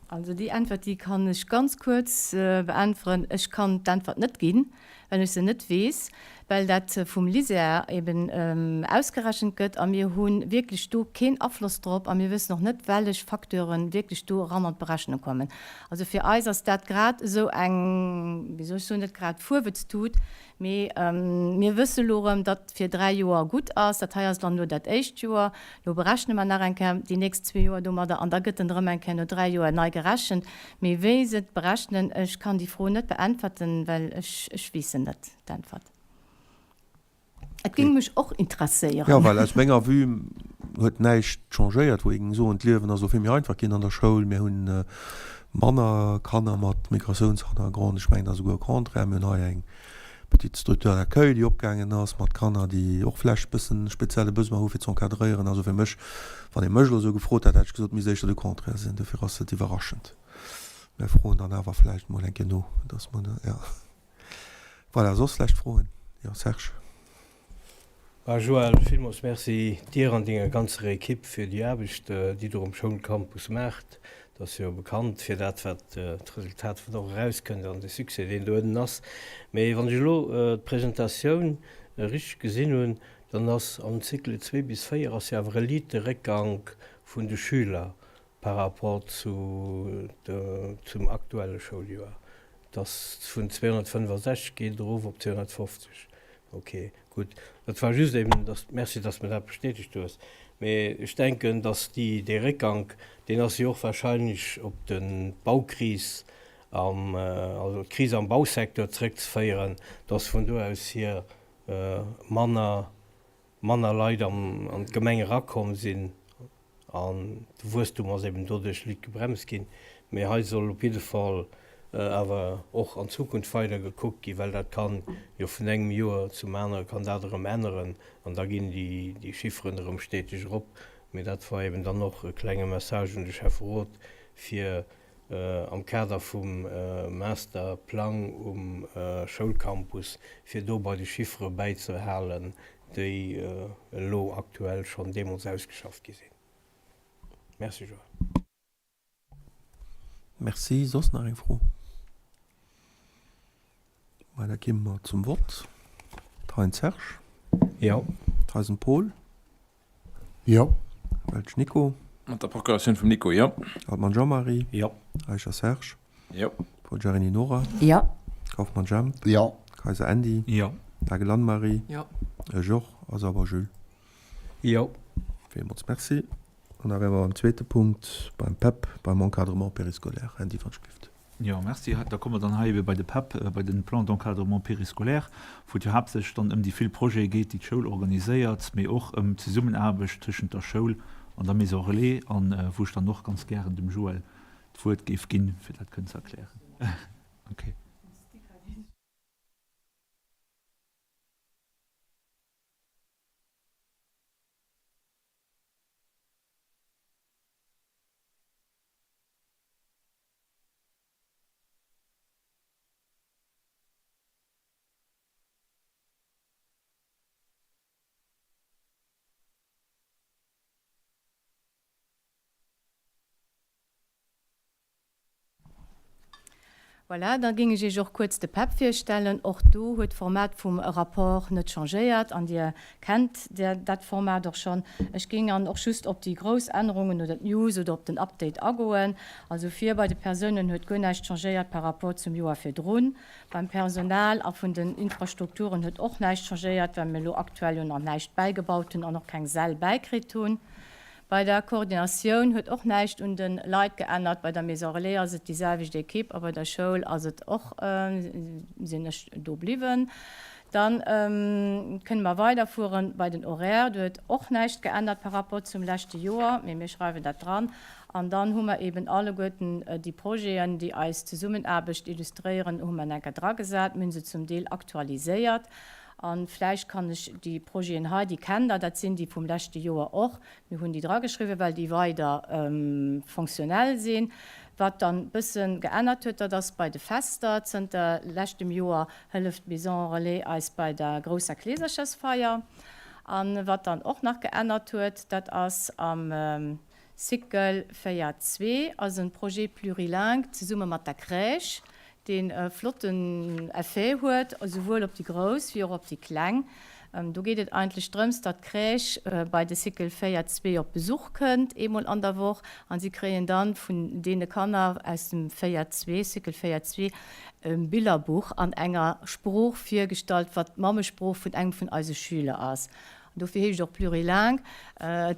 Also déi Äntwert, déi kann ech ganz kuerz beäntweren. Ech kann d'Äntwert net ginn. Well ech se net weess, well dat vum LISER eben ausgerechent gëtt a mir hu wierklech do keen Afloss drop a mir wëssen och net, wellech Facteure wierklech do eran an d'Berechnung kommen. Also fir eis ass dat grad esou eng, wéi soll ech soen, net grad Fuerweztut, mee mir wësse lo erëm, datt fir 3 Joer gutt ass. Dat hei ass dann elo dat éischt Joer. Lo berechne mer nach eng Kéier déi nächst zwee Joer domadder an da gëtt en erëm eng Kéier no 3 Joer nei gerechent. Mee wéi se et berechnen, ech kann déi Fro net beäntwerten, well ech, ech weess se net, d'Äntwert. Et géing mech och interesséieren. Jo, well aus menger Vue huet näischt changéiert, wou ee géing soen, d'Liewen ass elo vill méi einfach ginn an der Schoul, mir hunn manner Kanner mat Migratiounshannergrond. Ech mengen, et ass esouguer au contraire, mir hunn hei eng petite Structure d'accueil, déi opgaangen ass mat Kanner, déi och vlächcht e bëssen spezielle Besoin hu fir z'encadréieren. Also fir mech, wann ee mech elo esou gefrot hätt, hätt ech gesot, et misst éischter de Contraire sinn. Dofir ass et iwwerraschend. Mir froen dann awer vläicht mol eng Kéier no, dass mer, jo. Voilà, soss vläicht Froen? Jo, Serge. Ah Joël, villmools Merci dir an denger ganzer Equipe fir déi Aarbecht déi der um Schoulcampus maacht. Et ass jo bekannt fir dat wat d'Resultat wat och erauskënnt an de Succès deen do ënnen ass. Mee wann ech elo d'Presentatioun richteg gesinn hunn, dann ass am Cycle 2 bis 4 ass jo awer e liite Réckgank vun de Schüler par rapport zu zum aktuelle Schouljoer. Et ass vun 265 geet et erof op 250. Ok, gutt. Dat war just eben, dass, merci, dass de mir dat bestätegt hues. Mee ech denken, dass déi, dee Réckgank, deen ass jo och wahrscheinlech op d'Baukris am, also d'Kris am Bausecteur zrëckzeféieren, dass vun do aus hier manner, manner Leit an d'Gemeng erakomm sinn an de Wuesstum ass eben doduerch liit gebremst ginn. Mee hei soll op jidde Fall awer och an Zukunft weider gekuckt ginn, well dat kann jo vun engem Joer zum anere kann dat erëm änneren an da ginn déi Chifferen erëm steteg erop. Mee dat war eben dann och e klenge Message un de Schäfferot, fir am Kader vum Masterplang um Schoulcampus, fir do bei de Chiffere bäizehalen, déi elo aktuell schonn deemools ausgeschafft gi sinn. Merci, Joël. Merci. Soss nach eng Fro? Mä da gi mer zum Vott. Thein Serge. Jo. Theisen Paul. Jo. Welsch Nico. Mat der Procuratioun vum Nico, jo. Altmann Jean-Marie. Jo. Eicher Serge. Jo. Forgiarini Nora. Jo. Kauffmann Jemp. Jo. Kayser Andy. Jo. Nagel Anne-Marie. Jo. Georges a Sauber Jules. Jo. Villmools Merci. An da wäre mer beim zweete Punkt, beim PEP, beim Encadrement périscolaire. Andy, wann ech gelift. Jo, merci. Da komme mer dann hei ebe bei de PEP, bei den Plan d'encadrement périscolaire, wou et jo haaptsächlech dann ëm déi vill Projete geet, déi d'Schoul organiséiert, mee och ëm d'Zesummenaarbecht tëschent der Schoul an der Maison relais, an wou ech dann och ganz gären dem Joël d'Wuert géif ginn, fir dat kënnen ze erklären. Okay. Voilà, da géing ech Iech och kuerz de PEP virstellen. Och do huet d'Format vum Rapport net changéiert an Dir kennt dat Format och schonn. Ech géing an och just op déi grouss Ännerungen oder d'News oder op den Update agoen. Also vir bei de Persounen huet guer näischt changéiert par rapport zum Joer virdrun. Beim Personal a vun den Infrastrukturen huet och näischt changéiert, well mir elo aktuell jo nach näischt bäigebaut hunn an och keng Säll bäikritt hunn. Bei der Koordinatioun huet och näischt un de Leit geännert. Bei der Maison Relais ass et déi selwecht Equipe a bei der Schoul ass et och, sinn ech do bliwwen. Da kënne mer weiderfueren bei den Horaire. Do huet och näischt geännert par rapport zum leschte Joer, mee mir schreiwen dat dran. An dann hu mer eben alleguerten déi Projeten, déi eis Zesummenaarbecht illustréieren, hu mer enker dragesat. Mir hu se zum Deel aktualiséiert. A vläicht kann ech déi Projeten hei, déi kennt Der, dat sinn déi vum leschte Joer och, mir hunn déi drageschriwwen, well déi weider fonctionnel sinn. Wat dann e bësse geännert huet, dat ass bei de Fester. Zënter leschtem Joer hëlleft d'Maison Relais eis bei der grousser Kleeserchersfeier. A wat dann och nach geännert huet, dat ass am Cycle 4, 2 ass e Projet plurilingue zesumme mat der Crèche. deen e flotten Effet huet, esouwuel op déi Grouss wéi och op déi Kleng. Do geet et eigentlech drëms, datt d'Crèche bei de Cycle 4 zwee op Besuch kënnt, eemol an der Woch, an si kréien dann vun deene Kanner aus dem 4 zwee, Cycle 4 zwee, e Billerbuch an enger Sprooch virgestallt, wat d'Mammesprooch vun engem vun eise Schüler ass. An dofir heescht et och plurilingue.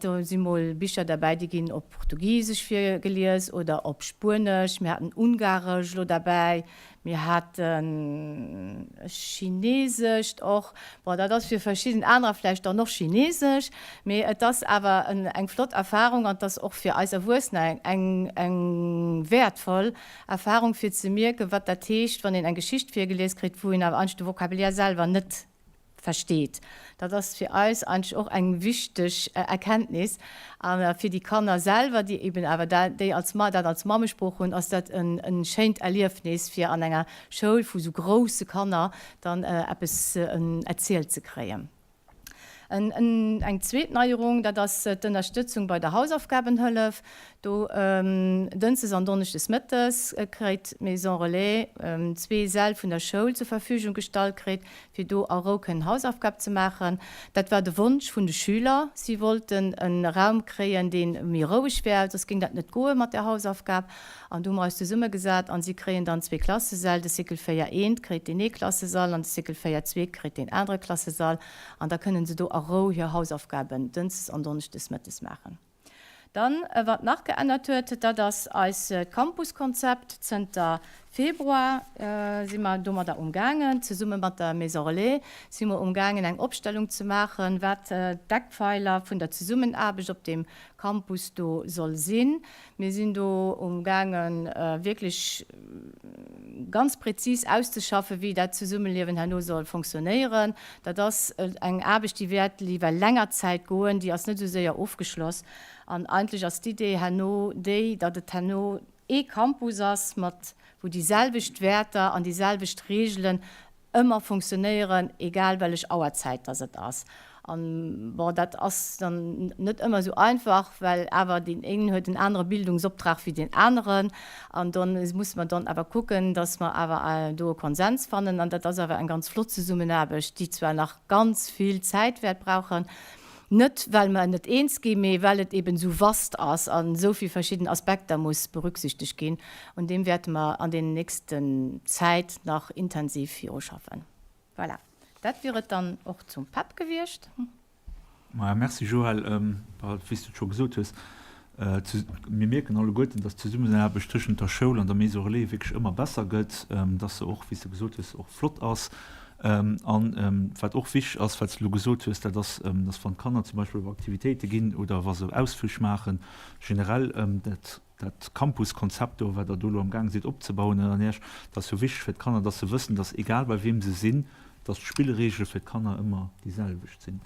Do si mol Bicher derbäi, déi ginn op Portugisesch virgelies oder op Spuenesch. Mir haten Ungaresch elo derbäi, mir haten Chinesescht och. Bon, dat ass fir verschidden anerer vläicht dann och Chinesesch, mee et ass awer eng flott Erfarung an et ass och fir eis Erwuessener eng wäertvoll Erfarung, fir ze mierken, wat dat heescht, wann een eng Geschicht virgelies kritt, wou een awer eigentlech de Vocabulaire selwer net versteet. Dat ass fir eis eigentlech och eng wichteg Erkenntnis. A fir déi Kanner selwer, déi eben awer déi als dat als Mammesprooch hunn, ass dat e schéint Erliefnis, fir an enger Schoul vu sou grousse Kanner dann eppes erzielt ze kréien. Eng zweet Neierung, dat ass d'Ënnerstëtzung bei der Hausaufgabenhëllef. Do dënschdes an donneschdes mëttes kréit d'Maison Relais zwee Säll vun der Schoul zur Verfügung gestallt kritt, fir do a Rou kënnen Hausaufgab ze maachen. Dat war de Wonsch vun de Schüler. Si wollten e Raum kréien, dee méi roueg wär, soss géing dat net goe mat der Hausaufgab. An do hu mer eis zesummegesat an si kréien dann zwee Klassesäll, de Cycle 4 eent kréit deen ee Klassesall an de Cycle 4 zweet kréit deen anere Klassesall an da kënnen se do a Rou hir Hausaufgaben dënschdes an donneschdes mëttes maachen. Dann, wat nach geännert huet, dat ass eist Campuskonzept. Zënter Februar si mer domadder umgaangen, zesumme mat der Maison Relais si mer umgaangen eng Opstellung ze maachen, wat d'Eckpfeiler vun der Zesummenaarbecht op deem Campus do soll sinn. Mir sinn do umgaangen, wierklech ganz prezis auszeschaffen, wéi dat Zesummeliewen herno soll fonctionnéieren. Dat ass eng Aarbecht, déi wäert iwwer länger Zäit goen, déi ass net esou séier ofgeschloss. An eigentlech ass d'Idee herno déi, datt et herno ee Campus ass, mat, wou déi selwecht Wäerter an déi selwecht Reegelen ëmmer funktionéieren, egal wellech Auerzäit dass et ass. An, bon, dat ass dann net ëmmer esou einfach, well awer deen een huet en anere Bildungsoptrag wéi deen aneren. An do musse mer dann awer kucken, dass mer awer do e Konsens fannen. An dat ass awer eng ganz flott Zesummenaarbecht, déi zwar nach ganz vill Zäit wäert brauchen, net well mer net eens ginn, mee well et eben esou vast ass an esou vill verschidden Aspekter muss berücksichtegt ginn. Un deem wäerte mer an den nächsten Zäit nach intensiv viruschaffen. Voilà, dat wier et dann och zum PEP gewiescht. Maja, merci Joël. Wéi s du et scho gesot hues, mir mierken alleguerten, dass d'Zesummenaarbecht tëschent der Schoul an der Maison Relais wierklech ëmmer besser gëtt, dass se och, wéi s de gesot hues, och flott ass. An wat och wichteg ass, wat s de elo gesot hues, dat ass, dass wann d'Kanner zum Beispill op Aktivitéite ginn oder wa se Ausflüch maachen, generell dat, Dat Campus-Konzept do, wat Der do elo amgaang sidd opzebauen ënner Iech, dat ass jo wichteg fir d'Kanner, dass se wëssen, dass egal bei weem se sinn, dass d'Spillregele fir d'Kanner ëmmer déi selwecht sinn.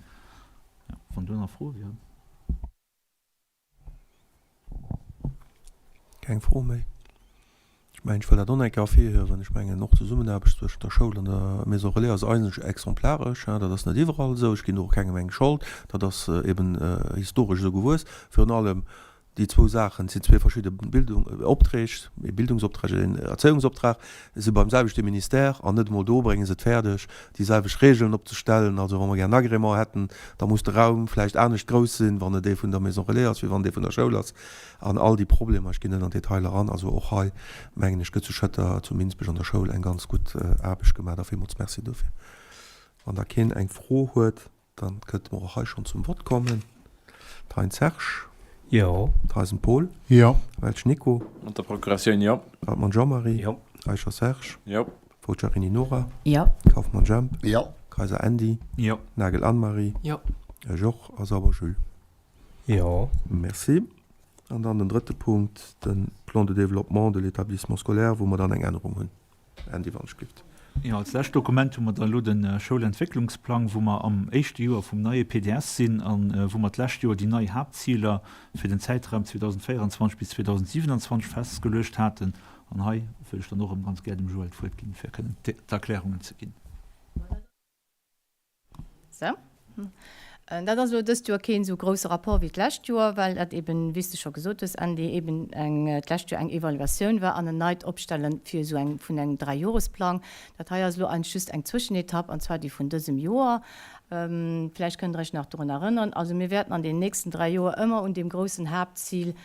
Jo, wann do nach Froe wieren. Keng Fro méi? Ech mengen, ech wëll dat och nach eng Kéier ervirhiewen, ech mengen, och d'Zesummenaarbecht zwëschent der Schoul an der Maison Relais ass eigentlech exemplaresch. Dat ass net iwwerall esou. Ech ginn do och kengem eng Schold. Dat ass eben historesch esou gewuess. Virun allem Déi zwou Saachen sinn zwee verschidde Bildung, Opträg, ee Bildungsoptrag, een Erzéiungsoptrag, si beim selwechte Ministère an net emol do brénge se et fäerdeg, déi selwecht Regeln opzestellen. Also wa mer gär en Agrément hätten, da muss de Raum vläicht anescht grouss sinn, wann et ee vun der Maison Relais ass, wéi wann et ee vun der Schoul ass. An all déi Problemer, ech ginn net an d'Detailer eran, also och hei, mengen ech, gëtt zu Schëtter, zu Minsbech an der Schoul eng ganz gutt Aarbecht gemaach. Da villmools Merci dofir. Wann da keen eng Fro huet. Dann kënnte mer och hei schonn zum Vott kommen. Thein Serge. Jo. Theisen Paul. Jo. Welsch Nico. Mat der Procuratioun, jo. Hartmann Jean-Marie. Jo. Eicher Serge. Jo. Forgiarini Nora. Jo. Kauffmann Jemp. Jo. Kayser Andy. Jo. Nagel Anne-Marie. Jo. Ech och. A Sauber Jules. Jo. Merci. An dann den drëtte Punkt, de Plan de développement de l'établissement scolaire, wou mer dann eng Ännerung hunn. Andy, wann ech gift. Jo, als lescht Dokument hu mer dann elo de Schoulentwécklungsplang, wou mer am éischte Joer vum neie PDS sinn a wou mer d'lescht Joer déi nei Haaptziler fir den Zäitraum 2024 bis 2027 festgeluecht haten. An hei wëll ech dann och erëm ganz gär dem Joël d'Wuert ginn, fir kënnen d'Erklärungen ze ginn. Sou. Dat ass elo dëst Joer keen esou grousse Rapport wéi d'lescht Joer, well dat eben, wéi s de scho gesot hues, Andy, eben eng d'lescht Joer eng Evaluatioun war an en neit Opstelle fir esou eng vun engem Dräijoresplang. Dat hei ass elo eigentlech just eng Zwëschenetapp, an zwar déi vun dësem Joer. Vläicht kënnt Der Iech nach dorun erënneren. Also mir wäerten an den nächsten 3 Joer ëmmer un deem groussen Haaptzil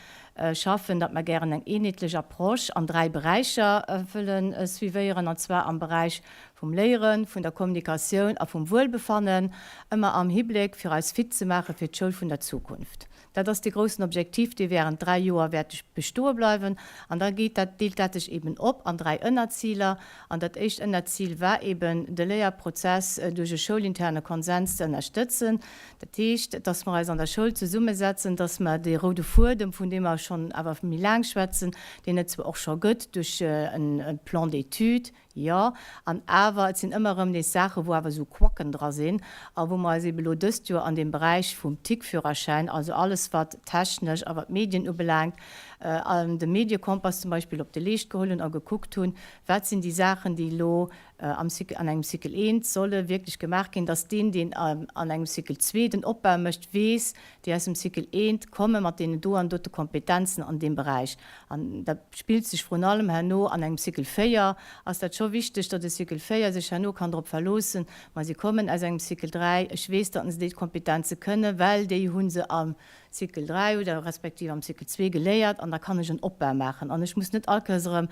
schaffen, datt mer gären eng eenheetlech Approche an 3 Beräicher wëlle suivéieren, an zwar am Beräich vum Léieren, vun der Kommunikatioun a vum Wuelbefannen, ëmmer am Hibléck fir eis fit ze maache fir d'Schoul vun der Zukunft. Dat ass dee groussen Objektiv, dee während 3 Joer wäert bestoe bleiwen. An da geet dat, deelt dat sech eben op an 3 Ënnerziler. An dat éischt Ënnerzil war eben, de Léierprozess duerch e schoulinterne Konsens ze ënnerstëtzen. Dat heescht, dass mer eis an der Schoul zesummesetzen, dass mer dee roude Fuedem, vun deem mer schonn awer méi laang schwätzen, deen et zwar och scho gëtt duerch e Plan d'études, Jo, an awer, et sinn ëmmer erëm nees Saachen, wou awer esou Quacken dra sinn a wou mer eis eebe elo dëst Joer an deem Beräich vum TIC-Führerschäin, also alles wat technesch a wat d'Medien ubelaangt, an de Mediekompass zum Beispill op de Leescht geholl hunn a gekuckt hunn, wat sinn déi Saachen, déi elo am Cycle, an engem Cycle I solle wierklech gemaach ginn, dass deen, deen an engem Cycle ii den Opbau mécht, weess, déi aus dem Cycle I komme mat deenen do an dote Kompetenzen an deem Beräich. An dat spillt sech vrun allem herno an engem Cycle 4, ass dat scho wichteg, datt e Cycle 4 sech herno kann drop verloossen, ma si kommen aus engem Cycle 3, ech weess, datt se déi Kompetenze kënnen, well déi hu se am Cycle 3 oder respektiv am Cycle 2 geléiert an da kann ech en Opbau maachen an ech muss net all Kéiers erëm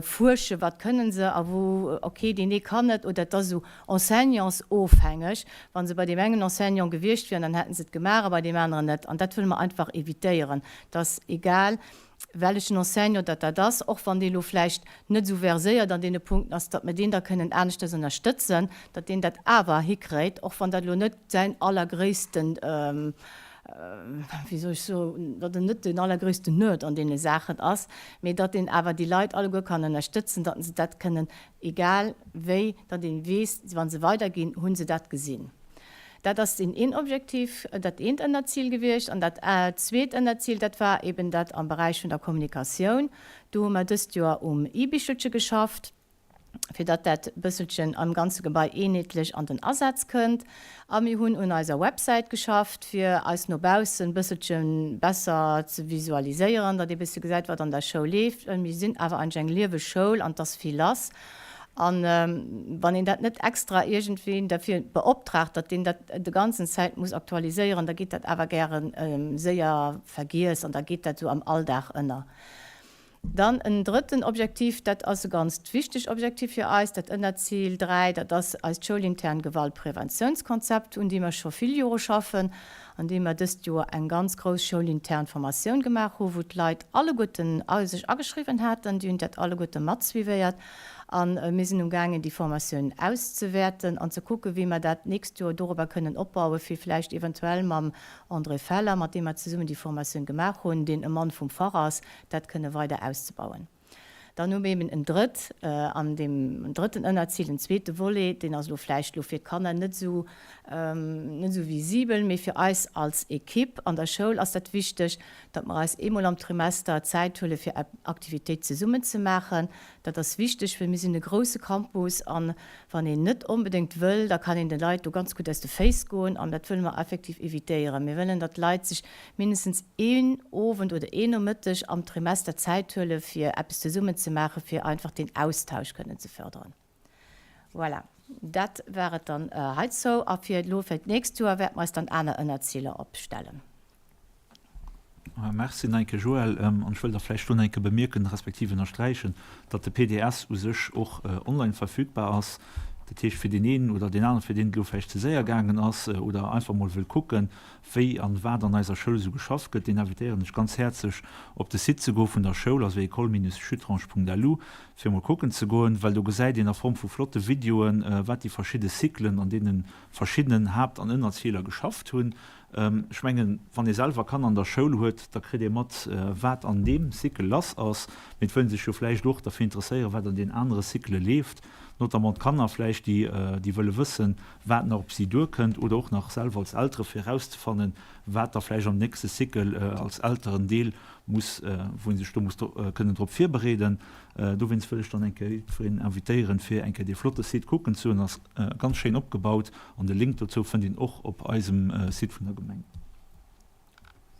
fuersche wat kënnen se a wou, okay, deen ee kann et oder et ass esou enseignantsofhängeg, wa se bei deem engen Enseignant gewiescht wieren, dann hätten se et gemaach a bei deem aneren net an dat wëlle mer einfach évitéieren, dass egal wellechen Enseignant dat dat ass, och wann dee lo vläicht net esou verséiert an deene Punkten ass, datt mer deen da kënnen aneschters ënnerstëtzen, datt deen dat awer hikréit, och wann dat elo net säin allergréissten, wéi soll ech soen, datt en net den allergréissten Nerd an deene Saachen ass, mee datt een awer déi Leit alleguer kann ënnerstëtzen, datt se dat kënnen, egal wéi, datt ee weess, wa se weiderginn, hu se dat gesinn. Dat ass deen een Objektiv, dat eent Ënnerzil gewiescht. An dat zweet Ënnerzil, dat war eben dat am Beräich vun der Kommunikatioun. Do hu mer dëst Joer um E-Bichelche geschafft, fir datt dat bësselchen am ganze Gebai eenheetlech an den Asaz kënnt. A mir hunn un eiser Websäit geschafft, fir eis no baussen bësselche besser ze visualiséieren, datt ee bësse gesäit, wat an der Schoul leeft. Well mir sinn awer eigentlech eng lieweg Schoul an 't ass vill lass. An wann een dat net extra iergendween derfir beoptraagt, datt deen dat de ganzen Zäit muss aktualiséieren, da geet dat awer gäre séier vergiess an da geet dat esou am Alldag ënner. Dann en drëtten Objektiv, dat ass e ganzt wichteg Objektiv fir eis, dat Ënnerzil 3, dat ass eist schoulintern Gewaltpreventiounskonzept, un deem mer scho vill Jore schaffen, an deem mer dëst Joer eng ganz grouss schoulintern Formatioun gemaach hu wou d'Leit alleguerten sech ageschriwwen haten, déi hunn dat alleguerte mat suivéiert a mir sinn um gaangen déi Formatioun auszewäerten an ze kucken, wéi mer dat d'nächst Joer dorobber kënnen opbauen, fir vläicht eventuell mam André Feller, mat deem mer zesummen déi Formatioun gemaach hunn, deen e Mann vum Fach ass, dat kënne weider auszebauen. Dann hu mir eben en drëtt, an deem drëtten Ënnerzil, en zweete Volet, deen ass elo vläicht elo fir d'Kanner net esou, net esou visibel, mee fir eis als Equipe an der Schoul ass dat wichteg, datt mer eis eemol am Trimester Zäit huele fir Aktivitéit zesummen ze maachen. Dat ass wichteg, well mir sinn e grousse Campus an wann een net onbedéngt wëll, da kann een de Leit do ganz gutt aus de Féiss goen an dat wëlle mer effektiv évitéieren. Mir wëllen, datt d'Leit sech mindestens een Owend oder een Nomëtteg am Trimester Zäit huele fir eppes zesummen ze maachen, fir einfach deen Austausch kënnen ze förderen. Voilà, dat war et dann heizou. A fir elo fir d'nächst Joer wäerte mer eis dann aner Ënnerziler opstellen. Merci nach eng Kéier, Joël. An ech wëll da vläicht do nach eng Kéier bemierken, respektiv ënnersträichen, datt de PDS u sech och online verfügbar ass. Dat heescht, fir deen een oder deen aneren, fir deen et elo vläicht ze séier gaangen ass oder einfach emol wëll kucken, wéi an wat an eiser Schoul esou geschafft gëtt, deen invitéieren ech ganz häerzlech op de Site ze goe vun der Schoul, also école-schuttrange.lu, fir emol kucken ze goen, well do gesäit een a Form vu flotte Videoen, wat déi verschidde Cyclen an deene verschiddenen Haapt an Ënnerzieler geschafft hunn. Ech mengen, wann ee selwer Kanner an der Schoul huet, da kritt ee mat, wat an deem Cycle lass ass, mee et wëll ee sech jo vläicht och derfir interesséieren, wat an deenen anere Cyclë leeft. Notamment d'Kanner vläicht, déi, déi wëlle wëssen, wat nach op si duerkënnt oder och nach selwer als Eltere fir erauszefannen, wat da vläicht am nächste Cycle als Elterendeel muss, wou ee sech do muss kënnen drop virbereeden. Dowéinst wëll ech dann eng Kéier jiddwereen invitéieren, fir eng Kéier dee flotte Site kucken ze goen. Ass ganz schéin opgebaut an de Link dozou fënnt een och op eisem Site vun der Gemeng.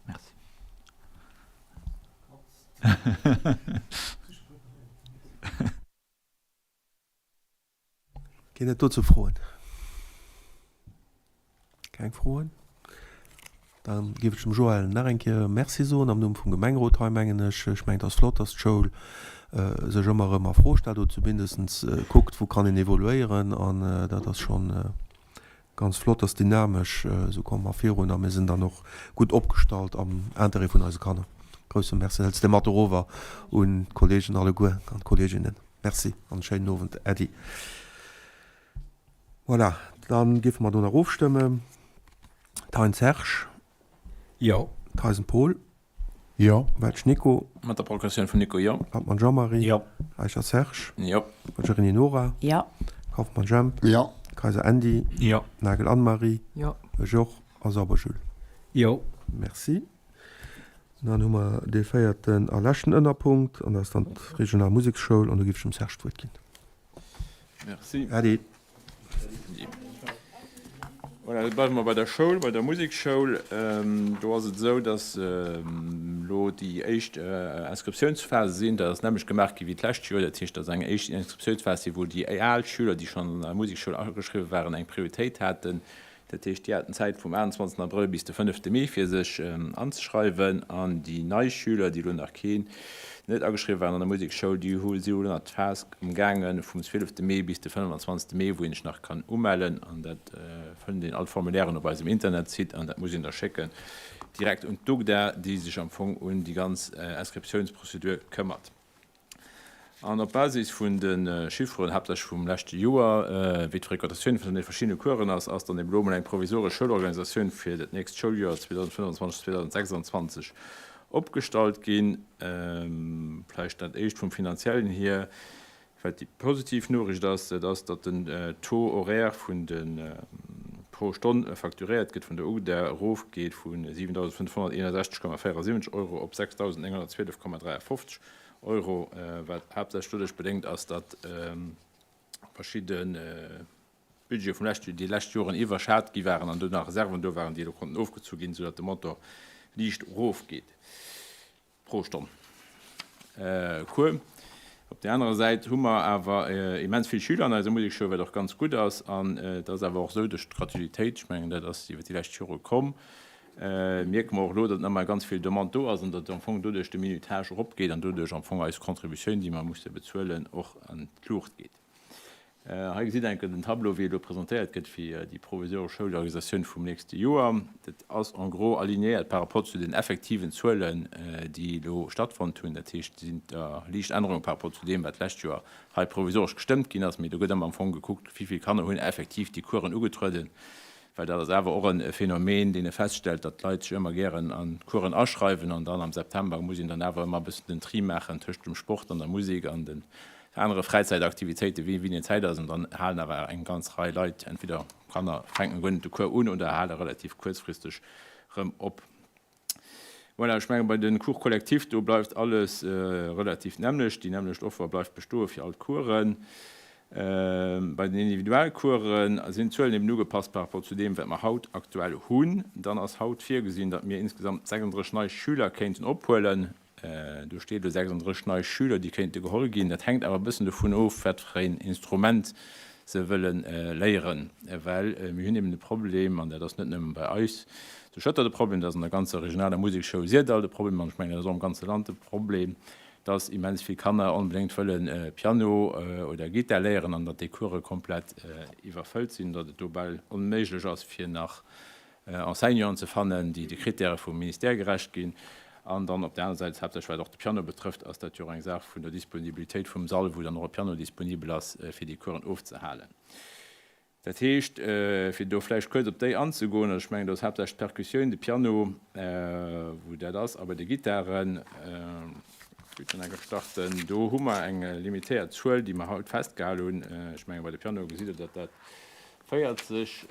Merci. Ginn et dozou Froen? Keng Froen? Da géif ech dem Joël nach eng Kéier Merci soen am Numm vum Gemengerot hei, mengen ech. Ech mengen, et ass flott, dass d'Schoul sech ëmmer erëm a Fro stellt oder zumindest kuckt, wou kann een evoluéieren. An dat ass schonn ganz flott, ass dynamesch. Esou komme mer virun a mir sinn dann och gutt opgestallt am Interêt vun eise Kanner. Grousse Merci. Hëls de mat erover un d'Kollegen alleguer an d'Kolleginnen. Merci an en schéinen Owend, Äddi. Voilà, dann géife mer do nach ofstëmmen. Thein Serge. Jo. Theisen Paul. Jo. Welsch Nico. Mat der Progressioun vum Nico, jo. Hartmann Jean-Marie. Jo. Eicher Serge. Jo. Mogherini Nora. Jo. Kauffmann Jemp. Jo. Kayser Andy. Jo. Nagel Anne-Marie. Jo. Georges a Sauber Jules. Jo. Merci. Dann hu mer dee véierten a leschten Ënnerpunkt, an dat ass dann d'regional Museksschoul, an do géif ech dem Serge d'Wuert ginn. Merci. Äddi. Voilà, da bleiwe mer bei der Schoul, bei der Museksschoul. Do ass et esou, dass elo déi éischt Inscriptiounsphase sinn. Dat ass d'nämmlecht gemaach gi wéi d'lescht Joer. Dat heescht, dass eng éischt Inscriptiounsphas si wou déi al Schüler, déi schonn an der Museksschoul ageschriwwen waren, eng Prioritéit haten. Dat heescht, déi haten Zäit vum 28 Abrëll bis de 5 Mee fir sech anzeschreiwen. An déi nei Schüler, déi elo nach keen, net ageschriwwen waren an der Musekschoul, déi hu si elo nach d'Phas amgaange vum 12 Mee bis de 25 Mee, wou een sech nach kann umellen. An dat fënnt een all d'Formulairen op eisem Internetsite an dat muss een da schécken direkt un d'UGDA, déi sech am Fong un déi ganz Inscriptiounsprozedur këmmert. An op Basis vun de Chifferen, haaptsächlech vum leschte Joer, wéi d'Fréquentatioun vun de verschiddene Coursen ass, ass dann eben elo emol eng provisoresch Schoulorganisatioun fir dat nächst Schouljoer 2025, 2026 opgestallt ginn. Vläicht dat éischt vum Finanziellen hier, wat déi positiv Noriicht ass, dat ass, datt den Taux horaire vun de pro Stonn facturéiert gëtt vun der UGDA erofgeet vu 7.561,74 Euro op 6.912,53 Euro, wat haaptsächlech doduerch bedéngt ass, datt verschidde Budgete vum leschte, déi lescht Joren iwwerschat gi waren an do nach Reserven do waren, déi elo konnten ofgezu ginn, soudatt de Montant liicht erofgeet pro Stonn Cours. Op där anerer Säit hu mer awer immens vill Schüler an eiser Musekschoul, wat och ganz gutt ass. An et ass awer och esou, duerch d'Gratuitéit, ech mengen, dat ass iwwer déi lescht Jore komm, mierke mer och elo, datt ëmmer ganz vill Demande do ass an datt am Fong doduerch de Minutage eropgeet an doduerch am Fong eis Contributioun, déi mer musse bezuelen, och an d'Luucht geet. Hei gesitt Der enke den Tableau, wéi e elo presentéiert gëtt fir déi provisoresch Schoulorganisatioun vum nächste Joer. Dat ass en gros alignéiert par rapport zu den effektiven Zuelen, déi elo stattfonnt hunn. Dat heescht, et sinn da liicht Ännerunge par rapport zu deem, wat d'lescht Joer hei provisoresch gestëmmt ginn ass. Mee do gëtt ëmmer am Fong gekuckt, wéi vill Kanner hunn effektiv déi Coursen ugetrueden. Well dat ass awer och e Phänomen, deen e feststellt, datt d'Leit sech ëmmer gären an d'Coursen aschreiwen an dann am September muss een dann awer ëmmer e bëssen den Tri maachen tëscht dem Sport an der Musek an den anere Fräizäitaktivitéiten, wéi wéini Zäit ass. An dann halen awer eng ganz Rei Leit, entweder Kanner fänken guer net de Cours un oder hale relativ kuerzfristeg rëm op. Voilà, ech menge bei de Cours collectifs, do bleift alles relativ d'nämmlecht. Déi nämmlecht Offer bleift bestoe fir all d'Coursen. Bei den Individualcoursen sinn d'Zuelen eben ugepasst par rapport zu deem, wat mer haut aktuell hunn. Dann ass haut virgesinn, datt mir insgesamt 36 nei Schüler kéinten ophuelen. Do steet elo 36 nei Schüler, déi kéinte geholl ginn. Dat hänkt awer e bëssen dovun of, wat fir een Instrument se wëlle léieren. Well mir hunn eben de Problem, an dat ass net nëmme bei eis zu Schëtter de Problem, dat ass an der ganzer regionaler Musekschoul Syrdall de Problem, an ech mengen, dat ass och am ganze Land de Problem, dass immens vill Kanner onbedéngt wëlle Piano oder Gittar léieren an datt déi Course komplett iwwerfëllt sinn, datt et do bal onméiglech ass, fir nach Enseignanten ze fannen, déi de Krittäre vum Ministère gerecht ginn. An dann op där aner Säit, haaptsächlech wat och de Piano betrëfft, ass dat jo och eng Saach vun der Disponibilitéit vum Sall, wou dann och e Piano disponibel ass, fir déi Coursen ofzehalen. Dat heescht, fir do vläicht kuerz op déi anzegoen, also ech mengen, do ass haaptsächlech d'Percussioun, de Piano, wou dat ass, a bei de Gittaren. Gutt, dann enke starten. Do hu mer eng limitéiert Zuel, déi mer haut festgehal hunn. Ech menge bei de Pianoe gesitt Der, datt dat 40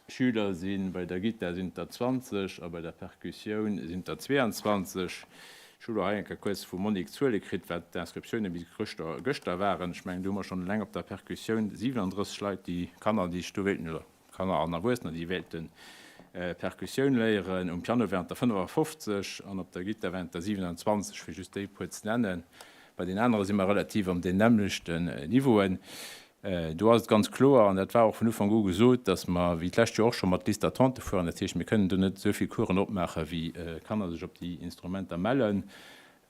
Schüler sinn, bei der Gittar sinn et der 20 a bei der Perkussioun sinn et der 22. Ech hu lo hei eng Kéier kuerz vum Monique d'Zuele kritt, wat d'Inscriptiounen bis gëschter gëschter waren. Ech mengen, do hu mer schonn eleng op der Perkussioun 37 Leit, déi Kanner, déi sech do wéilten, oder Kanner an Erwuessener, déi wéilte Perkussioun léieren. Um Piano waren et der 55 an op der Gittar waren et der 27, fir just déi puer ze nennen. Bei den anere si mer relativ an den nämmlechten Niveauen. Do ass et ganz kloer, an dat war och vun Ufank u gesot, dass mer, wéi d'lescht Joer och scho, mat Liste d'attente fueren. Dat heescht, mir kënnen do net esou vill Coursen opmaachen, wéi Kanner sech op déi Instrumenter mellen.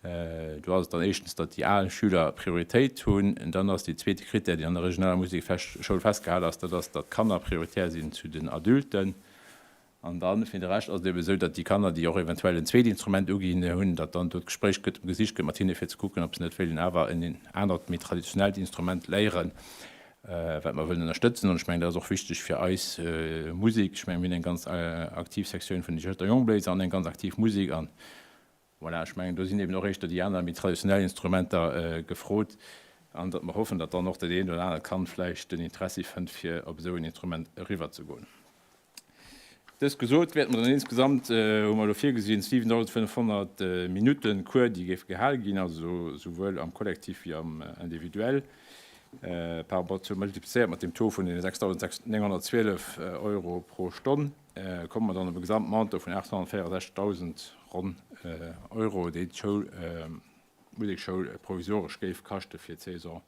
Do ass et dann éischtens, datt déi al Schüler Prioritéit hunn. Dann ass dee zweete Krittär, deen an der regionaler Musekschoul festgehale ass, dat ass, datt d'Kanner prioritär sinn zu den Adulten. An dann, fir de Rescht ass et ebe sou, datt déi Kanner, déi och eventuell en zweet Instrument uginn hunn, datt dann do d'Gespréich gëtt, gesicht gëtt mat hinne fir ze kucken, ob se net wéilen awer en anert, méi traditionellt Instrument léieren, wat mer wëllen ënnerstëtzen. An ech mengen, dat ass och wichteg fir eis Musek. Ech mengen, mir hunn eng ganz aktiv Sektioun vun de Schëtter Jongbléiser an eng ganz aktiv Musek. An voilà, ech mengen, do sinn eben och éischter déi aner, méi traditionell Instrumenter gefrot. An datt mer hoffen, datt dann och dat eent oder anert Kand vläicht den Interessi fënnt, fir op esou en Instrument eriwwerzegoen. Dëst gesot, wäerte mer dann insgesamt, hu mer elo virgesinn, 7.500 Minutten Cours, déi géife gehale ginn, also souwuel am Kollektiv wéi am Individuell, par rapport zu, multiplizéiert mat dem Taux vun deene 6.912 Euro pro Stonn, komme mer dann op e Gesamtmontant vun 864.000 ronn Euro, déi d'Schoul, d'Musekschoul provisoresch géif kaschte fir d'Saison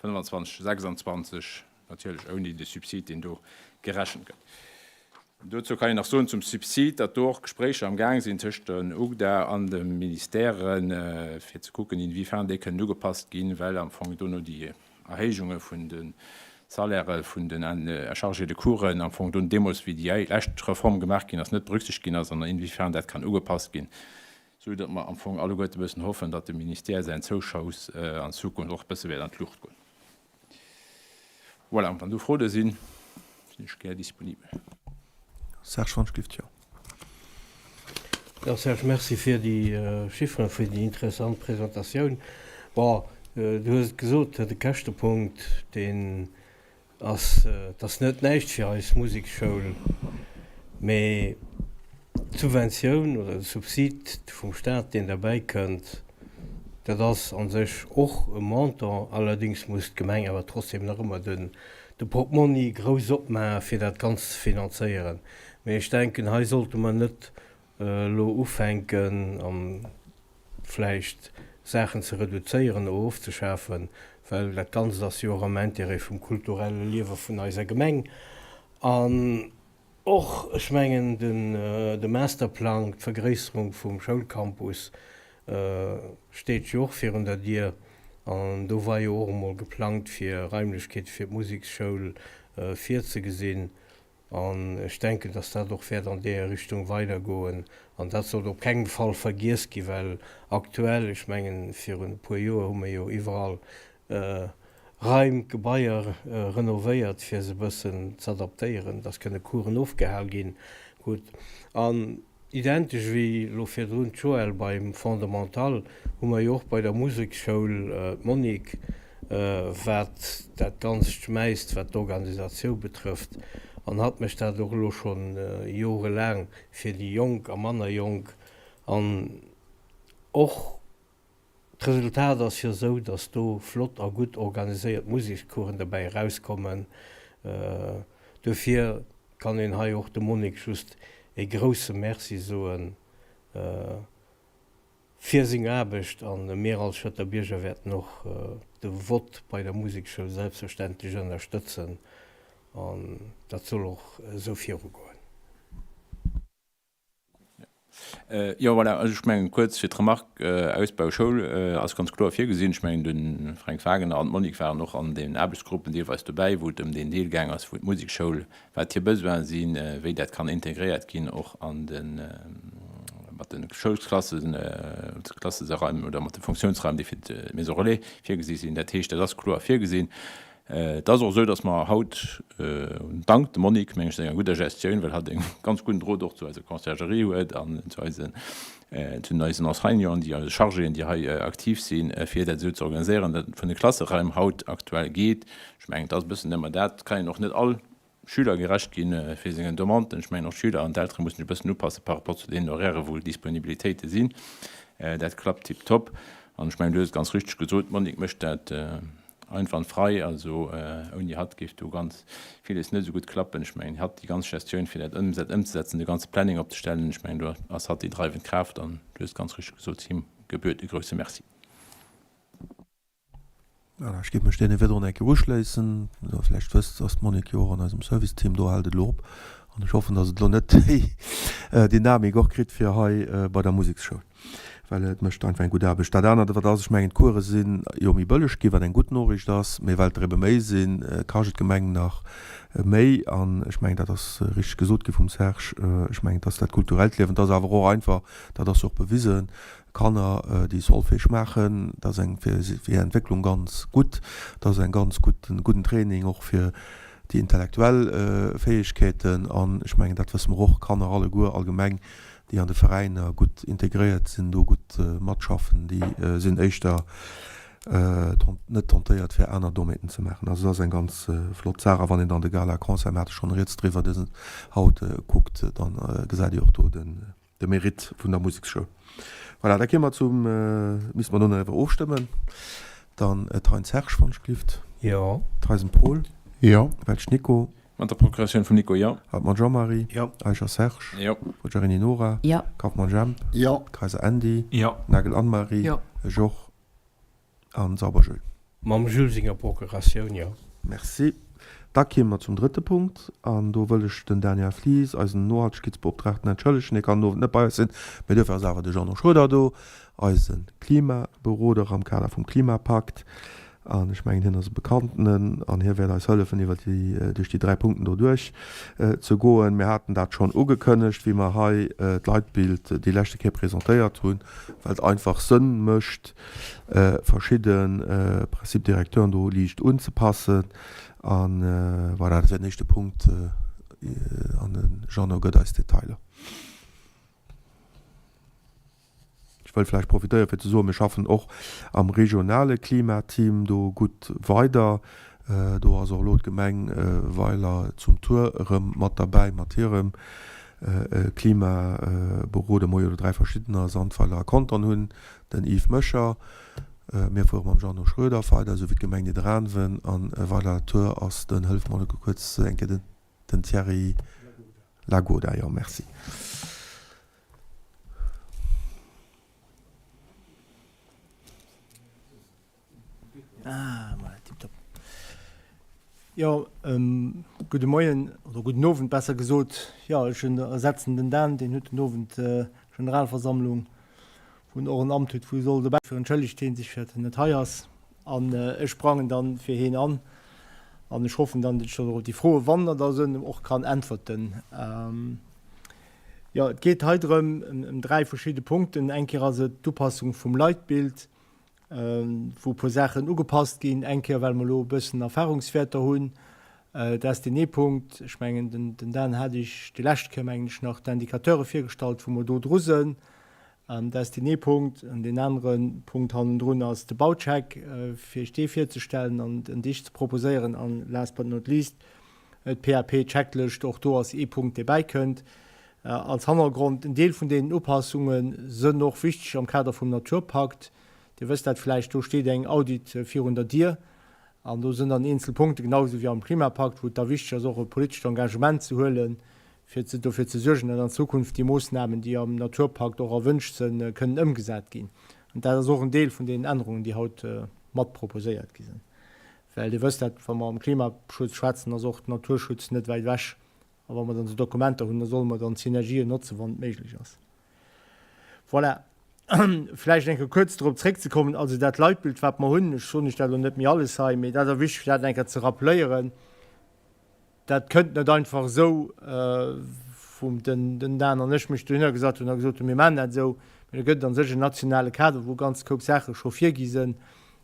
25, 26, natierlech ouni de Subsid, deen do gerechent gëtt. Dozou kann een nach soen zum Subsid, datt do och Gespréicher am Gaang sinn tëscht der UGDA an de Ministèren, fir ze kucken, inwiefern déi kënnen ugepasst ginn, well am Fong dono déi Erhéijunge vun de Salairë vun den Chargés de coursen am Fong dunn deemools, wéi déi lescht Reform gemaach ginn ass, net berücksichtegt ginn ass an inwiefern dat kann ugepasst ginn. Sou datt mer am Fong alleguerte e bëssen hoffen, datt de Ministère säin Zouschoss an Zukunft och e bësse wäert an d'Luucht goen. Voilà, wann do Froe sinn, sinn ech gär disponibel. Serge Van Schlift, Jo. Jo, Serge, merci fir déi Chifferen, fir déi interessant Presentatioun. Bon, du hues et gesot, de Käschtepunkt, deen Ass, et ass net näischt fir eis Museksschoul, mee d'Subventioun oder de Subsid vum Staat, deen derbäi kënnt, dat ass a sech och e Montant. Allerdéngs muss d'Gemeng awer trotzdem nach ëmmer den, de Portmonni grouss opmaachen, fir dat Ganzt ze finanzéieren. Mee ech denken, hei sollte mer net elo ufänken an vläicht Saachen ze reduzéieren oder ofzeschafen, well dat Ganzt ass jo och am Intérêt vum kulturelle Liewe vun eiser Gemeng. An och, ech mengen, de Masterplang, d'Vergréisserung vum Schoulcampus steet jo och virun der Dier. An do war jo och emol geplangt, fir Raimlechkeete fir d'Museksschoul virzegesinn. An ech denken, dass dat och wäert an deeër Richtung weidergoen. An dat sollt op kengem Fall vergiess ginn, well aktuell, ech mengen, virun e puer Joer hu mer jo iwwerall Raim, Gebaier renovéiert, fir se e bëssen z'adaptéieren, dass kënne Coursen ofgehal ginn. Gutt. An Identesch wéi elo virdrun d'Joëlle beim Fondamental, hu mer jo och bei der Museksschoul d'Monique, wat dat Ganzt schmäisst, wat d'Organisatioun betrëfft. An hatt mécht dat och elo scho jorelaang fir déi Jonk a manner Jonk. An och D'Resultat ass jo esou, dass do flott a gutt organiséiert Musekscoursen derbäi erauskommen. Duerfir kann een hei och dem Monique just e grousse Merci soe fir seng Aarbecht. A mir als Schëtter Bierger wäerten och de Vott bei der Musekschoul selbstverständlech ënnerstëtzen. An dat soll och esou virugoen. Jo, voilà, also ech mengen kuerz fir d'Remarque, Ausbau Schoul ass ganz kloer virgesinn. Ech mengen de Fränk Wagener an d'Monique waren och an den Aarbechtsgruppen deelweis dobäi, wou et ëm deen Deel gaang ass, wou d'Musekschoul, wat hir Besoine sinn, wéi dat kann integréiert ginn och an de mat de Schoulsklassen, Klasseseraim oder mat de Funktiounsraim, déi fir d'Maison relais virgesi sinn. Dat heescht, dat ass kloer virgesinn. Et ass och esou, dass mer haut, dank dem Monique, meng ech, senger gudder Gestioun, well hatt e ganz gudden Drot och zu eiser Conciergerie huet an zu eise. Zu eisen Enseignanten, déi eise Chargéen, déi hei aktiv sinn, fir dat esou ze organiséieren, datt et vun de Klasseraim haut aktuell geet. Ech mengen, et ass e bëssen ëmmer dat, et kann een och net all Schüler gerecht ginn fir sengen Demanden. Ech mengen, och d'Schüler an d'Eltere mussen sech e bëssen upasse par rapport zu deenen Horairen, wou Disponibilitéite sinn. Dat klappt tiptop. An ech mengen, du hues et ganz richteg gesot, d'Monique mécht dat Einwandfrei, also ouni hatt géif do ganz villes net esou gutt klappen. Ech mengen, hatt déi ganz Gestioun fir dat ëmzesetzen, de ganze Planning opzestellen, ech mengen do ass hatt déi dreiwend Kraaft an du hues ganz richteg gesot, him gebührt e grousse Merci. Voilà, ech géif mech deene virdrun eng Kéier uschléissen. Wéi Der vläicht wësst, ass d'Monique jo och an eisem Serviceteam. Do hält et elo op an ech hoffen, dass et elo net déi Dynamik och kritt fir hei bei der Museksschoul. Well et mécht einfach eng gutt Aarbecht. Dat anert, wat ass, ech mengen, d'Course si jo méi bëlleg ginn, wat eng gutt Noriicht ass, mee well et der ebe méi sinn, kascht et d'Gemeng nach méi. An ech mengen, dat ass richteg gesot gi vum Serge, ech mengen, et ass dat kulturellt Liewen, et ass awer och einfach, dat ass jo och bewisen, Kanner, déi Solfège maachen, dat ass eng fir hir Entwécklung ganz gutt, dat ass eng ganz gutt, e gudden Training och fir déi intellektuell Fäegkeeten. An ech mengen, dat wësse mer och, Kanner alleguer allgemeng, déi an de Veräiner gutt integréiert sinn, do gutt matschaffen, déi sinn éischter net tentéiert fir aner Domainen ze maachen. Also dat ass eng ganz flott Saach. A wann een dann de Gala-Concert, mir hate schonn rieds driwwer dësen haut, kuckt, da gesäit Dir och do de Mérite vun der Museksschoul. Voilà, da kéime mer zum, misste mer do nach iwwer ofstëmmen, dann d'Heinz Hersch, wann ech gelift. Jo. Theisen Paul. Jo. Welsch Nico. Mat der Procuratioun vum Nico, jo. Hartmann Jean-Marie. Jo. Eicher Serge. Jo. Forgiarini Nora. Jo. Kauffmann Jemp. Jo. Kayser Andy. Jo. Nagel Anne-Marie. Jo. Joch an Sauber Jules. Mam Jules senger Procuratioun, jo. Merci. Da kéime mer zum drëtte Punkt an do wëll ech den Daniel Flies, eisen Nohaltegkeetsbeoptraagten, entschëllegen. Hie kann den Owend net bei eis sinn, mee duerfir ass awer de Jeannot Schroeder do, eise Klimaberoder am Kader vum Klimapakt. An ech mengen, hien ass e Bekanntenen an hie wäert eis hëllefen, iwwer déi, duerch déi 3 Punkten do duerch ze goen. Mir haten dat schonn ugekënnegt, wéi mer hei d'Leitbild déi leschte Kéier presentéiert hunn, well et einfach Sënn mécht, verschidde Principes directeuren do liicht unzepassen. A voilà, dat wär den éischte Punkt. An de Jeannot gëtt eis d'Detailer. Ech wëll vläicht profitéieren, fir ze soen, mir schaffen och am regionale Klimateam do gutt weider. Do ass och elo d'Gemeng Weiler zum Tuer erëm mat derbäi mat hirem Klimaberoder. Mer hu jo do 3 verschiddener, Sandweiler a Contern hunn den Yves Mécher. Mir fuere mam Jeannot Schroeder weider, esou wéi d'Gemeng Nidderaanwen. A Weiler-la-Tour ass den, hëllef mer elo kuerz eng Kéier, den Thierry Lagoda. Jo, merci. Ah, voilà, tiptop. Jo, gudde Moien, oder gudden Owend besser gesot. Jo, ech ersetzen den Dan, deen huet den Owend Generalversammlung, wou en och en Amt huet, wou e soll dobäi. Dofir entschëllegt heen sech, fir datt en net hei ass. An ech sprangen dann fir heen an. An ech hoffen dann, datt ech dann och op déi Froen, wann der da sënn, och kann äntwerten. Jo, et geet hei drëm, ëm 3 verschidde Punkten. Eng Kéier ass et d'Upassung vum Leitbild, wou e puer Saachen ugepasst ginn. Eng Kéier, well mer elo e bëssen Erfahrungswäerter hunn. Dat ass deen ee Punkt. Ech mengen, den Dan hat Iech déi lescht Kéier, mengen ech, nach d'Indicateure virgestallt, wou mer do dru sënn. Dat ass deen ee Punkt. An deen anere Punkt hannendrun ass de Baucheck, fir Iech dee virzestellen an en Iech ze proposéieren. An last but not least, D'PAP-Checklëscht, och do ass ee Punkt, dee bäikënnt. Als Hannergrond, En Deel vun deenen Upassunge sënn och wichteg am Kader vum Naturpakt. Dir wësst dat vläicht, do steet eng Audit virun der Dier an do sënn dann eenzel Punkte, genau esou wéi am Klimapakt, wou et da wichteg ass, och e politescht Engagement ze huelen, fir ze dofir ze suergen, datt an Zukunft déi Moossnamen, déi am Naturpakt och erwünscht sënn, kënnen ëmgesat ginn. An dat ass och en Deel vun deenen Ännerungen, déi haut mat proposéiert gi sënn. Well Dir wësst dat, wa mer am Klimaschutz schwätzen, ass och den Naturschutz net wäit ewech. A wa mer dann esou Dokumenter hunn, da solle mer dann d'Synergien notzen, wann et méiglech ass. Voilà. Vläicht eng Kéier kuerz drop zréckzekommen, also dat Leitbild, wat mer hunn, ech soen lech dat elo net méi alles hei, mee dat ass wichteg, fir dat eng Kéier ze rappeléieren, Dat kënnt net einfach esou, wou den Dan an ech mech dohinner gesat hunn a gesot hunn, mir maachen dat esou. Mee do gëtt et a sech en nationale Kader, wou e ganze Koup Saache scho virgi sinn.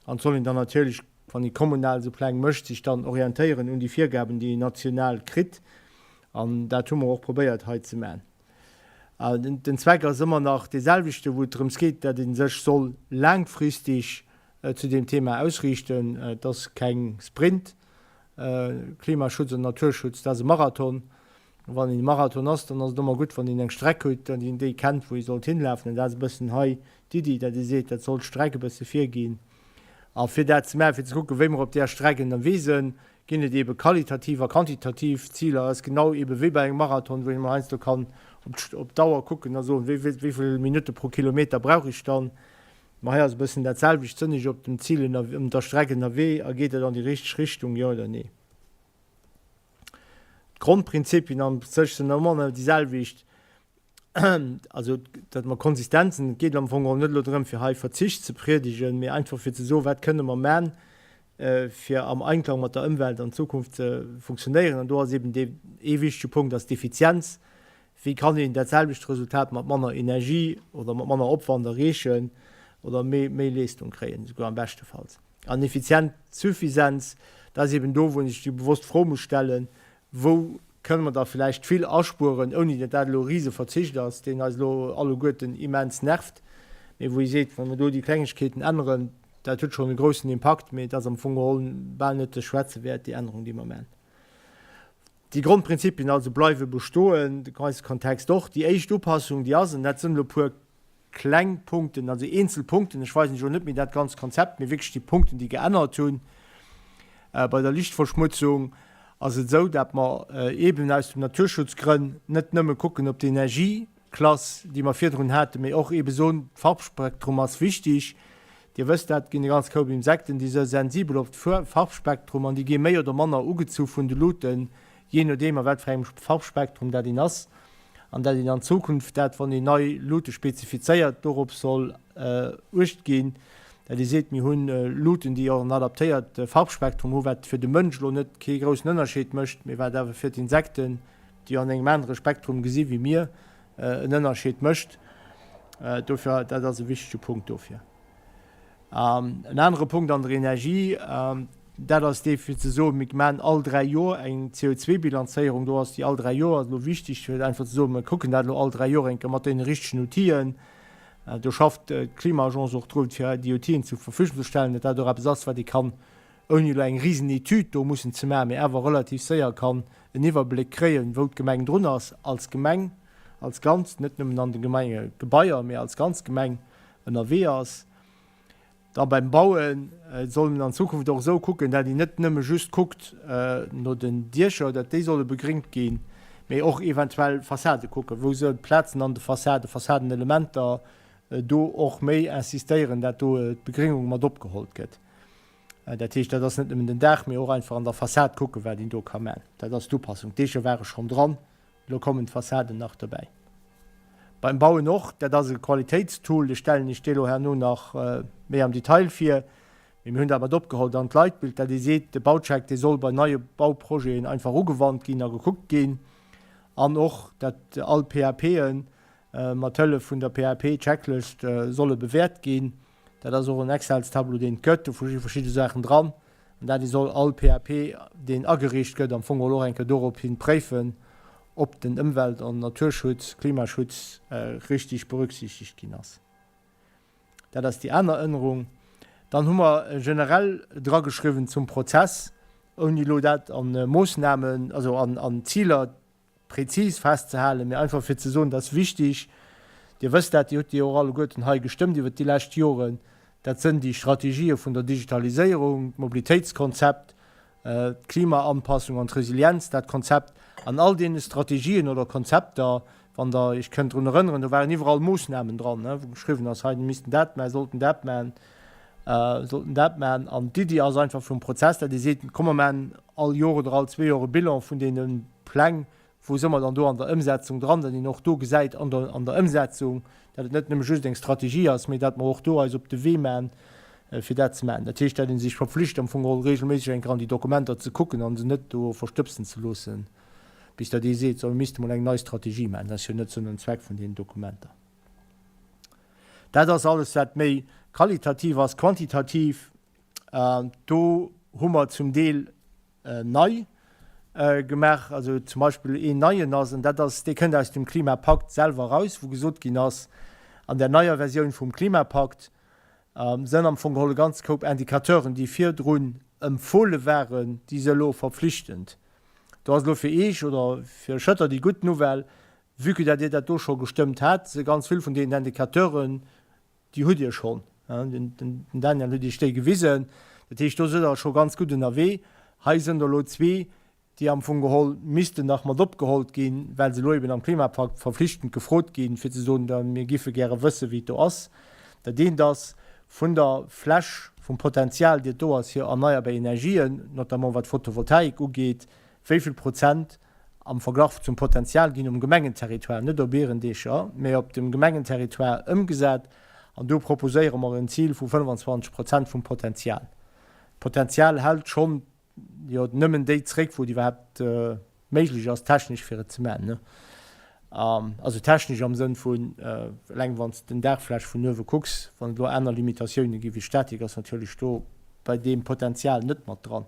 An et soll een dann natierlech, wann ee kommunal esou Pläng mécht, sech dann orientéieren un déi Virgaben, déi een national kritt. An dat hu mer och probéiert hei ze maachen. Den Zweck ass ëmmer nach dee selwechte, wou et drëms geet, dat ee sech soll laangfristig zu deem Thema ausriichten. Et ass keng Sprint, Klimaschutz an Naturschutz, dat ass e Marathon. Wann een e Marathon ass, dann ass et ëmmer gutt, wann een eng Streck huet, datt een déi kennt, wou ee sollt hinlafen. An dat ass e bëssen hei d'Iddi, datt ee seet, dat soll d'Streck e bësse virginn. A fir dat ze maachen, fir ze kucken, wéi mer op där Streck ënnerwee sënn, ginn et eebe qualitativ a quantitativ Ziler. Dat ass genau eebe wéi bei engem Marathon, wou een emol heiansdo kann op d'Auer kucken a soen, wéi vill Minutte pro Kilometer brauch ech dann. Ma hei ass e bëssen dat selwecht, Sënn ech op dem Zil ënner, op der Streck ënnerwee a geet et an déi richteg Richtung, jo oder nee? D'Grondprinzipien an sech sinn ëmmer nach déi selwecht, also datt mer konsistent sinn. Et geet am Fong geholl net elo drëm, fir hei Verzicht ze priedegen, mee einfach fir ze soen, wat kënne mer man, fir am Einklang mat der Ëmwelt an Zukunft ze funktionéieren. An do ass eben dee ee wichtege Punkt ass d'Effizienz. Wéi kann een dat selwecht Resultat mat manner Energie oder mat manner Opwand erreechen oder méi méi Leestung kréien, esouguer am beschtefalls. An effizient Suffisenz, dat ass eben do, wou een sech déi bewosst Fro muss stellen, Wou kënne mer da villäicht vill aspueren, ouni datt dat elo e Riseverzicht ass, deen eis elo alleguerten immens nervt, mee wou ee seet, wa mer do déi Klengegkeeten änneren, dat huet schonn e groussen Impakt, mee et ass am Fong geholl bal net de schwätze wäert, déi Ännerung, déi mer maachen. Déi Grondprinzipien also bleiwe bestoen, de ganze Kontext och. Déi éischt Upassung, déi ass, an dat sinn elo e puer kleng Punkten, also eenzel Punkten, ech weisen lech elo net méi dat ganzt Konzept, mee wierklech déi Punkten, déi geännert hunn. Bei der Lichtverschmutzung ass et esou, dat mer eeben aus dem Naturschutzgrënn net nëmme kucken op d'Energieklass, déi mer virdrun haten, mee och eebe soen, d'Farbspektrum ass wichtig. Dir wësst dat, et ginn e ganz Koup Insekten, déi se sensibel op d'Farbspektrum an déi gi méi oder manner ugezu vun de Luuten, jee nodeem a wat fir engem Farbspektrum dat een ass. An dat een an Zukunft dat, wann een nei Luute spezifizéiert, dorop soll Uecht ginn, dat ee seet, mir hunn Luuten, déi och en adaptéiert Farbspektrum hu, wat fir de Mënsch elo net kee groussen Ënnerscheed mécht, mee wat awer fir d'Insekten, déi an engem anere Spektrum gesi wéi mir, en Ënnerscheed mécht. Dofir, dat ass e wichtege Punkt dofir. En anere Punkt an der Energie, dat ass dee fir ze soen, mir maachen all 3 Joer eng CO2-Bilanzéierung. Do ass déi all 3 Joer elo wichteg, fir einfach ze soen, mir kucken dat elo all 3 Joer eng Kéier mat deene richtegen Outill'en. Do schafft d'Klima-Agence och drun, fir déi Outill'en zur Verfügung ze stellen, datt dat och eppes ass, wat ee kann ouni elo eng risen Etüd do mussen ze maachen, mee awer relativ séier kann en Iwwerbléck kréien, wou d'Gemeng drun ass als Gemeng als Ganzt, net nëmmen an de Gemengegebaier, mee als ganz Gemeng ënnerwee ass. Da beim Bauen soll een an Zukunft och esou kucken, dat een net nëmme just kuckt no den Diecher, dat déi solle begréngt ginn, mee och eventuell Fassade kucken, wou se Plazen an de Fassade, Fassadenelementer, do och méi insistéieren, dat do d'Begréngung mat opgehollt gëtt. Dat heescht, dat ass net nëmmen den Daach, mee och einfach an der Fassad kucken, wat een do ka man. Dat ass d'Upassung. D'Diecher ware schonn dran, elo kommen d'Fassaden nach dobäi. Beim Bauen och, dat ass e Qualitéitstool, dee stellen ech dir elo herno nach méi am Detail vir, mee mir hunn dat mat opgeholl. Dann d'Leitbild, dat ee seet, de Baucheck, dee soll bei neie Bauprojeten einfach ugewannt ginn a gekuckt ginn. An och, dat all PAPen mat Hëllef vun der PAP-Checklëscht solle bewäert ginn. Dat ass och en Excelstableau, deen et gëtt, do sti verschidde Saachen dran. An dat ee soll all PAP, deen agereecht gëtt, am Fong och eng Kéier dorop hin préifen, ob den Ëmwelt an Naturschutz, Klimaschutz richtig berücksichtegt ginn ass. Dat ass déi aner Ënnerung. Dann hu mer generell drageschriwwen zum Prozess, ouni elo dat a Moossnamen, also an Ziler, prezis festzehalen, mee einfach fir ze soen, dat ass wichtig. Dir wësst dat, Dir hutt déi och alleguerten hei gestëmmt iwwert déi lescht Joren, dat sënn déi Strategië vun der Digitaliséierung, d'Mobilitéitskonzept, d'Klimaanpassung an d'Resilienz, dat Konzept. An all deene Strategien oder Konzepter, wann Der Iech kënnt drun erënneren, do waren iwwerall Moossnamen dran, wou geschriwwen ass, hei missten dat maachen, sollten dat maachen, sollten dat maachen. An d'Iddi ass einfach vum Prozess, dat ee seet, komm mer maachen all Joer oder all zwee Joer e Bilan vun deene Pläng, wou si mer dann do an der Ëmsetzung dran, datt een och do gesäit an der, an der Ëmsetzung, datt et net nëmme just eng Strategie ass, mee datt mer och do eis op de Wee maachen, fir dat ze maachen. Dat heescht, datt ee sech verpflicht am Fong geholl regelméisseg eng Kéier an déi Dokumenter ze kucken a se net do verstëbsen ze loossen, bis datt ee seet, so mir misste mol eng nei Strategie maachen. Dat ass jo net Sënn an Zweck vun deenen Dokumenter. Dat ass alles, wat méi qualitativ ass. Quantitativ, do hu mer zum Deel nei. gemaach, also zum Beispill een neien ass, an dat ass, dee kënnt aus dem Klimapakt selwer eraus, wou gesot ginn ass, an der neier Versioun vum Klimapakt sënn am Fong geholl e ganze Koup Indicateuren, déi virdrun empfohle waren, déi se elo verpflichtend. Do ass elo fir Eech oder fir Schëtter déi gutt Nouvelle, vue que dat Dir dat do scho gestëmmt hat, se ganz vill vun deenen Indicateuren, Déi hutt Dir schonn. Den Daniel huet Iech déi gewisen. Dat heescht, do sidd Der scho ganz gutt ënnerwee. Hei sënn der elo zwee, déi am Fong geholl missten nach mat opgehollt ginn, well se elo eben am Klimapakt verflichtend gefrot ginn, fir ze soen, mir giffe gäre wëssen, wéi et do ass. Dat eent ass vun der Fläch, vum Potenzial, déi et do ass fir erneierbar Energien, notamment wat d'Photovoltaik ugeet, wéi vill Prozent am Verglach zum Potenzial ginn um Gemengenterritoire, net op Bierendeecher, mä op dem Gemengenterritoire ëmgesat. An do proposéiere mer en Zil vu 25 Prozent vum Potenzial. D'Potenzial hält schonn jo nëmmen déi zréck, wou et iwwerhaapt méiglech ass technesch fir et ze maachen. Also technesch am Sënn vun, eleng wann s de den Daachfläch vun uewe kucks, wann et elo aner Limitatioune gi wéi Statik ass natierlech do bei deem Potenzial net mat dran.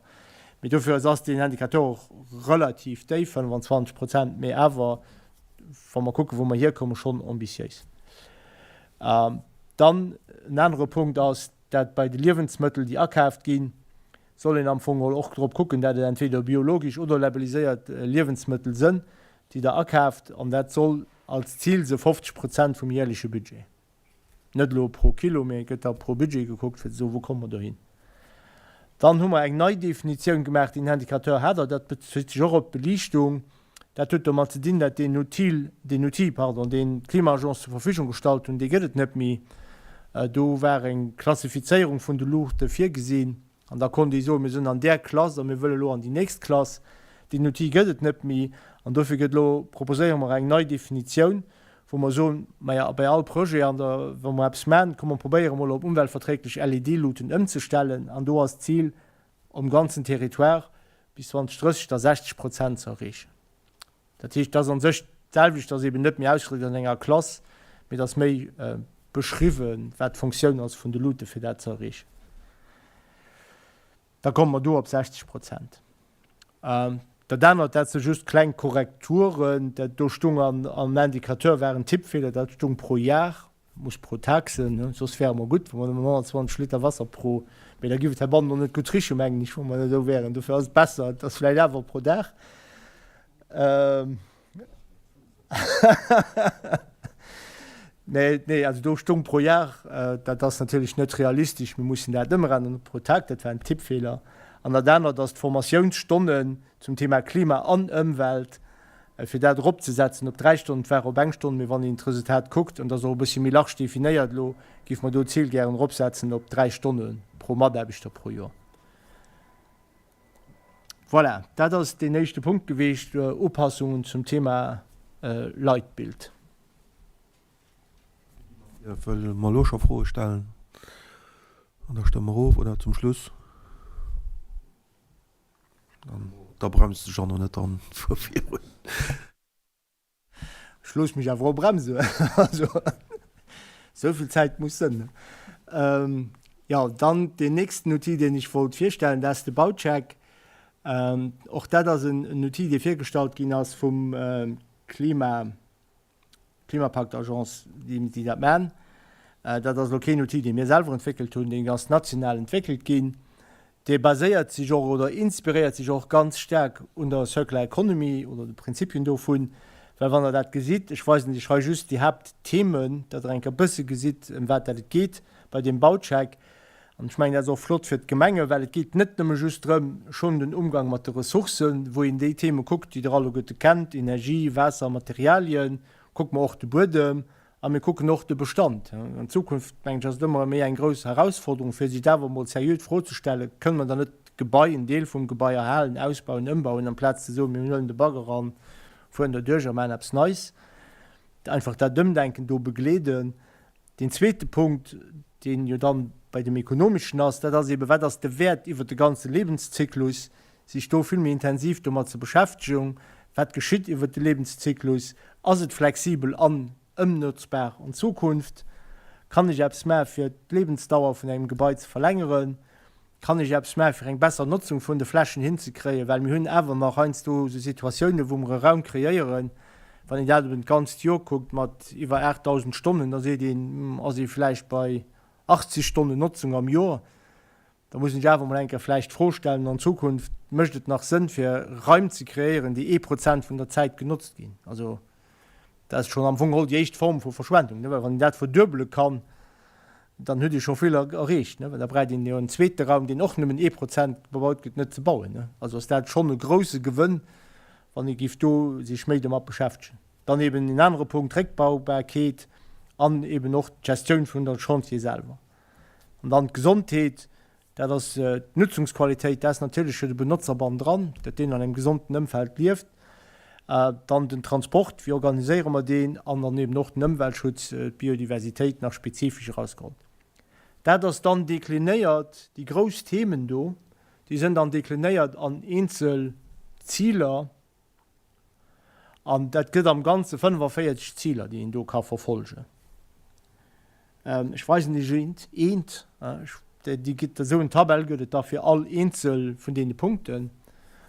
Mee dofir ass deen Indicateur och relativ déif, 25 Prozent, mee awer, wa mer kucken, wou mer hierkommen, schonn ambitiéis. Dann en anere Punkt ass, dat bei de Liewensmëttel, déi akaaft ginn, soll een am Fong geholl och drop kucken, dat et entweder biologesch oder labelliséiert Liewensmëttel sënn, déi Der akaaft, an dat soll als Zil se 50 Prozent vum jährleche Budget. Net elo pro Kilo, mee et gëtt da pro Budget gekuckt, fir ze soen, wou komme mer dohin. Dann hu mer eng nei Definitioun gemaach, deen Indicateur hat Der, dat bezitt sech och op d'Beliichtung. Dat huet domat ze dinn, dat deen Outil, deen Outil, pardon, deen d'Klima-Agence zur Verfügung gestallt hunn, dee gëtt et net méi. Do war eng Klassifizéierung vun de Luuchte virgesinn. An da konnt ee soen, mir sinn an där Klass a mir wëlle lo an déi nächst Klass. Deen Outil gëtt et net méi. An dofir gëtt elo, proposéiere mer eng nei Definitioun, wou mer soen, maja, bei all Projet an der, wa mer eppes maachen, komm mer probéiere mol op umweltverträglech LED-Luuten ëmzestellen. An do ass d'Zil, um ganzen Territoire bis 2030 da 60 Prozent ze erreechen. Dat heescht, et ass a sech d'selwecht, et ass eben net méi ausgedréckt an enger Klass, mee et ass méi beschriwwen, wat d'Fonctioun ass vun de Luute fir dat ze erreechen. Da komme mer do op 60 Prozent. Dat anert, dat si just kleng Korrekturen. Dat do stung am Indicateur, war en Tippfeeler, dat stung pro Jar. Muss pro Tag sënn, soss wäre mer gutt, wa mer nëmmen 120 Liter Wasser pro, mee da giff et heibannen och net gutt richen, mengen ech, wa mer esou wären. Dofir ass et besser, et ass vläicht awer pro Dag. Nee, nee, also do stung pro Jar, dat ass natierlech net realistesch, mir mussen dat ëmänneren op pro Tag, dat war en Tippfeeler. An dat anert ass d'Formatiounsstonnen zum Thema Klima an Ëmwelt. Fir dat eropzesetzen op 3 Stonnen, et war op eng Stonn, mee wann een d'Resultat kuckt, an dat ass och e bëssche méi large definéiert elo, géife mer do d'Zil gären eropsetzen op 3 Stonne pro Mataarbechter pro Joer. Voilà, dat ass deen éischte Punkt geweecht, Upassungen zum Thema Leitbild. Wëlle mer elo scho Froe stellen an da stëmme mer of oder zum Schluss? Da bremst de Jeannot net an fuer virun. Ech looss mech awer och bremsen. Also esou vill Zäit muss sënn. Jo, dann deen nächsten Outil, deen ech wollt virstellen, dat ass de Baucheck. Och dat ass en Outil, dee virgestallt ginn ass vum Klima. D'Klimapakt-Agence, déi dat man. Dat ass elo keen Outil, dee mir selwer entwéckelt hunn, deen ass national entwéckelt ginn. Dee baséiert sech och oder inspiréiert sech och ganz staark un der Circular Economy oder de Prinzipien dovun. Well wann Der dat gesitt, ech weisen Iech hei just déi Haaptthemen, datt Der eng Kéier e bësse gesitt, ëm wat dat et geet bei deem Baucheck. An ech mengen, dat ass och flott fir d'Gemenge, well et geet net nëmme just drëm, schonn den Umgang mat de Ressourcen, wou een déi Theme kuckt, déi Der alleguerte kennt, Energie, Waasser, Materialien, kucke mer och de Buedem a mir kucken och de Bestand. An Zukunft, mengen ech, ass et ëmmer méi eng grouss Herausforderung, fir sech awer emol seriö d'Fro ze stellen, Kënne mer dann net d'Gebai, en Deel vum Gebai erhalen, ausbauen, ëmbauen, amplaz ze soen, mir huelen de Bagger an fueren derduerch a maachen eppes Neis? Einfach dat Ëmdenken do begleeden. Deen zweete Punkt, deen jo dann bei dem ekonomeschen ass, dat ass eeben, Wat ass de Wäert iwwert de ganze Lebenszyklus? Sich do vill méi intensiv domat ze beschäftegung, Wat geschitt iwwert de Lebenszyklus? Ass et flexibel an ëmnotzbar an Zukunft? Kann ech eppes maache fir d'Lebensdauer vun engem Gebai ze verlängeren? Kann ech eppes maachen, fir eng besser Notzung vun de Flächen hinzekréien? Well mir hunn awer nach heiansdo esou Situatiounen, wou mer e Raum kreéieren, wann een dat eben d'ganzt Joer kuckt mat iwwer 8.000 Stonnen, da seet een, ass ee vläicht bei 80 Stonnen Notzung am Joer. Da muss een sech awer emol eng Kéier vläicht d'Fro stellen an Zukunft, Mécht et nach Sënn, fir Raim ze kreéieren, déi ee Prozent vun der Zäit genotzt ginn? Also dat ass schonn am Fong geholl déi éischt Form vu Verschwendung, ne? Well wann een dat verduebele kann, dann huet ee scho vill erreecht, ne? Well da bräicht een jo en zweete Raum, deen och nëmmen ee Prozent bebaut gëtt, net ze bauen, ne? Also ass dat schonn e grouse Gewënn, wann ee géif do sech méi domat beschäftegen. Dann eben en anere Punkt, d'Réckbaubarkeet an eben och d'Gestioun vun der Chantier selwer. An dann d'Gesondheet, dat ass d'Nutzungsqualitéit, dat ass natierlech fir de Benotzer bannendran, datt deen an engem gesonten Ëmfeld lieft. Dann den Transport, wéi organiséiere mer deen? An dann eben och den Ëmweltschutz, d'Biodiversitéit nach spezifesch erausgeholl. Dat ass dann deklinéiert, déi grouss Themen do, déi sënn dann deklinéiert an eenzel Ziler. An dat gëtt am Ganze 45 Ziler, déi een do ka verfolgen. Ech weisen Iech eent, eent, déi gëtt, esou en Tabell gëtt et da fir all eenzel vun deene Punkten.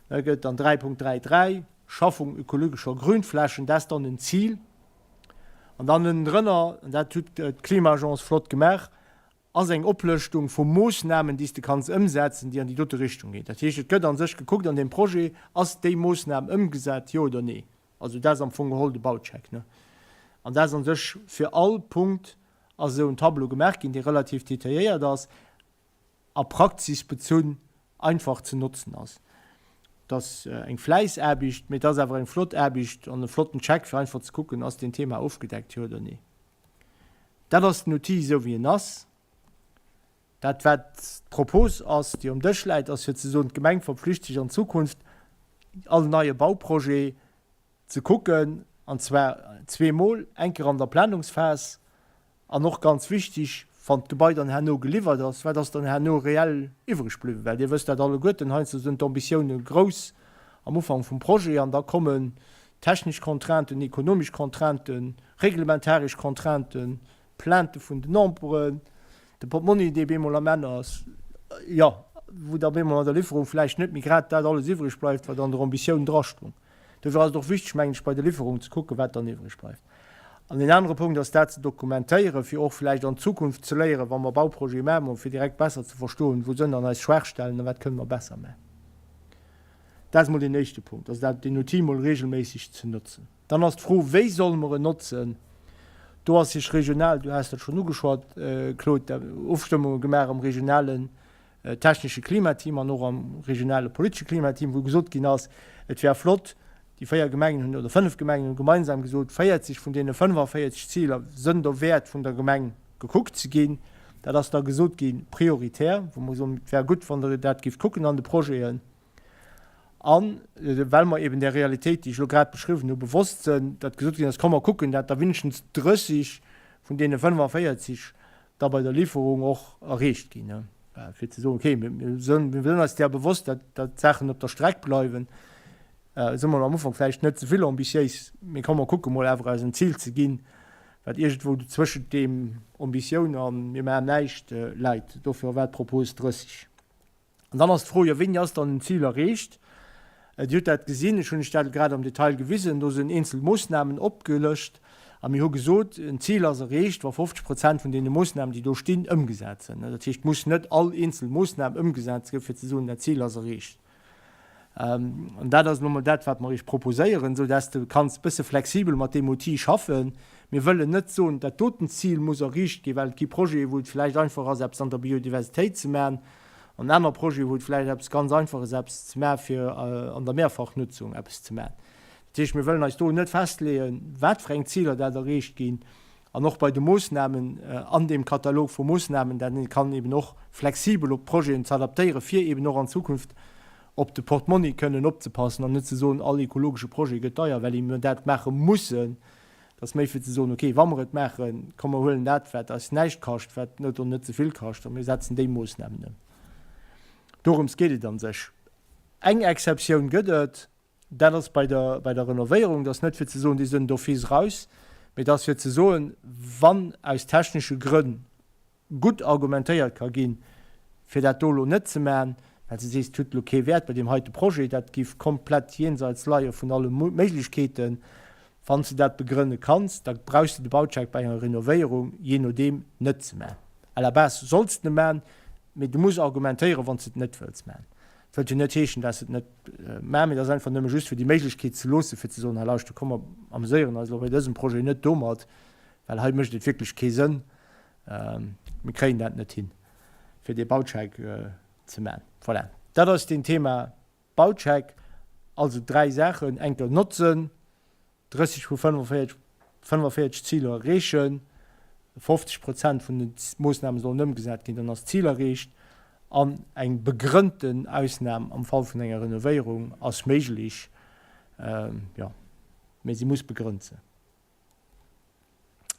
Da gëtt dann 3.33, Schaffung ökologischer Grünflächen, dat ass dann en Zil. An dann ënnendrënner, an dat huet d'Klima-Agence flott gemaach, ass eng Oplëschtung vu Moossnamen, déi s de kanns ëmsetzen, déi an déi dote Richtung geet. Dat heescht, et gëtt a sech gekuckt an deem Projet, ass déi Moossnam ëmgesat, jo oder nee. Also dat ass am Fong geholl de Baucheck, ne. An dat ass a sech fir all Punkt ass esou en Tableau gemaach ginn, dee relativ detailléiert ass a praxisbezunn einfach ze notzen ass. Et ass eng Fläissaarbecht, mee et ass awer eng flott Aarbecht an e flotten Check, fir einfach ze kucken, ass deen Thema ofgedeckt, jo oder nee. Dat ass den Outil esou wéi en ass. Dat wat d'Propos ass, déi um Dësch läit, ass fir ze soen, d'Gemeng verpflicht sech an Zukunft all neie Bauprojet ze kucken, an zwar zweemol, eng Kéier an der Planungsphas an och ganz wichtig, wann d'Gebai dann herno geliwwert ass, wat ass dann herno reell iwwreg bliwwen? Well Dir wësst dat alleguerten, heiansdo sinn d'Ambitioune grouss am Ufank vum Projet an da kommen technesch Contrainten, ekonomesch Contrainten, reglementaresch Contrainten, Plainte vun den Memberen, de Portmonni, dee bemol am Enn ass, jo, wou da bemol an der Liwwerung vläicht net méi grad dat alles iwwreg bleift, wat an der Ambitioun drastoung. Dofir ass et och wichteg, mengen ech, bei der Liwwerung ze kucken, wat dann iwwreg bleift. An een anere Punkt ass, dat ze dokumentéieren, fir och vläicht an Zukunft ze léieren, wa mer Bauprojete maachen, fir direkt besser ze verstoen, wou sënn dann eis Schwaachstellen a wat kënne mer besser maachen. Dat ass mol deen éischte Punkt, also dat, deen Outil mol regelméisseg ze notzen. Dann ass d'Fro, Wéi solle mer en notzen? Do ass sech regional, du has dat schonn ugeschwat, Claude, Ofstëmmunge gemaach am regionalen technesche Klimateam an och am regionale politesche Klimateam, wou gesot ginn ass, et wär flott, déi 4 Gemengen hunn, oder 5 Gemengen hunn gemeinsam gesot, 40 vun deene 45 Ziler sënn derwäert vun der Gemeng gekuckt ze ginn. Dat ass da gesot gi prioritär, wou mer gesot hunn, et wär gutt, wann Der dat géift kucken an de Projeten. A well mer eben där Realitéit, déi ech elo grad beschriwwen hu, bewosst sënn, datt gesot ginn ass, komm mer kucken, dat der wéinstens 30 vun deene 45 da bei der Liwwerung och erreecht ginn, fir ze soen, okay, mir sënn eis där bewosst, datt datt Saachen op der Streck bleiwen, si mer am Ufank vläicht net ze vill ambitiéis, mee komm mer kucke mol awer eis en Zil ze ginn, wat iergendwou zwëschent deem Ambitioun a mir maachen näischt läit. Dofir war d'Propos 30. An dann ass d'Fro, jo, wéini ass dann en Zil erreecht? Dir hutt dat gesinn, ech hunn lech dat grad am Detail gewisen, do sinn eenzel Moossnamen opgelëscht a mir hu gesot, en Zil ass erreecht, wa 50 Prozent vun deene Moossnamen, déi do stinn, ëmgesat sinn. Dat heescht, et muss net all eenzel Moossnam ëmgesat ginn, fir ze soen, dat Zil ass erreecht. An dat ass elo mol dat, wat mer Iech proposéieren, esou dass de kanns e bësse flexibel mat deem Outil schaffen. Mir wëllen net soen, dat doten Zil muss erreecht ginn, well et gi Projete wou et vläicht einfach ass, eppes an der Biodiversitéit ze maachen, an aner Projete wou et vläicht eppes ganz einfach ass, eppes ze maachen, fir an der Mehrfachnutzung eppes ze maachen. Dat heescht, mir wëllen eis do net festleeën, wat fir eng Ziler dat erreecht ginn. An och bei de Moossnamen an deem Katalog vu Moossnamen, dat een kann eben och flexibel op d'Projeten ze adaptéieren, fir eben och an Zukunft op de Portmonni kënnen opzepassen an net ze soen, all ekologesche Projet gëtt deier, well mir dat maache mussen. Et ass méi fir ze soen, okay, wa mer et maachen, komm mer huelen dat, wat eis näischt kascht, wat net oder net ze vill kascht, a mir setzen déi Moossnamen ëm. Dorëms geet et a sech. Eng Exceptioun gëtt et, Dat ass bei der, bei der Renovéierung. Dat ass net fir ze soen, déi sënn d'office raus, mee dat ass fir ze soen, wann aus technesche Grënn gutt argumentéiert ka ginn, Fir dat do elo net ze maachen, well s de sees, et huet elo kee Wäert bei deem heite Projet, dat giff komplett jenseits leie vun alle Méiglechkeeten. Wann s de dat begrënne kanns, da brauchs de de Baucheck bei enger Renovéierung jee nodeem net ze maachen. À la base solls de e maachen, mee du muss argumentéieren, wann s de et net wëlls maachen. Dat wëllt jo net heeschen, dass se et net maachen, mee dat ass einfach nëmme just fir déi Méiglechkeet ze loossen, fir ze soen, hei lauschter, komm mer ameséieren eis elo bei dësem Projet net domat, well hei mécht et wierklech kee Sënn, mir kréien dat net hin, fir dee Baucheck ze maachen. Voilà, dat ass deen Thema Baucheck. Also dräi Saachen, enker notzen, 30 vu 45, 45 Ziler erreechen, 50 Prozent vun den Moossname sollen ëmgesat ginn, dann ass d'Zil erreecht an eng begrënnten Ausnam am Fall vun enger Renovéierung ass méiglech, jo, mee si muss begrënnt sinn.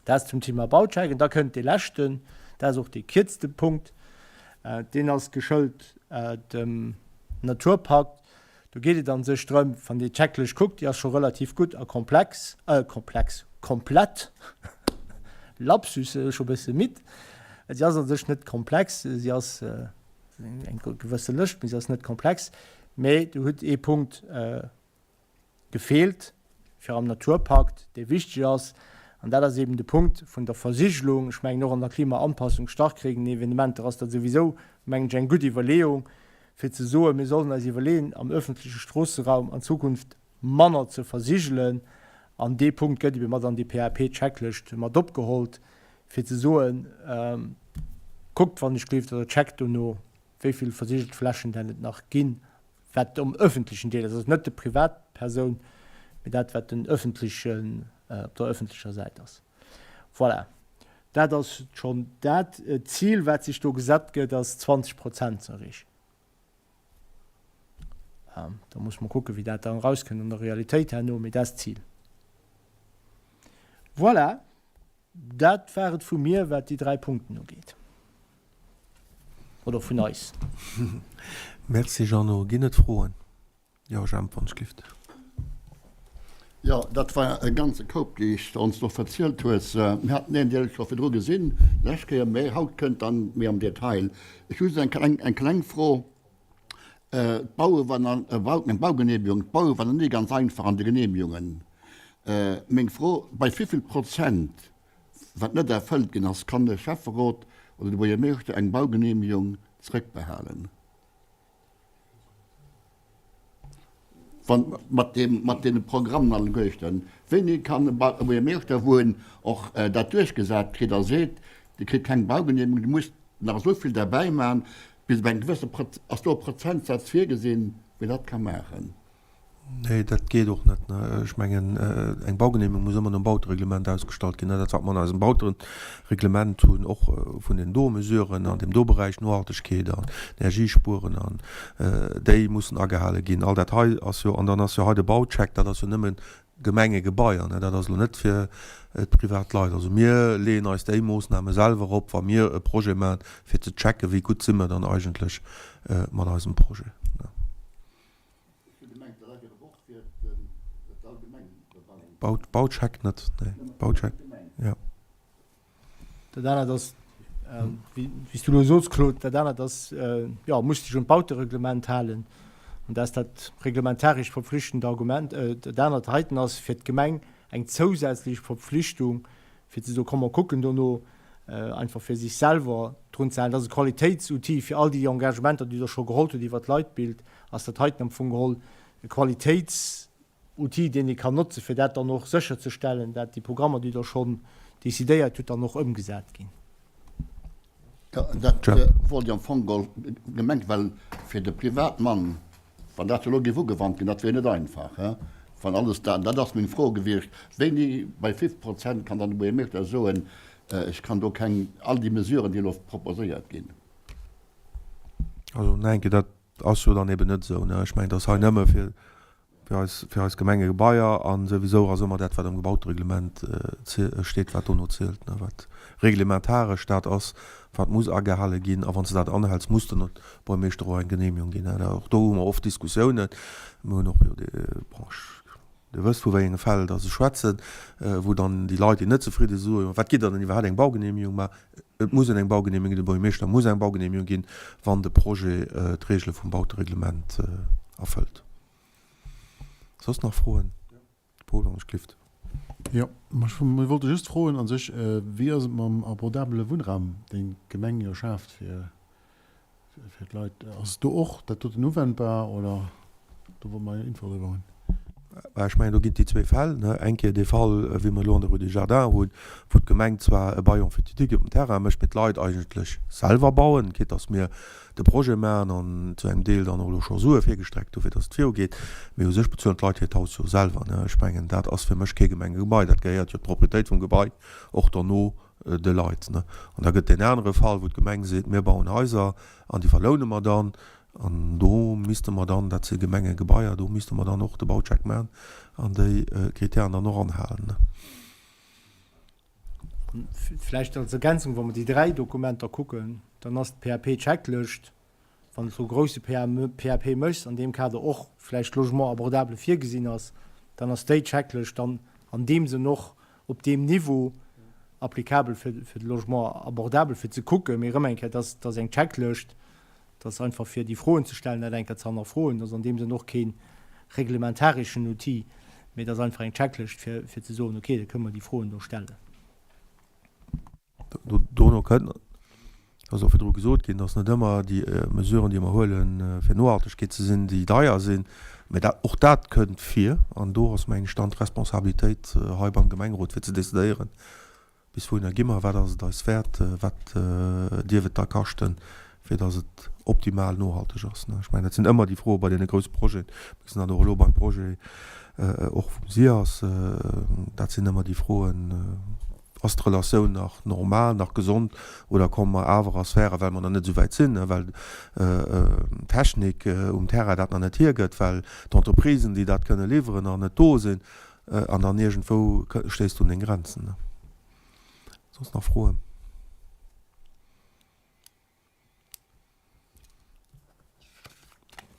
Dat zum Thema Baucheck. An da kënnt dee leschten, dat ass och dee kierzte Punkt, deen ass geschëlt dem Naturpakt. Do geet et a sech drëm, wann Dir d'Checklëscht kuckt, déi ass scho relativ gutt a komplex, komplex, komplett, Lapsus, scho e bësse midd, si ass a sech net komplex, si ass eng gewësse Lëscht, mee si ass net komplex, mee do hutt ee Punkt, gefeelt fir am Naturpakt, dee wichteg ass, an dat ass eben de Punkt vun der Versigelung. Ech mengen, och an der Klimaanpassung, Starkregenevenementer, ass dat souwisou, mengen ech, eng gutt Iwwerleeung, fir ze soen, mir sollen eis iwwerleeën, am öffentleche Stroosseraum an Zukunft manner ze versigelen. An dee Punkt gëtt ebe mat an déi PAP-Checklëscht mat opgehollt, fir ze soen, kuckt, wann ech gleeft, oder checkt dono, wéi vill versigelt Flächen denn et nach ginn wat um öffentlechen Deel ass, also net de Privatpersoun, mee dat wat den öffentlechen, op der öffentlecher Säit ass. Voilà, dat ass schonn dat. D'Zil wat sech do gesat gëtt, ass 20 Prozent ze erreechen. Da muss mer kucken, wéi dat dann erauskënnt an der Realitéit herno, mee dat ass d'Zil. Voilà, dat war et vu mir, wat déi dräi Punkten ugeet. Oder vun eis. Merci Jeannot. Ginn et Froen? Jo, Jemp, wann ech gift. Jo, dat war e ganze Koup, déi s de ons do verzielt hues. Mir haten een Deel scho virdru gesinn, d'lescht Kéier, mä haut kënnt dann méi am Detail. Ech hu just eng kleng, eng kleng Fro. D'Baue war nach, eng Baugeneemegung, d'Baue war nach ni ganz einfach an de Geneemegungen. Meng Fro, Bei wéi vill Prozent Wat net erfëllt ginn ass, kann de Schäfferot oder de Buergermeeschter eng Baugeneemegung zrëckbehalen. Wann mat deem, mat deene Programmen alleguerten, wéini kann e Buergermeeschter, wou en och dat duerchgesat kritt a seet, Dir kritt keng Baugeneemegung, Dir musst nach esou vill derbäi maachen, bis op eng gewësse, ass do e Prozentsaz virgesinn, wéi dat ka maachen? Nee, dat geet och net. Ech mengen, eng Baugenehmegung muss ëmmer nom Bautereglement ausgestallt ginn. Dat, wat mer an eisem Bautereglement hunn, och vun den do Mesuren an deem do Beräich, Nohaltegkeet an Energiespueren an déi mussen agehale ginn. All dat hei ass jo, an dann ass jo hei de Baucheck, dat ass jo nëmme Gemengegebaier, dat ass elo net fir d'privat Leit. Also mir leeën eis déi Moossname selwer op, wa mir e Projet maachen, fir ze checken, wéi gutt si mer dann eigentlech mat eisem Projet. Baucheck net, nee. Baucheck, jo. Dat anert ass, wéi s du elo soos, Claude, dat anert ass, jo, muss dech un d'Bautereglement halen. An dat ass dat reglementarescht verpflichtend Argument. Dat anert heiten ass fir d'Gemeng eng zousätzlech Verpflichtung, fir ze soen, komm mer kucken dono, einfach fir sech selwer drun ze halen. Dat ass e Qualitéitsoutil fir all déi Engagementer, déi Der scho geholl hutt iwwert d'Leitbild, ass dat heiten am Fong geholl e Qualitéitsoutil, deen ee kann notzen, fir dat dann och sécherzestellen, dat déi Programmer, déi Der schonn decidéiert hutt, dann och ëmgesat ginn. Jo, dat wollt ech am Fong geholl gemengt, well fir de Privatmann, Wann dat elo géif ugewannt ginn, dat wier net einfach, he, wann alles dat, dat ass meng Fro gewiescht, wéini, bei wéivill Prozent kann dann de Buergermeeschter soen, ech kann do keng, all déi Mesuren, déi elo proposéiert ginn. Also, neen, dat ass jo dann eben net esou, ne. Ech mengen, et ass hei nëmme fir Fir eis, fir eis Gemengegebaier a souwisou ass ëmmer dat, wat am Gebautereglement steet, wat dono zielt, ne, wat reglementaresch dat ass, wat muss agehale ginn. A wann s de dat anhäls, muss den Buergermeeschter och eng Genehmigung ginn. Och do hu mer oft Diskussiounen. Mir hunn och jo déi, bon, ech, Dir wësst, vu wéi enge Fäll dass ech schwätzen, wou dann déi Leit, déi net zefridde si, soen, Wat gitt Der denn iwwerhaapt eng Baugenehmigung? Mä. Et muss een eng Baugenehmegung ginn, de Buergermeeschter muss eng Baugenehmegung ginn, wann de Projet d'Regele vum Bautereglement erfëllt. Soss nach Froen? Paul, wann ech glift. Jo, mir wollte just froen a sech, wéi ass et mam abordabele Wunnraum, deen d'Gemeng jo schaaft fir fir d'Leit? Ass do och dat doten uwendbar oder do wollte mer eng Info driwwer hunn? Bah, ech mengen, do ginn et déi zwee Fäll, ne. Eng Kéier dee Fall, wéi mer elo an der Rue des Jardins hunn, wou d'Gemeng zwar e Bail emphytéotique op dem Terrain mécht, mee d'Leit eigentlech selwer bauen, quitte dass mir de Projet maachen an zu engem Deel dann och elo scho Sue virgestreckt hu fir dass et virugeet, mee u sech bezuelen d'Leit hiert Haus jo selwer, ne. Ech mengen, dat ass fir mech kee Gemengegebai, dat gehéiert jo, d'Propriétéit vum Gebai, och derno de Leit, ne. An da gëtt deen anere Fall, wou d'Gemeng seet, mir bauen Haiser an déi verloune mer dann, an do misste mer dann, dat si Gemengegebaier, do misste mer dann och de Baucheck maachen an déi Kritären dann och anhalen, ne. Vläicht als Ergänzung, wa mer déi 3 Dokumenter kucken, dann ass d'PAP-Checklëscht, wann s de e grousse PAP méchs, an deem Kader och vläicht Logement abordable virgesinn ass, dann ass déi Checklëscht dann an deem Sënn och op deem Niveau applicabel fir de Logement abordable, fir ze kucken. Mee erëm eng Kéier, dat ass eng Checklëscht, Dat ass einfach fir déi Froen ze stellen, dat eng Kéier ze hannerfroen. Dat ass an deem Sënn och kee reglementareschen Outil, mee dat ass einfach eng Checklëscht fir, fir ze soen, okay, da kënne mer déi Froen do stellen. Dono kënnt, ass och virdru gesot ginn, dass net ëmmer déi Mesuren, déi mer huelen, fir Nohaltegkeet ze sinn, déi deier sinn. Mä dat, och dat kënnt vir. An do ass, mengen ech, dann d'Responsabilitéit hei beim Gemengerot, fir ze decidéieren, Bis wouhinner gi mer? Wat ass et eis wäert? Wat dierf et da kaschten, fir datt et optimal nohalteg ass? Ech mengen, dat sinn ëmmer déi Froe bei deene grousse Projeten. Mir gesinn dat och elo beim Projet och vum SIAS. Dat sinn ëmmer déi Froen, Ass d'Relatioun nach normal, nach gesond oder komme mer awer a Sphären, well mer nach net esou wäit sinn, well d'Technik um Terrain dat nach net hiergëtt, well d'Entreprisen, déi dat kënne liwweren, nach net do sinn. An dann iergendwou stéisst du un deng Grenzen. Soss nach Froen?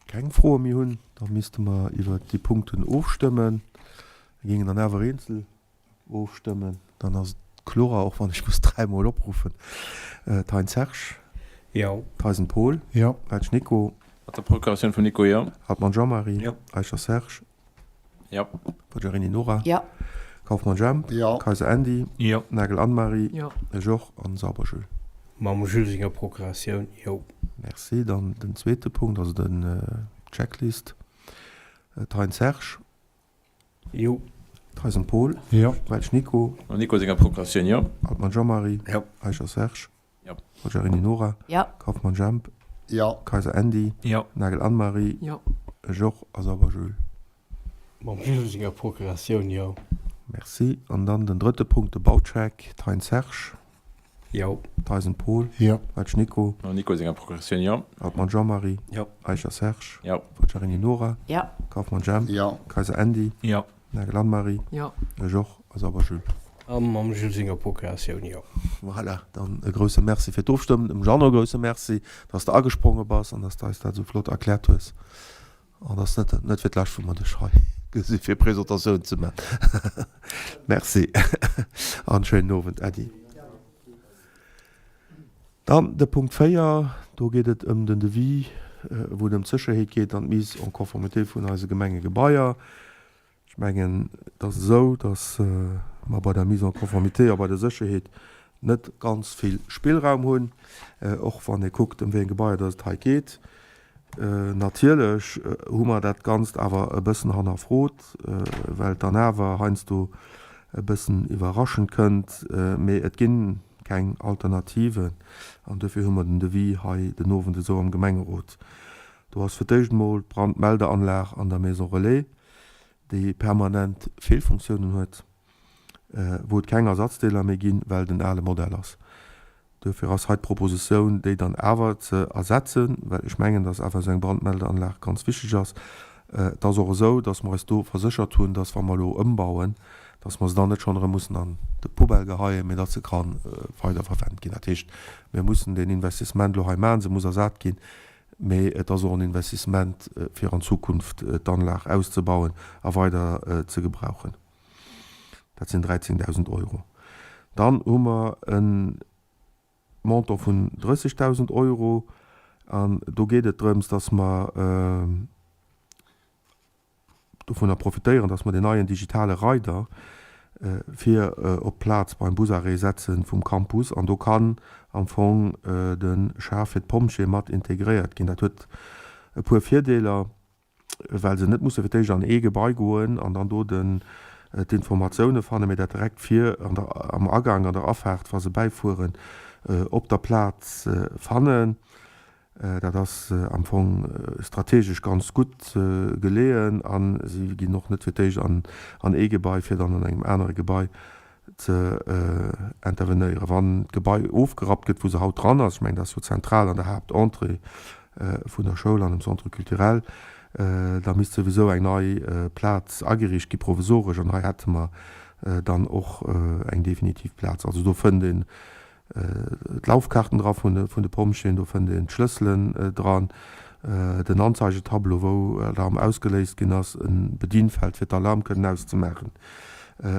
Keng Froe méi hunn, da misste mer iwwert déi Punkten ofstëmmen. Mir géingen dann awer eenzel ofstëmmen, dann ass et klorer, och wann ech muss dräimol opruffen. Thein Serge. Jo. Theisen Paul. Jo. Welsch Nico. Mat der Procuratioun vum Nico, jo. Hartmann Jean-Marie. Jo. Eicher Serge. Jo. Poggiarini Nora. Jo. Kaufmann Jemp. Jo. Kayser Andy. Jo. Nagel Anne-Marie. Jo. Georges an Sauber Jules. Mam Jules senger Procuratioun, jo. Merci. Dann den zweete Punkt, also den Checklist. Thein Serge. Jo. Theisen Paul. Jo. Welsch Nico. Mam Nico senger Procuratioun, jo. Altmann Jean-Marie. Jo. Eicher Serge. Jo. Poggiarini Nora. Jo. Kaufmann Jemp. Jo. Kayser Andy. Jo. Nagel Anne-Marie. Jo. Georges a Sauber Jules. Mam Jules senger Procuratioun, jo. Merci. An dann den drëtte Punkt, de Baucheck. Thein Serge. Jo. Theisen Paul. Jo. Welsch Nico. Mam Nico senger Procuratioun, jo. Altmann Jean-Marie. Jo. Eicher Serge. Jo. Poggiarini Nora. Jo. Kaufmann Jemp. Jo. Kayser Andy. Jo. Nagel Anne-Marie. Jo. Georges a Sauber Jules. A mam Jules senger Procuratioun, jo. Voilà, dann e grousse Merci fir d'Ofstëmmen. Dem Jeannot e grousse Merci, dass de agespronge bass an dass de eis dat esou flott erkläert hues. An ass net, net fir d'lescht, wou mer dech hei gesi fir Presentatioun ze man. Merci an schéinen Owend. Äddi. Dann de Punkt 4, do geet et ëm den Devis, wou et ëm d'Sécherheet geet an d'Mise en conformité vun eise Gemengegebaier. Ech mengen, et ass esou, datt mer bei der Mise en conformité a bei der Sécherheet net ganz vill Spillraum hunn, och wann ee kuckt, ëm wéi eng Gebaier datt et hei geet. Natierlech hu mer dat Ganzt awer e bëssen hannerfrot, well et dann awer heiansdo e bëssen iwwerraschend kënnt. Mee et gi keng Alternativen an dofir hu mer den Devis hei den Owend esou am Gemengerot. Do ass fir d'éischt emol d'Brandmeldeanlag an der Maison Relais, déi permanent Feelfunktiounen huet, wou et keng Ersatzdeeler méi ginn, well den ale Modell ass. Duerfir ass hei d'Propositioun, déi dann awer ze ersetzen, well ech mengen, dass awer esou eng Brandmeldeanlag ganz wichteg ass. Et ass och esou, dass mer eis do verséchert hunn, dass wa mer elo ëmbauen, dass mer se dann net schonn erëm mussen an d'Poubelle geheien, mee dass se ka weider verwent ginn. Dat heescht, mir mussen deen Investissement elo hei maachen, se muss ersat ginn, mee et ass och en Investissement, fir an Zukunft d'Anlag auszebauen a weider ze gebrauchen. Dat sinn 13.000 Euro. Dann hu mer en. Montant vun 30.000 Euro. An do geet et drëms, dass mer dovunner profitéieren, dass mer deen neien digitale Rider fir op d'Plaz beim Busarrêt setze vum Campus. An do kann am Fong de Schaf fir d'Pompjeeë mat integréiert ginn. Dat huet e puer Virdeeler. well se net musse fir d'éischt an ee Gebai goen an dann do den d'Informatioune fannen, mee dat direkt vir an der am Agang an der Afaart, wa se bäifueren, op der Plaz fannen. Dat ass am Fong strategesch ganz gutt geleeën a si ginn och net fir d'éischt an an ee Gebai, fir dann an engem anere Gebai ze intervenéieren. Wann d'Gebai ofgerappt gëtt, wou se haut dran ass, ech mengen, dat ass jo zentral an der Haaptentrée vun der Schoul an dem Centre culturel, da misst souwisou eng nei Plaz ageriicht gi, provisoresch, an hei hätte mer dann och eng definitiv Plaz. Also do fënnt een d'Laufkaarten dra vun de Pompjeeën, do fënnt een d'Schlësselen dran, den Anzeigetableau, wou Alarm ausgeléist ginn ass, e Bedienfeld fir d'Alarm kënnen auszemaachen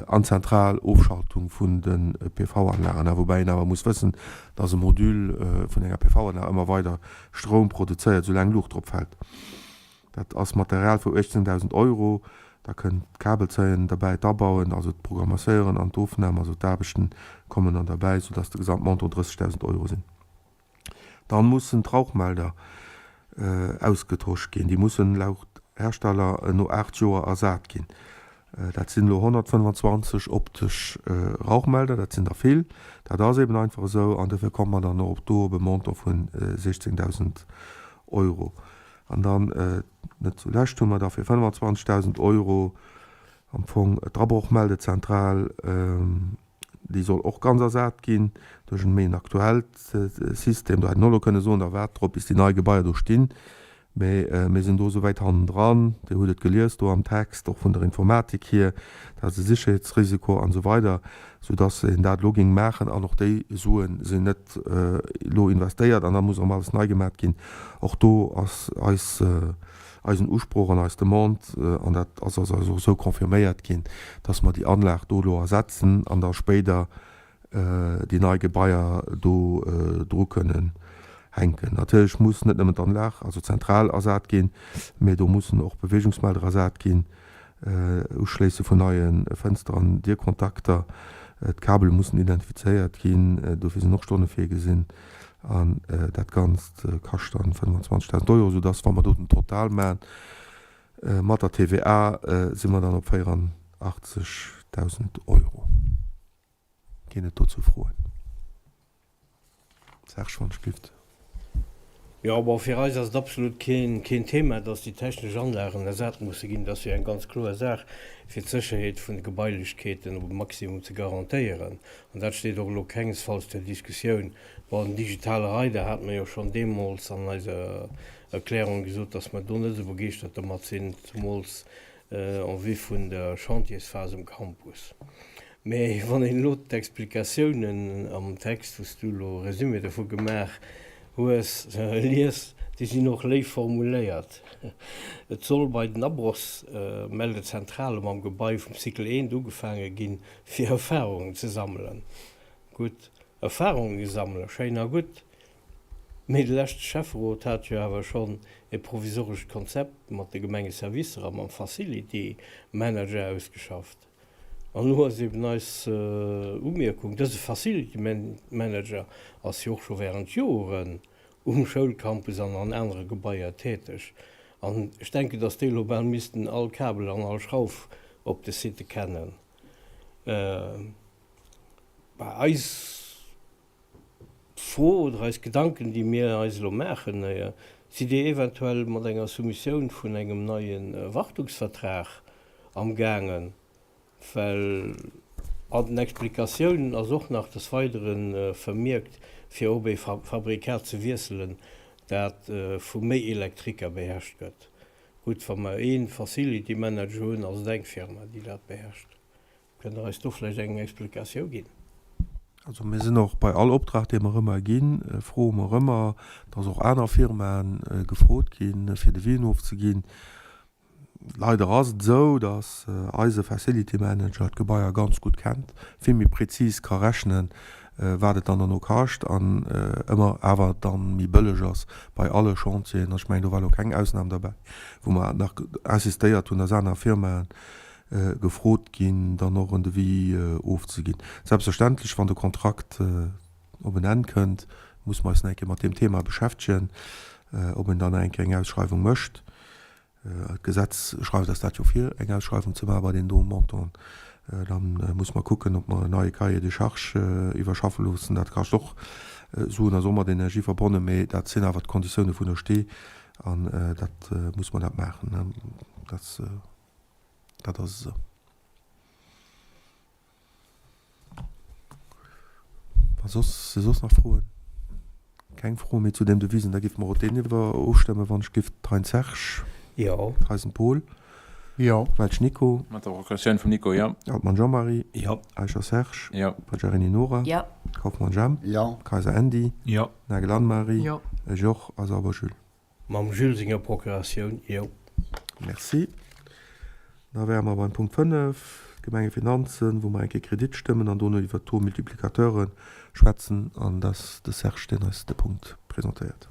an d'zentral Ofschaltung vun de PV-Anlagen. Woubäi een awer muss wëssen, dass e Module vun enger PV-Anlag ëmmer weider Stroum produzéiert, soulaang Luucht drop fält. Dat ass Material vu 18.000 Euro. Da kënnt d'Kabelzéien derbäi, d'Abauen, also d'Programmatéieren an d'Ofnam, also d'Aarbechten kommen dann derbäi, soudass de Gesamtmontant 30.000 Euro sinn. Dann mussen d'Rauchmelder ausgetosch ginn. Déi mussen laut Hersteller no 8 Joer ersat ginn. Dat sinn elo 125 optesch Rauchmelder, dat sinn der vill. Dat ass eben einfach esou an dofir komme mer dann och do op e Montant vu 16.000 Euro. An dann, net zulescht, hu mer da fir 25.000 Euro am Fong d'Abrochmeldezentral, déi soll och ganz ersat ginn duerch en méi en aktuellt System. Do hätt een och elo kënne soen, da waart drop, bis déi nei Gebaier do stinn. Mee mir sinn do esou wäit hannendran, Dir hutt et gelies do am Text, och vun der Informatik hier, dat ass e Sicherheetsrisiko an esou weider, soudass een dat elo géing maachen. An och déi Sue sinn net elo investéiert an da muss erëm alles nei gemaat ginn. Och do ass eis, eisen Usproch an eis Demande, an dat ass eis och esou confirméiert ginn, dass mer déi Anlag do elo ersetzen an da spéider déi nei Gebaier do dru kënnen hänken. Natierlech muss net nëmmen d'Anlag, also d'Zentral ersat ginn, mee do mussen och Beweegungsmelder ersat ginn, Uschléisse vun neie Fënster an Dierkontakter, d'Kabele mussen identifizéiert ginn, dofir sinn och Stonne virgesinn an dat Ganzt kascht dann 25.000 Euro, soudass, wa mer do den Total maachen mat der TVA, si mer dann op 84.000 Euro. Ginn et dozou Froen? Serge, wann ech gift. Jo, bon, fir eis ass et absolut keen, keen Thema, dass déi technesch Anlagen ersat musse ginn. Dat ass jo eng ganz kloer Saach, fir d'Sécherheet vun de Gebailechkeeten op e Maximum ze garantéieren. An dat steet och elo kengesfalls zur Diskussioun. Bon, den digitale Rider hate mer jo schonn deemools an eiser Erklärung gesot, dass mer do net esou begeeschtert domat sinn, zemools en vue vun der Chantiersphas um Campus. Mä wann een elo d'Explikatiounen am Text, wou s du elo e Résumé dovu gemaach hues, liest, déi sinn och léif formuléiert. Et soll bei den Abrochsmeldezentrale mam Gebai vum Cycle I ugefaange ginn, fir Erfarungen ze sammelen. Gutt, Erfarunge sammelen, schéin a gutt, mee de leschte Schäfferot hat jo awer schonn e provisorescht Konzept mat de Gemengeservicer a mam Facility Manager ausgeschafft. An elo ass eben eis Umierkung, dëse Facility Manager ass jo och scho während Joren um Schoulcampus an an anere Gebaier täteg. An ech denken, dass déi elo bal missten all Kabel an all Schrauf op de Sitte kennen. Bei eis Fro oder eis Gedanken, déi mir eis elo maachen, Sidd Dir eventuell mat enger Soumissioun vun engem neie Wartungsvertrag amgaangen? Well an den Explikatiounen ass och nach des Weidere vermierkt, fir op ee Fabrikat ze wiesselen, dat vu méi Elektriker beherrscht gëtt. Gutt, wa mer ee Facility Manager hunn, ass et eng Firma, déi dat beherrscht. Kënnt Der eis do vläicht eng Explikatioun ginn? Also mir sinn och bei all Optrag, dee mer ëmmer ginn, froe mer ëmmer, dass och aner Firmae gefrot ginn, fir Devisen ofzeginn. Leider ass et esou, dass eise Facility Manager d'Gebaier ganz gutt kennt, vill méi prezis ka rechnen. wat et dann derno kascht an ëmmer awer dann méi bëlleg ass bei alle Chantieren. Ech mengen, do war elo keng Ausnam derbäi, wou mer nach insistéiert hunn, dass aner Firmae gefrot ginn, dann och en Devis ofzeginn. Selbstverständlech, wann de Kontrakt op en Enn kënnt, muss mer eis nach eng Kéier mat deem Thema beschäftegen, ob een dann nach eng Kéier eng Ausschreiwung mécht. D'Gesetz schreift eis dat jo vir, eng Ausschreiwung ze maache bei deenen do Montanten. Da muss mer kucken, ob mer en neie Cahier des charges iwwerschaffe loossen. Dat kascht och Suen, ass och mat Energie verbonnen, mee dat sinn awer d'Konditioune vun der Stee an dat muss mer dat maachen. Dat, dat ass esou. Wa soss, si soss nach Froen? Keng Froe méi zu deem Devisen. Da géife mer och deen iwwer ofstëmmen, wann ech géif. Thein Serge. Jo. Theisen Paul. Jo. Welsch Nico. Mat der Procuratioun vum Nico, jo. Altmann Jean-Marie. Jo. Eicher Serge. Jo. Paggiarini Nora. Jo. Kauffmann Jemp. Jo. Kayser Andy. Jo. Nagel Anne-Marie. Jo. Ech och. A Sauber Jules. Mam Jules senger Procuratioun, jo. Merci. Da wäre mer beim Punkt 5, d'Gemengefinanzen, wou mer eng Kéier Kredit stëmmen an dono iwwert d'Taux-multiplicateure schwätzen. An dat ass de Serge, deen eis de Punkt presentéiert.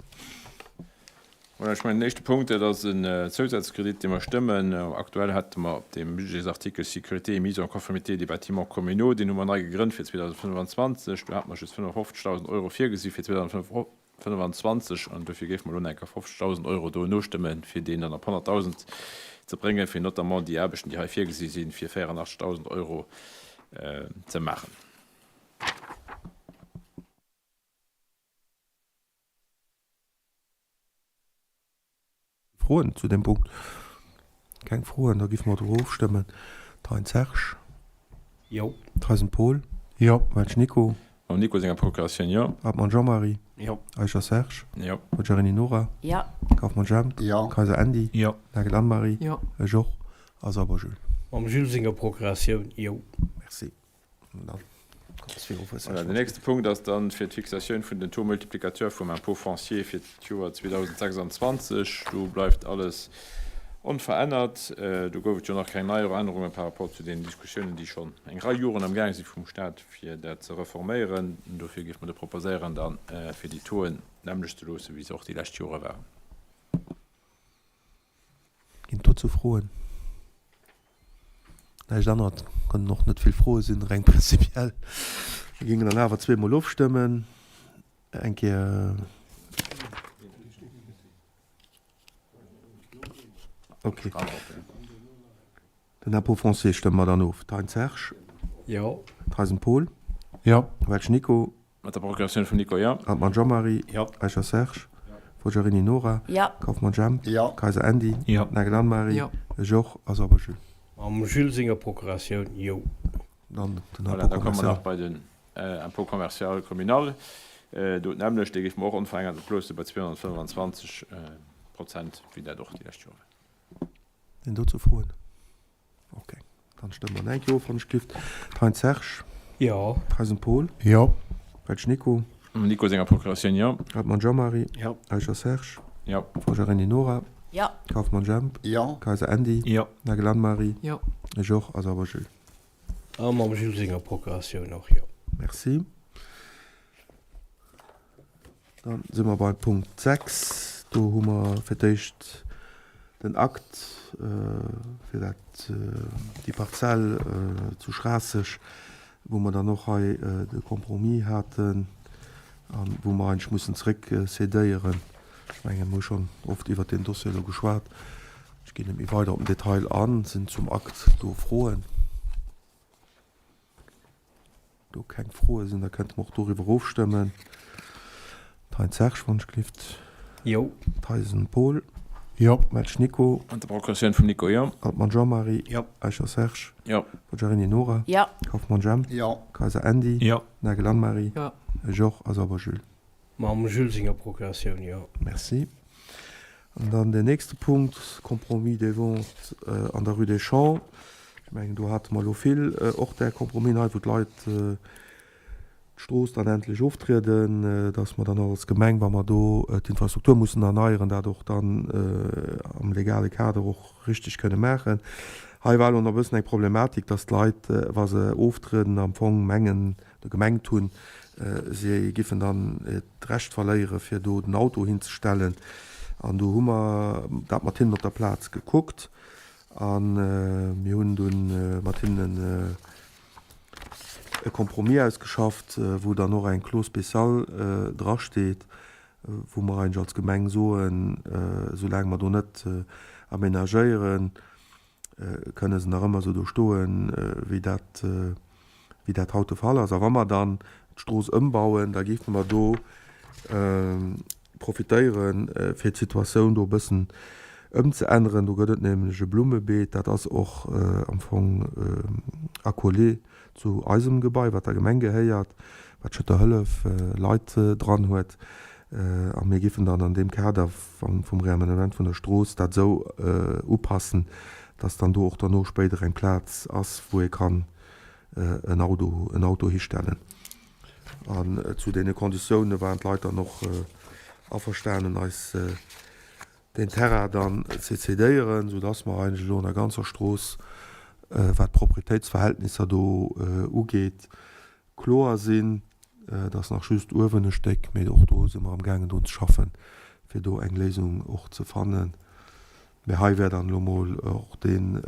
Voilà, ech mengen, den éischte Punkt, dat ass en Zousazkredit, dee mer stëmmen. Aktuell hätte mer op deem Budgetsartikel Sécurité et mise en conformité des bâtiments communaux, deen hu mer nei gegrënnt fir 2025, do hate mer just 55.000 Euro virgesi fir 2025. 25, an dofir géife mer elo nach eng Kéier 50.000 Euro do nostëmmen, fir deen dann op 100.000 ze bréngen, fir notamment déi Aarbechten, déi hei virgesi sinn, fir 84.000 Euro ze maachen. Froen zu deem Punkt? Keng Froen, da géife mer doriwwer ofstëmmen. Thein Serge. Jo. Theisen Paul. Jo. Welsch Nico. Mam Nico senger Procuratioun, jo. Hartmann Jean-Marie. Jo. Eicher Serge. Jo. Poggiarini Nora. Jo. Kauffmann Jemp. Jo. Kayser Andy. Jo. Nagel Anne-Marie. Jo. Ech och. A Sauber Jules. Mam Jules senger Procuratioun, jo. Merci. Voilà, den nächste Punkt ass dann fir d'Fixatioun vun den Taux multiplicateur vum Impôt foncier fir d'Joer 2026. Do bleift alles onverännert. Do gouf et jo nach keng nei Ännerunge par rapport zu deenen Diskussiounen, déi schonn eng Rei Joren amgaang si vum Stat, fir dat ze reforméieren. Dofir géife mer do proposéieren, da fir déi Tauxen d'nämmlecht ze loosse wéi se och déi lescht Jore waren. Ginn et dozou Froen? Näischt anert. Kënnen och net vill Froe sinn, reng prinzipiell. Mir géingen dann awer zweemol ofstëmmen. Eng Kéier. Okay. Den Impôt foncier stëmme mer dann of. Thein Serge. Jo. Theisen Paul. Jo. Welsch Nico. Mat der Procuratioun vum Nico, jo. Hartmann Jean-Marie. Jo. Eicher Serge. Jo. Forgiarini Nora. Jo. Kauffmann Jemp. Jo. Kayser Andy. Jo. Nagel Anne-Marie. Jo. Georges a Sauber Jules. Mam Jules senger Procuratioun, jo. Dann den Voilà, Impôt da komme mer commercial. nach bei den Impôt commercial communal. Do d'nämmlecht, dee géife mer och onverännert loosse bei 225 Prozent, wéi dat och déi lescht Jore war. Sinn dozou Froen? Ok, dann stëmme mer eng Kéier of, wann ech gift. Thein Serge. Jo. Theisen Paul. Jo. Welsch Nico. Mam Nico senger Procuratioun, jo. Hartmann Jean-Marie. Jo. Eicher Serge. Jo. Forgiarini Nora. Jo. Kauffmann Jemp. Jo. Kayser Andy. Jo. Nagel Anne-Marie. Jo. Ech och a Sauber Jules. A mam Jules senger Procuratioun och, jo. Merci. Dann si mer beim Punkt 6. Do hu mer fir d'éischt den Akt fir dat, déi Parzell zu Schraasseg, wou mer dann och hei de Compromis haten a wou mer eigentlech mussen zréck cédéieren. Ech mengen, mer hu schonn oft iwwert deen Dossier elo geschwat. Ech ginn net méi weider op den Detail an. Sinn zum Akt do Froen? Do keng Froe sinn, da kënnte mer och doriwwer ofstëmmen. Thein Serge, wann ech gelift. Jo. Theisen Paul. Jo. Welsch Nico. An der Procuratioun vum Nico, jo. Altmann Jean-Marie. Jo. Eicher Serge. Jo. Poggiarini Nora. Jo. Kauffmann Jemp. Jo. Kayser Andy. Jo. Nagel Anne-Marie. Jo. Georges a Sauber Jules. Mam Jules senger Procuratioun, jo. Merci. An dann deen nächste Punkt, Compromis des ventes an der Rue des Champs. Ech mengen, do hate mer elo vill och där Compromisen hei, wou d'Leit d'Strooss dann endlech oftrieden, dass mer dann och als Gemeng, wa mer do d'Infrastruktur mussen erneieren, dat och dann am legale Kader och richteg kënne maachen. Hei war elo nach e bëssen eng Problematik, dass d'Leit, wa se oftrieden, am Fong mengen oder gemengt hunn, Si giffen dann d'Recht verléiere fir do den Auto hinzestellen. An do hu mer dat mat hinnen op der Plaz gekuckt a mir hunn dunn mat hinnen e Compromis ausgeschafft, wou dann och eng Clause spéciale drasteet, wou mer eigentlech als Gemeng soen, soulaang mer do net aménagéieren, kënne se nach ëmmer esou do stoen, wéi dat, wéi dat haut de Fall ass. A wa mer dann d'Strooss ëmbauen, da géife mer do profitéieren, fir d'Situatioun do e bëssen ëmzeänneren. Do gëtt et nämlech e Blummebeet, dat ass och am Fong accolé zu eisem Gebai, wat der Gemeng gehéiert, wat Schëtter Hëllef Leit dran huet. A mir géifen dann an deem Kader vum Réaménagement vun der Strooss dat esou upassen, dass dann do och derno spéider eng Plaz ass, wou ee kann en Auto, en Auto histellen. An zu deene Konditioune waren d'Leit dann och averstanen, eis deen Terrain dann ze cedéieren, soudass mer eigentlech elo an der ganzer Strooss, wat d'Proprietéitsverhältnisser do ugeet, kloer sinn. Et ass nach just uewen e Stéck, mee och do si mer amgaangen drun ze schaffen, fir do eng Léisung och ze fannen. Mee hei wär dann elo mol och deen,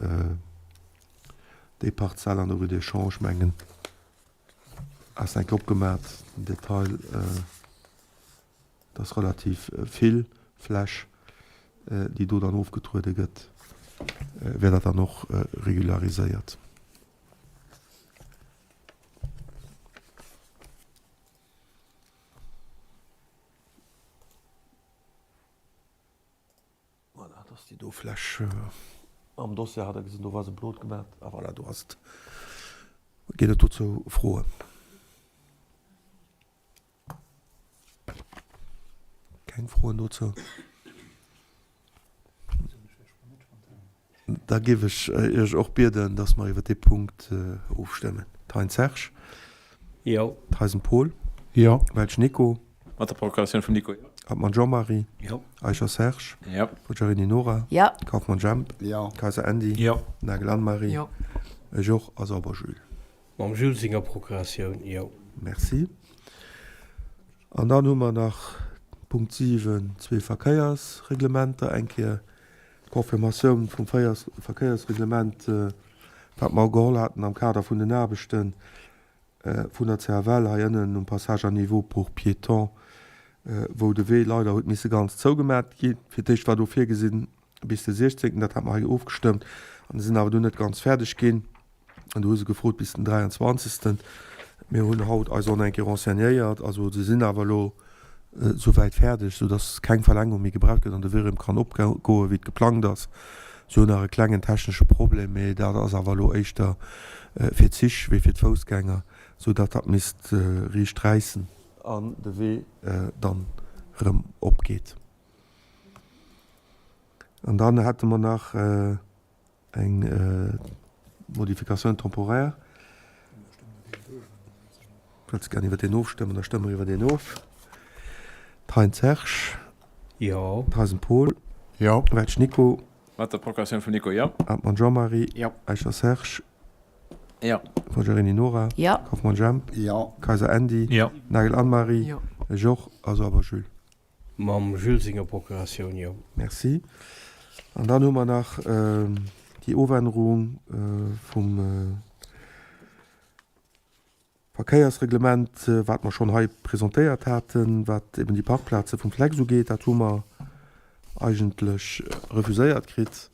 déi Parzell an der Rue des Champs, ech mengen, ass enk opgemat, den Detail. Et ass relativ vill Fläch, déi do dann ofgetruede gëtt, wär dat dann och regulariséiert. Voilà, dat ass déi do Fläch. Am Dossier hat Der gesinn, do war se blot gemat. A voilà, do ass et. Ginn et dozou Froen? Keng Froen dozou? Da géif ech Iech och bieden, dass mer iwwer dee Punkt ofstëmmen. Thein Serge. Jo. Theisen Paul. Jo. Welsch Nico. Mat der Procuratioun vum Nico, jo. Hartmann Jean-Marie. Jo. Eicher Serge. Jo. Forgiarini Nora. Jo. Kauffmann Jemp. Jo. Kayser Andy. Jo. Nagel Anne-Marie. Jo. Ech och. A Sauber Jules. Mam Jules senger Procuratioun, jo. Merci. An dann hu mer nach Punkt 7, zwee Verkéiersreglementer. Eng Kéier d'Confirmatioun vum Verkéiersreglement, wat mer geholl haten am Kader vun den Aarbechte vun der CFL hei ënnen um Passage à niveau pour piétons, wou de Wee leider huet misse ganz zougemat ginn. Fir d'éischt war do virgesinn bis de 16., dat hat mer hei ofgestëmmt, an se sinn awer dunn net ganz fäerdeg ginn. An do hu se gefrot bis den 23. Mir hunn haut eis och nach eng Kéier renseignéiert. Also se sinn awer elo souwäit fäerdeg, soudass keng Verlängerung méi gebraucht gëtt an de Wee erëm kann opgoen, wéi et geplangt ass. Se hunn nach e klengen technesche Problem, mee dat ass awer elo éischter fir d'Zich wéi fir d'Foussgänger, soudatt dat misst riicht räissen an de Wee dann erëm opgeet. An dann hätte mer nach Eng Modification temporaire. Wëlls gär iwwer deen ofstëmmen? Da stëmme mer iwwer deen of. Thein Serge. Jo. Theisen Paul. Jo. Welsch Nico. Mat der Procuratioun vum Nico, jo. Hartmann Jean-Marie. Jo. Eicher Serge. Jo. Forgiarini Nora. Jo. Kauffmann Jemp. Jo. Kayser Andy. Jo. Nagel Anne-Marie. Jo. Ech och. A Sauber Jules. Mam Jules senger Procuratioun, jo. Merci. An dann hu mer nach déi Ofännerung vum Verkéiersreglement, wat mer schonn hei presentéiert haten, wat eben déi Parkplaze vum Flex ugeet. Dat hu mer eigentlech refuséiert kritt,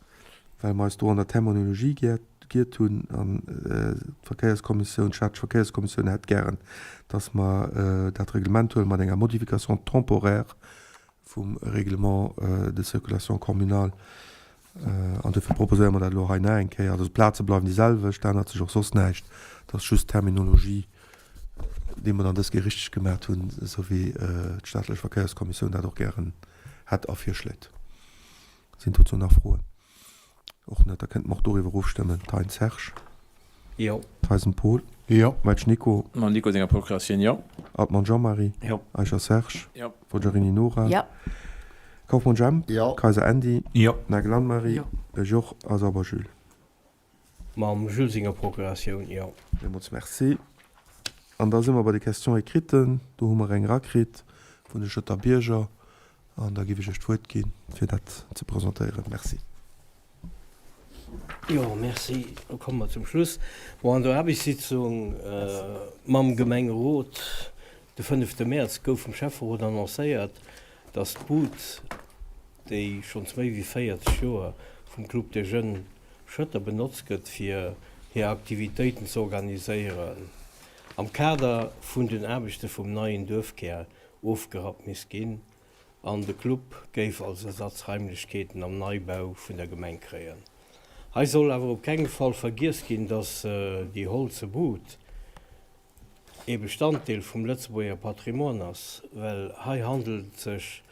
well mer eis do an der Terminologie giert hunn. An d'Verkéierskommissioun, d'staatlech Verkéierskommissioun hätt gären, dass mer dat Reglement huelen mat enger Modification temporaire vum Règlement de circulation communal. An dofir proposéiere mer dat elo hei nach eng Kéier. Also d'Plaze bleiwen déi selwecht, et ännert sech och soss näischt. Et ass just d'Terminologie, déi mer dann dës Kéier richteg gemaat hunn, esou wéi d'staatlech Verkéierskommissioun dat och gären hätt a virschléit. Sinn dozou nach Froen? Och net. Da kënnte mer och doriwwer ofstëmmen. Thein Serge. Jo. Theisen Paul. Jo. Welsch Nico. Mam Nico senger Procuratioun, jo. Altmann Jean-Marie. Jo. Eicher Serge. Jo. Forgiarini Nora. Jo. Kauffmann Jemp. Jo. Kayser Andy. Jo. Nagel Anne-Marie. Jo. Joch a Sauber Jules. Mam Jules senger Procuratioun, jo. Villmools Merci. An da si mer bei de Questions écrites. Do hu mer eng erakritt vun de Schëtter Bierger. An da géif ech Iech d'Wuert ginn, fir dat ze presentéieren. Merci. Jo, merci. Lo komme mer zum Schluss. Bon, an der Aarbechtssitzung mam Gemengerot de fënnefte Mäerz gouf vum Schäfferot annoncéiert, dass d'Bud, déi schonns méi wéi 40 Joer vum Club des Jeunes Schëtter benotzt gëtt fir hir Aktivitéiten ze organiséieren, am Kader vun den Aarbechte vum neien Duerfkär ofgerappt misst ginn an de Club géif als Ersatz Raimlechkeeten am Neibau vun der Gemeng kréien. Hei soll awer op kenge Fall vergiess ginn, dass déi holze Bud ee Bestanddeel vum Lëtzebuerger Patrimoine ass, well hei handelt et sech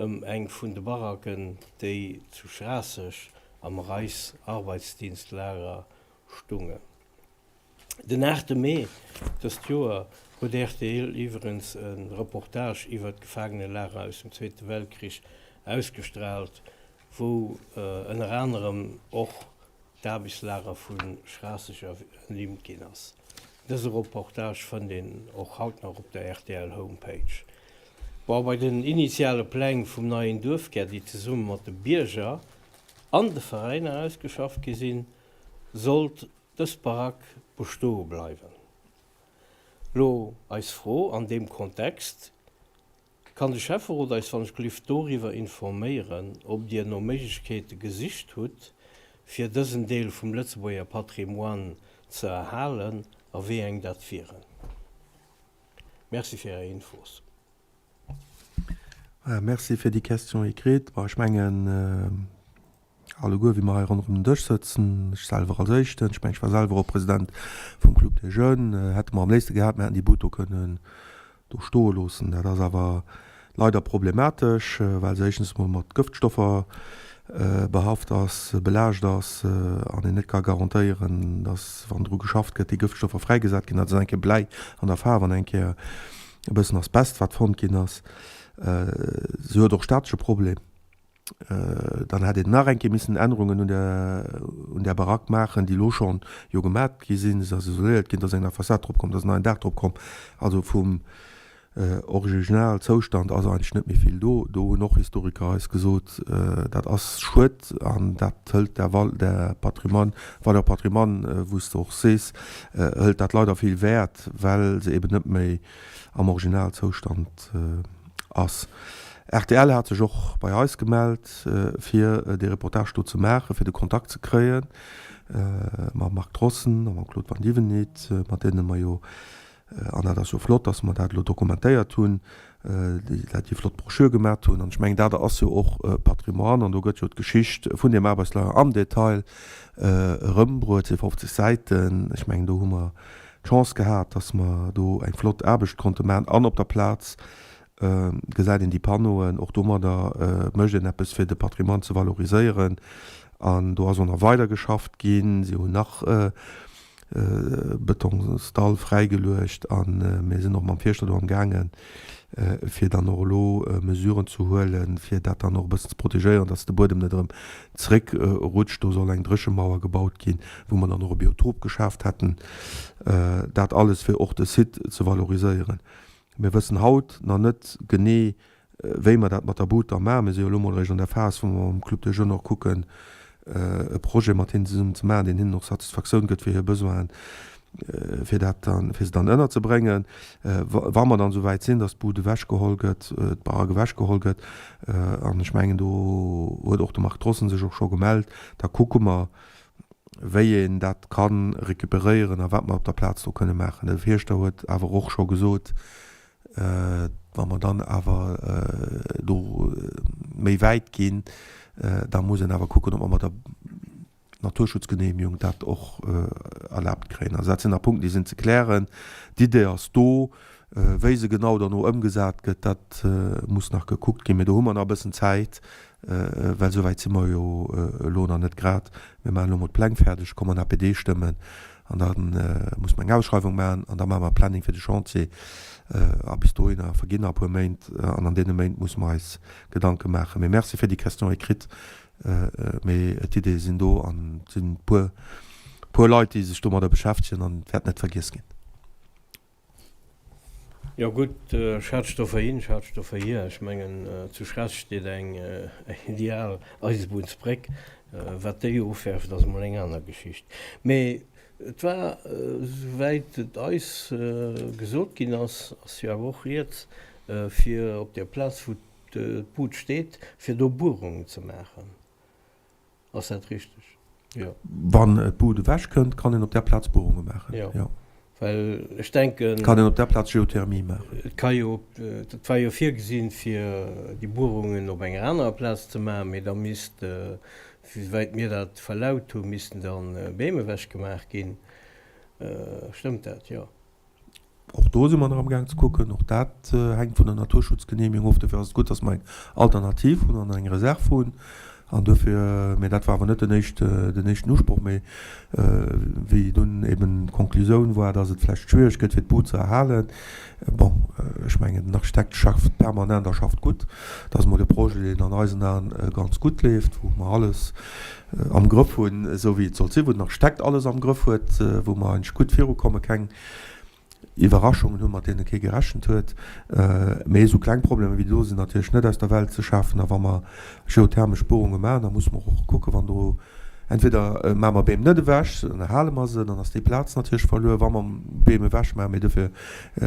ëm eng vun de Baracken, déi zu Schraasseg am Reichsarbeitsdienstlager stungen. Den 8 Mee dëst Joer huet rtl iwwerens e Reportage iwwer d'Gefaangenelager aus dem Zweete Weltkrich ausgestraalt, wou ënner anerem och d'Aarbechtslager vu Schraasseg ernimmt ginn ass. Dëse Reportage fënnt een och haut nach op der rtl Homepage. Bon, bei den initiale Pläng vum neien Duerfkär, déi zesumme mat de Bierger an de Veräiner ausgeschafft gi sinn, sollt dës Barack bestoe bleiwen. Lo eis Fro an deem Kontext, Kann de Schäfferot eis wann ech glift doriwwer informéieren, ob Dir no Méiglechkeete gesicht hutt, fir dësen Deel vum Lëtzebuerger Patrimoine ze erhalen a wéi eng dat wieren? Merci fir Är Infos. Merci fir déi Question écrite. Bon, ech mengen, Alleguer, wéi mer hei ronderëm den Dësch sëtzen, ech selwer als Éischten, ech mengen, ech war selwer och President vum Club des Jeunes, hätte mer am léifste gehat, mer hätten déi Bud do kënnen do stoe loossen. Dat ass awer leider problematesch, well se éischtens emol mat Gëftstoffer behaft ass, belaascht ass an een net ka garantéieren, dass, wann dru geschafft gëtt, déi Gëftstoffer fräigesat ginn. Dat ass eng Kéier Bläi an der Faarf an eng Kéier e bëssen Asbest, wat fonnt ginn ass. Se huet och statesche Problem. Dann hätt een nach eng Kéier missen Ännerungen un der, un där Barack maachen, déi elo schonn jo gemat gi sinn. Se ass isoléiert ginn, et ass eng nei Fassad drop komm, et ass en neien Daach drop komm. Also vum Originalzoustand ass eigentlech net méi vill do. Do hunn och Historiker eis gesot, dat ass schued an dat hëlt der Val, der Patrimoine, Valeur patrimoine, wou s de och sees, hëlt dat leider vill Wäert, well se eben net méi am Originalzoustand ass. Rtl hat sech och bei eis gemellt, fir dee Reportage do ze maachen, fir de Kontakt ze kréie mam Marc Trossen a mam Claude Vandivinit, mat deene mer jo, an dat ass jo flott, datt mer dat elo dokumentéiert hunn, déi flott Broschür gemat hunn. An ech mengen, dat ass jo och Patrimoine an do gëtt jo d'Geschicht vun deem Arbeitslager am Detail erëmbruet, si 50 Säiten. Ech mengen, do hu mer d'Chance gehat, dass mer do eng flott Aarbecht konnte maachen an op der Plaz gesäit een déi Panneauen. Och domadder mécht een eppes fir de Patrimoine ze valoriséieren an do ass och nach weider geschafft ginn. Si hunn nach Betonsdall fräigeluecht a mir sinn och mam Fierschter do am gaangen, fir dann och elo Mesuren ze huelen, fir dat dann och e bëssen ze protegéieren, dass de Buedem net erëm zréck rutscht. Do soll eng Dréchemauer gebaut ginn, wou mer dann och e Biotop geschaaft hätten. Dat alles fir och de Site ze valoriséieren. Mir wëssen haut nach net genee, wéi mer dat mat der Bud da maachen. Mir si jo elo mol eréischt an der Phas, wou mer mam Club des Jeunes och kucken, e Projet mat hinnen zesummen ze maachen, deen hinnen och Satisfaktioun gëtt fir hir Besoinen, fir dat dann, fir se dann ënnerzebréngen. Wa mer dann esou wäit sinn, datt d'Bud ewechgeholl gëtt, d'Barack ewechgeholl gëtt, an ech mengen, do huet och de Marc Trossen sech och scho gemellt, da kucke mer, wéi een dat ka recuperéieren a wat mer op der Plaz do kënne maachen. De Fierschter huet awer och scho gesot, wa mer dann awer do méi wäit ginn, da muss een awer kucken, ob mer mat der Naturschutzgenehmigung dat och erlaabt kréien. Also dat sinn nach Punkten, déi sinn ze klären. D'Idee ass do. Wéi se genau derno ëmgesat gëtt, dat muss nach gekuckt ginn. Mee do hu mer nach e bëssen Zäit, well esou wäit si mer jo elo nach net grad. Mir maachen elo emol d'Pläng fäerdeg, komme en APD stëmmen an da muss mer eng Ausschreiwung maachen an da maache mer e Planning fir de Chantier. A bis dohinner verginn nach e puer Méint an an deene Méint musse mer eis Gedanke maachen. Mee Merci fir déi Question écrite. Mee d'Iddie sinn do an et sinn e puer, puer Leit, déi sech domadder beschäftegen an et wäert net vergiess ginn. Jo gutt, Schadstoffer hin, Schadstoffer hier. Ech mengen, zu Schraasseg steet eng ideal Eisebunnsbréck. Wat déi ofwerft, ass emol eng aner Geschicht. Mee et war, esouwäit et eis gesot ginn ass, ass jo awer och rieds, fir op där Plaz, wou d'Bud steet, fir do Buerungen ze maachen. Ass dat richteg? Jo. Wann d'Bud ewech kënnt, kann een op där Plaz Buerunge maachen, jo. Well ech denken. Kann een op där Plaz Geothermie maachen. Et ka jo, et war jo virgesinn, fir déi Buerungen op enger anerer Plaz ze maachen, mee da misst, souwäit mir dat verlaut hunn, missten da Beem ewechgemaach ginn. Stëmmt dat? Jo. Och do si mer nach amgaang ze kucken. Och dat hänkt vun der Naturschutzgenehmigung of. Dofir ass et gutt, dass mer eng Alternativ hunn an eng Reserv hunn. An dofir, mä dat war awer net den éischte, den éischten Usproch, mä wéi dunn eben d'Konklusioun war, dass et vläicht schwierig gëtt, fir d'Bud ze erhalen. Bon, ech mengen, den Architekt schafft permanent a schafft gutt. Dat ass emol e Projet, deen an eisen Aen ganz gutt leeft, wou mer alles am Grëff hunn, esou wéi et sollt sinn, wou den Architekt alles am Grëff huet, wou mer eigentlech gutt virukommen, keng Iwwerraschungen hunn, mat deene kee gerechent huet. Mee esou kleng Problemer wéi do sinn natierlech net aus der Welt ze schafen. A wa mer geothermesch Buerunge maachen, da musse mer och kucken, wann do, entweder maache mer Beem net ewech, dann erhale mer se, dann ass déi Plaz natierlech verluer, wa mer Beem ewech maachen. Mee dofir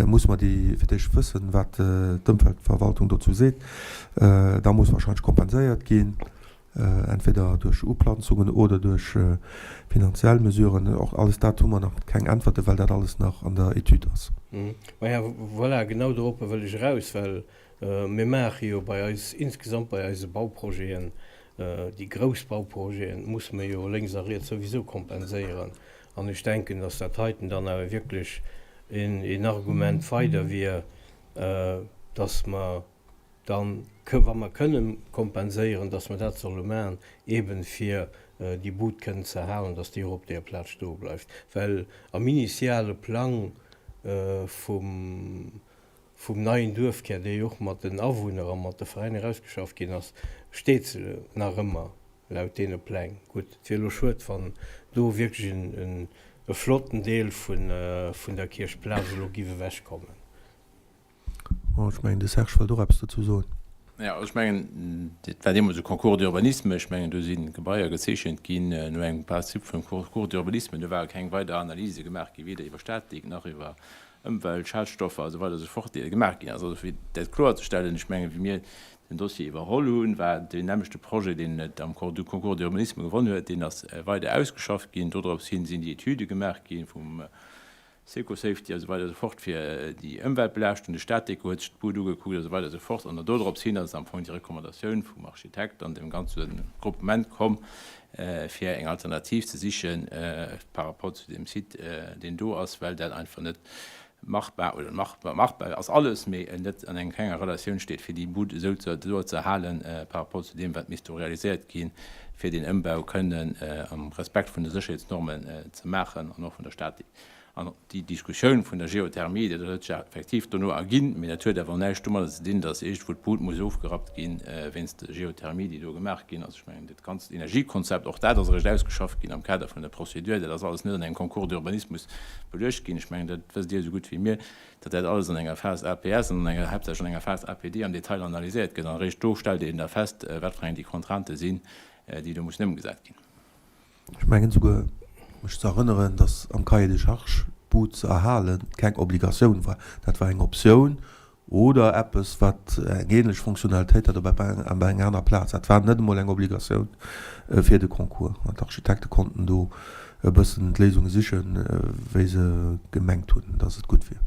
musse mer déi fir d'éischt wëssen, wat d'Ëmweltverwaltung dozou seet. Da muss wahrscheinlech kompenséiert ginn. entweder duerch Uplanzungen oder duerch finanziell Mesuren. Och alles dat hu mer nach keng Äntwerte, well dat alles nach an der Etüd ass. Maja, voilà, genau doropper wëll ech eraus, well mir maache jo bei eis insgesamt bei eise Bauprojeten, déi grouss Bauprojeten, musse mer jo lénks a riets souwisou kompenséieren. An ech denken, dass dat heiten dann awer wierklech een Argument weider wier, dass mer, dann, wa mer kënnen kompenséieren, dass mer dat solle maachen, eeben fir déi Bud kënnen ze erhalen, dass déi och op där Plaz stoe bleift. Well am initiale Plang vum, vum neien Duerfkär, dee jo och mat den Awunner a mat de Veräiner ausgeschafft ginn ass, steet se nach ëmmer laut deene Pläng. Gutt, et wier elo schued, wann do wierklech en e flotten Deel vun, vun der Kierchplaz elo giff ewechkommen. Bon, ech mengen, de Serge wëllt och eppes dozou soen. Jo, ech mengen, et war deemools e Concours d'urbanisme. Ech mengen, do si Gebaier gezeechent ginn no engem Prinzip vum Concours d'urbanisme. Do ware keng weider Analyse gemaach ginn, weder iwwer Statik nach iwwer Ëmwelt, Schadstoffer a sou weider a sou fort, déi gemaach ginn ass. Also fir dat kloerzestellen, ech mengen, wéi mir den Dossier iwwerholl hunn, war deen nämmlechte Projet, deen et am Concours d'urbanisme gewonn huet, deen ass weider ausgeschafft ginn. Dodrops hin sinn déi Etüde gemaach gi vum Seco-Safety a sou weider a sou fort fir déi Ëmweltbelaaschtung, de Statec huet sech d'Bud ugekuckt a sou weider a sou fort. An dodrops hin ass am Fong déi Recommandatioun vum Architekt an dem ganze Groupement komm, fir eng Alternativ ze siche par rapport zu deem Site, deen do ass, well dat einfach net machbar, oder machbar, machbar ass alles, mee net an eng kenger Relatioun steet, fir déi Bud esou ze do ze erhalen par rapport zu deem, wat misst do realiséiert ginn, fir deen Ëmbau kënnen am Respekt vun de Sécherheetsnormen ze maachen an och vun der Statik. An déi Diskussioun vun der Geothermie, dat huet sech effektiv dono erginn, mee dat huet awer näischt domadder ze dinn, datt iergendwou d'Bud muss ofgerappt gi wéinst der Geothermie, déi do gemaach ginn ass. Ech mengen, dat ganzt Energiekonzept, och dat ass eréischt ausgeschafft ginn am Kader vun der Procédure. Dat ass alles net an engem Concours d'urbanismus beluecht ginn. Ech mengen, dat wësst Dir esou gutt wéi mir, datt dat alles an enger Phas APS an an enger, haaptsächlech an enger Phas APD am Detail analyséiert gëtt. An eréischt do stellt een da fest, wat fir eng déi Contraintë sinn, déi do mussen ëmgesat ginn. Ech mengen souguer mech ze erënneren, dass am Cahier de charges d'Bud ze erhalen keng Obligatioun war. Dat war eng Optioun oder eppes, wat eng ähnlech Fonctionnalitéit hat op enger aner Plaz. Dat war net emol eng Obligatioun fir de Concours. An d'Architekte konnten do e bëssen d'Léisunge sichen, wéi se gemengt hunn, dass et gutt wier.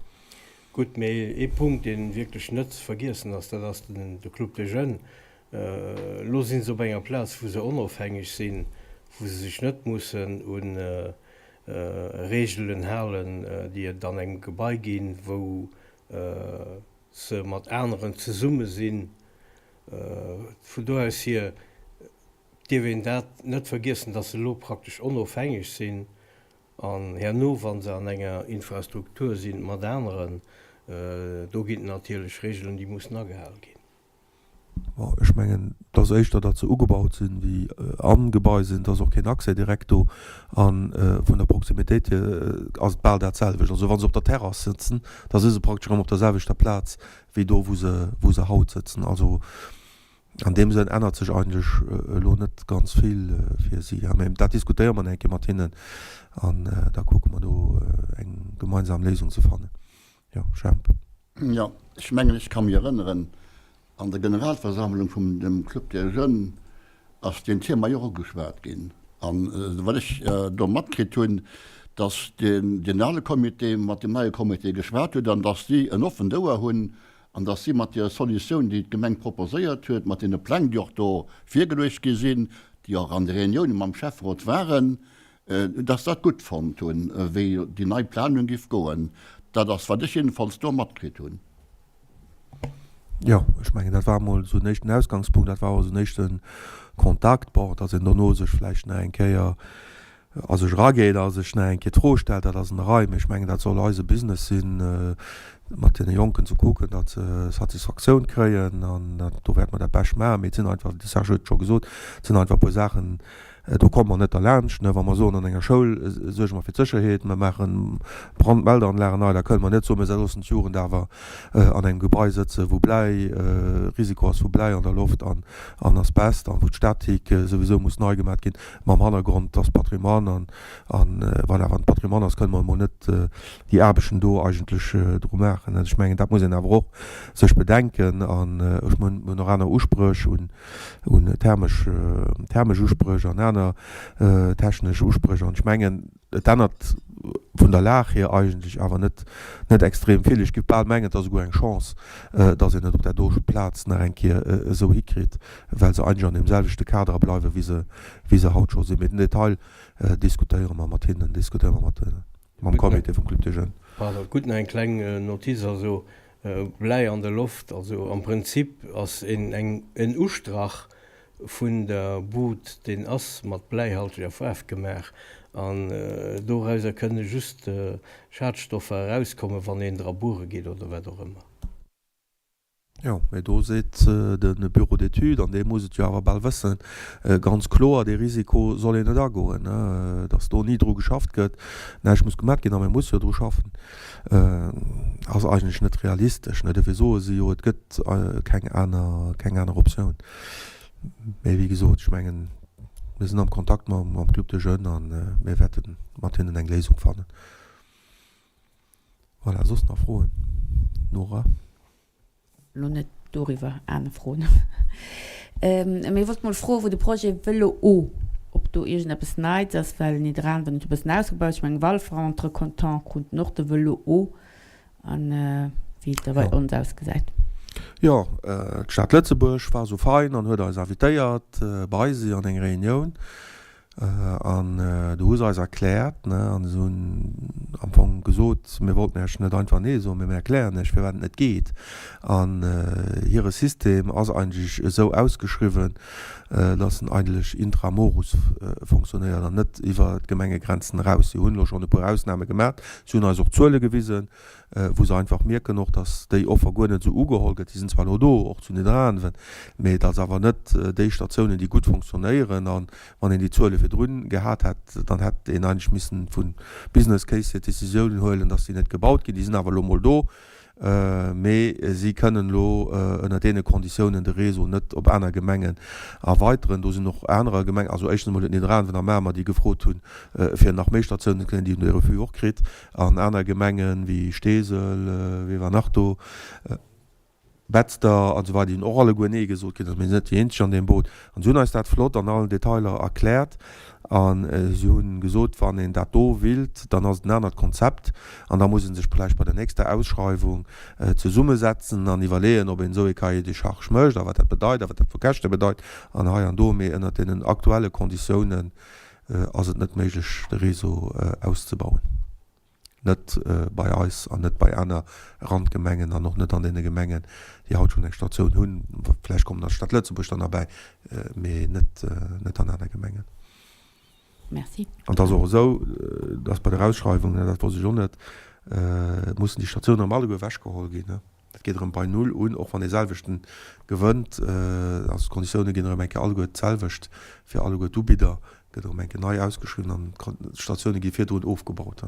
Gutt, mee ee Punkt, dee wierklech net ze vergiessen ass, dat ass de Club des Jeunes. Elo si se op enger Plaz, wou se onofhängeg sinn, wou se sech net mussen u Reegelen halen, déi et an engem Gebai ginn, wou se mat aneren zesumme sinn. Vun do aus hier dierf een dat net vergiessen, dass se elo praktesch onofhängeg sinn an herno, wa se an enger Infrastruktur sinn mat aneren, do ginn et natierlech Reegelen, déi mussen agehal ginn. Bon, ech mengen, et ass éischter, datt se ugebaut sinn, wéi am Gebai sinn. Et ass och keen Accès direct do. A vun der Proximitéit hier ass et bal dat selwecht. Also wa se op der Terrass sëtzen, da si se praktesch erëm op der selwechter Plaz wéi do, wou se, wou se haut sëtzen. Also an deem Sënn ännert sech eigentlech elo net ganz vill fir si. Mä dat diskutéiere mer nach eng Kéier mat hinnen an da kucke mer do eng gemeinsam Léisung ze fannen. Jo, Jemp. Jo, ech mengen, ech ka mech erënneren, an der Generalversammlung vum dem Club des Jeunes ass deen Thema jo och ugeschwat ginn. An wat ech do matkritt hunn, dass deen, deen ale Comité mat deem neie Comité geschwat huet an dass si en offent Ouer hunn an dass si mat där Solutioun, déi d'Gemeng proposéiert huet, mat deene Pläng, déi och do virgeluecht gi sinn, déi och an de Reunioune mam Schäfferot waren, dass dat gutt fonnt hunn, wéi déi nei Planung giff goen. Dat ass, wat ech jiddefalls do matkritt hunn. Jo, ech mengen, dat war emol esou en éischten Ausgangspunkt, dat war och esou en éischte Kontakt. Bon, dass een dono sech vläicht nach eng Kéier a sech erageet a sech nach eng Kéier d'Fro stellt, dat ass an der Rei. Mee ech mengen, dat soll eise Business sinn, mat deene Jonken ze kucken, datt se Satisfaktioun kréien. An dat, do wäerte mer dat Bescht maachen. Mee et sinn einfach, de Serge huet et scho gesot, et sinn einfach e puer Saachen, Do komme mer net derlaanscht. Wa mer soen, an enger Schoul suerge mer fir d'Sécherheet, mer maache Brandmeldeanlagen nei, da kënne mer net soen, mir loossen d'Jugend awer an engem Gebai sëtzen, wou Bläi, Risiko ass vu Bläi an der Loft an Asbest an wou d'Statik souwisou muss nei gemaat ginn, mam Hannergrond, dass Patrimoine an voilà, wann et Patrimoine ass, kënne mer emol net déi Aarbechten do eigentlech dru maachen. Ech mengen, dat muss een awer och sech bedenken. An ech hunn och aner Uspréch un. un thermesch, thermesch Uspréch an aner technesch Uspréch. An ech mengen, et ännert vun der Lag hier eigentlech awer net, net extrem vill. Ech géif bal mengen, et ass esouguer eng Chance, dass een et op där do Plaz nach eng Kéier esou hikritt, well se eigentlech an deem selwechte Kader bleiwen, wéi se, wéi se haut scho sinn. Mee den Detail diskutéiere mer mat hinnen, diskutéiere mer mat mam Comité vum Club des Jeunes. Pardon, gutt, nach eng kleng Notiz, also Bläi an der Loft, also am Prinzip ass een eng en Ustrach vun der Bud, deen ass mat bläihalteger Faarf gemaach an dorauser kënne just Schadstoffer erauskommen, wann een dra buere geet oder wat och ëmmer. Jo, mee do seet de Bureau d'études, an dee muss et jo awer bal wëssen, ganz kloer, dee Risiko soll een net agoen, datt do ni dru geschafft gëtt, näischt muss gemat ginn a mir musse jo dru schaffen. Ass eigentlech net realistesch. Dofir soe si jo, et gëtt keng aner, keng aner Optioun. Mee wéi gesot, ech mengen, mir sinn am Kontakt mam Club des Jeunes a mir wäerte mat hinnen eng Léisung fannen. Voilà, soss nach Froen? Nora? Elo net doriwwer, aner Froen. Mee ech wollt mol froen, wou de Projet Vélo O, ob do iergendeppes Neits ass, well Nidderaanwen huet e bëssen ausgebaut. Ech mengen Walfer entretemps kruten och de Vélo O. An wéi et da bei ons ausgesäit. Jo, d'Stad Lëtzebuerg war esou fein an huet eis invitéiert bei si an eng Reunioun. An du hu se eis erkläert, ne, an se hunn am Fong gesot, mir wollten Iech net einfach Nee soen, mee mir erklären Iech, firwat et net geet. An hire System ass eigentlech esou ausgeschriwwen, dass en eigentlech intra murus fonctionnéiert an net iwwer d'Gemengegrenzen eraus. Si hunn elo schonn e puer Ausname gemaach, si hunn eis och Zuele gewisen, wou se einfach mierken och, dass déi Offer guer net esou ugeholl gëtt. Déi sinn zwar elo do, och zu Nidderaanwen, mee et ass awer net déi Statiounen, déi gutt fonctionnéieren. A wann een déi Zuele virdrun gehat hätt, dann hätt een eigentlech missen vu Business Case hier d'Décisioun huelen, dass déi net gebaut ginn. Déi sinn awer elo mol do, mee si kënnen elo ënner deene Konditiounen de Réseau net op aner Gemengen erweiteren. Do sinn och anerer Gemengen, also éischtens emol huet Nidderaanwen a Mamer, déi gefrot hunn, fir nach méi Statiounen ze kréien, déi hunn de Refus och kritt. An aner Gemengen, wéi Steesel, wee war nach do, Betzder an esou weider, déi hunn och alleguer Nee gesot kritt. Also mir sinn net déi eenzeg an deem Boot. An si hunn eis dat flott an allen Detailer erkläert. A si hu gesot, wann een dat do willt, dann ass et en anert Konzept an da muss ee sech vläicht bei der nächster Ausschreiwung zesummesetzen an iwwerleeën, ob een esou ee Cahier de charges mécht a wat dat bedeit a wat dat vu Käschte bedeit an hei an do. Mee ënnert deenen aktuelle Konditiounen ass et net méiglech de Réseau auszebauen. Net bei eis an net bei aner Randgemengen an och net an deene Gemengen, déi haut schonn eng Statioun hunn. Vläicht kommt nach d'Stad Lëtzebuerg dann derbäi, mee net net an aner Gemengen. Merci. An et ass och esou, datt bei der Ausschreiwung, dat wosst ech och net, mussen déi Statiounen erëm alleguer ewechgeholl ginn. Dat geet erëm bei Null un, och wann dee selwechten gewënnt. Also d'Konditioune ginn erëm eng Kéier alleguer d'selwecht fir alleguer d'Ubidder, gëtt erëm eng Kéier nei ausgeschriwwen an d'Statioune gi virdrun ofgebaut.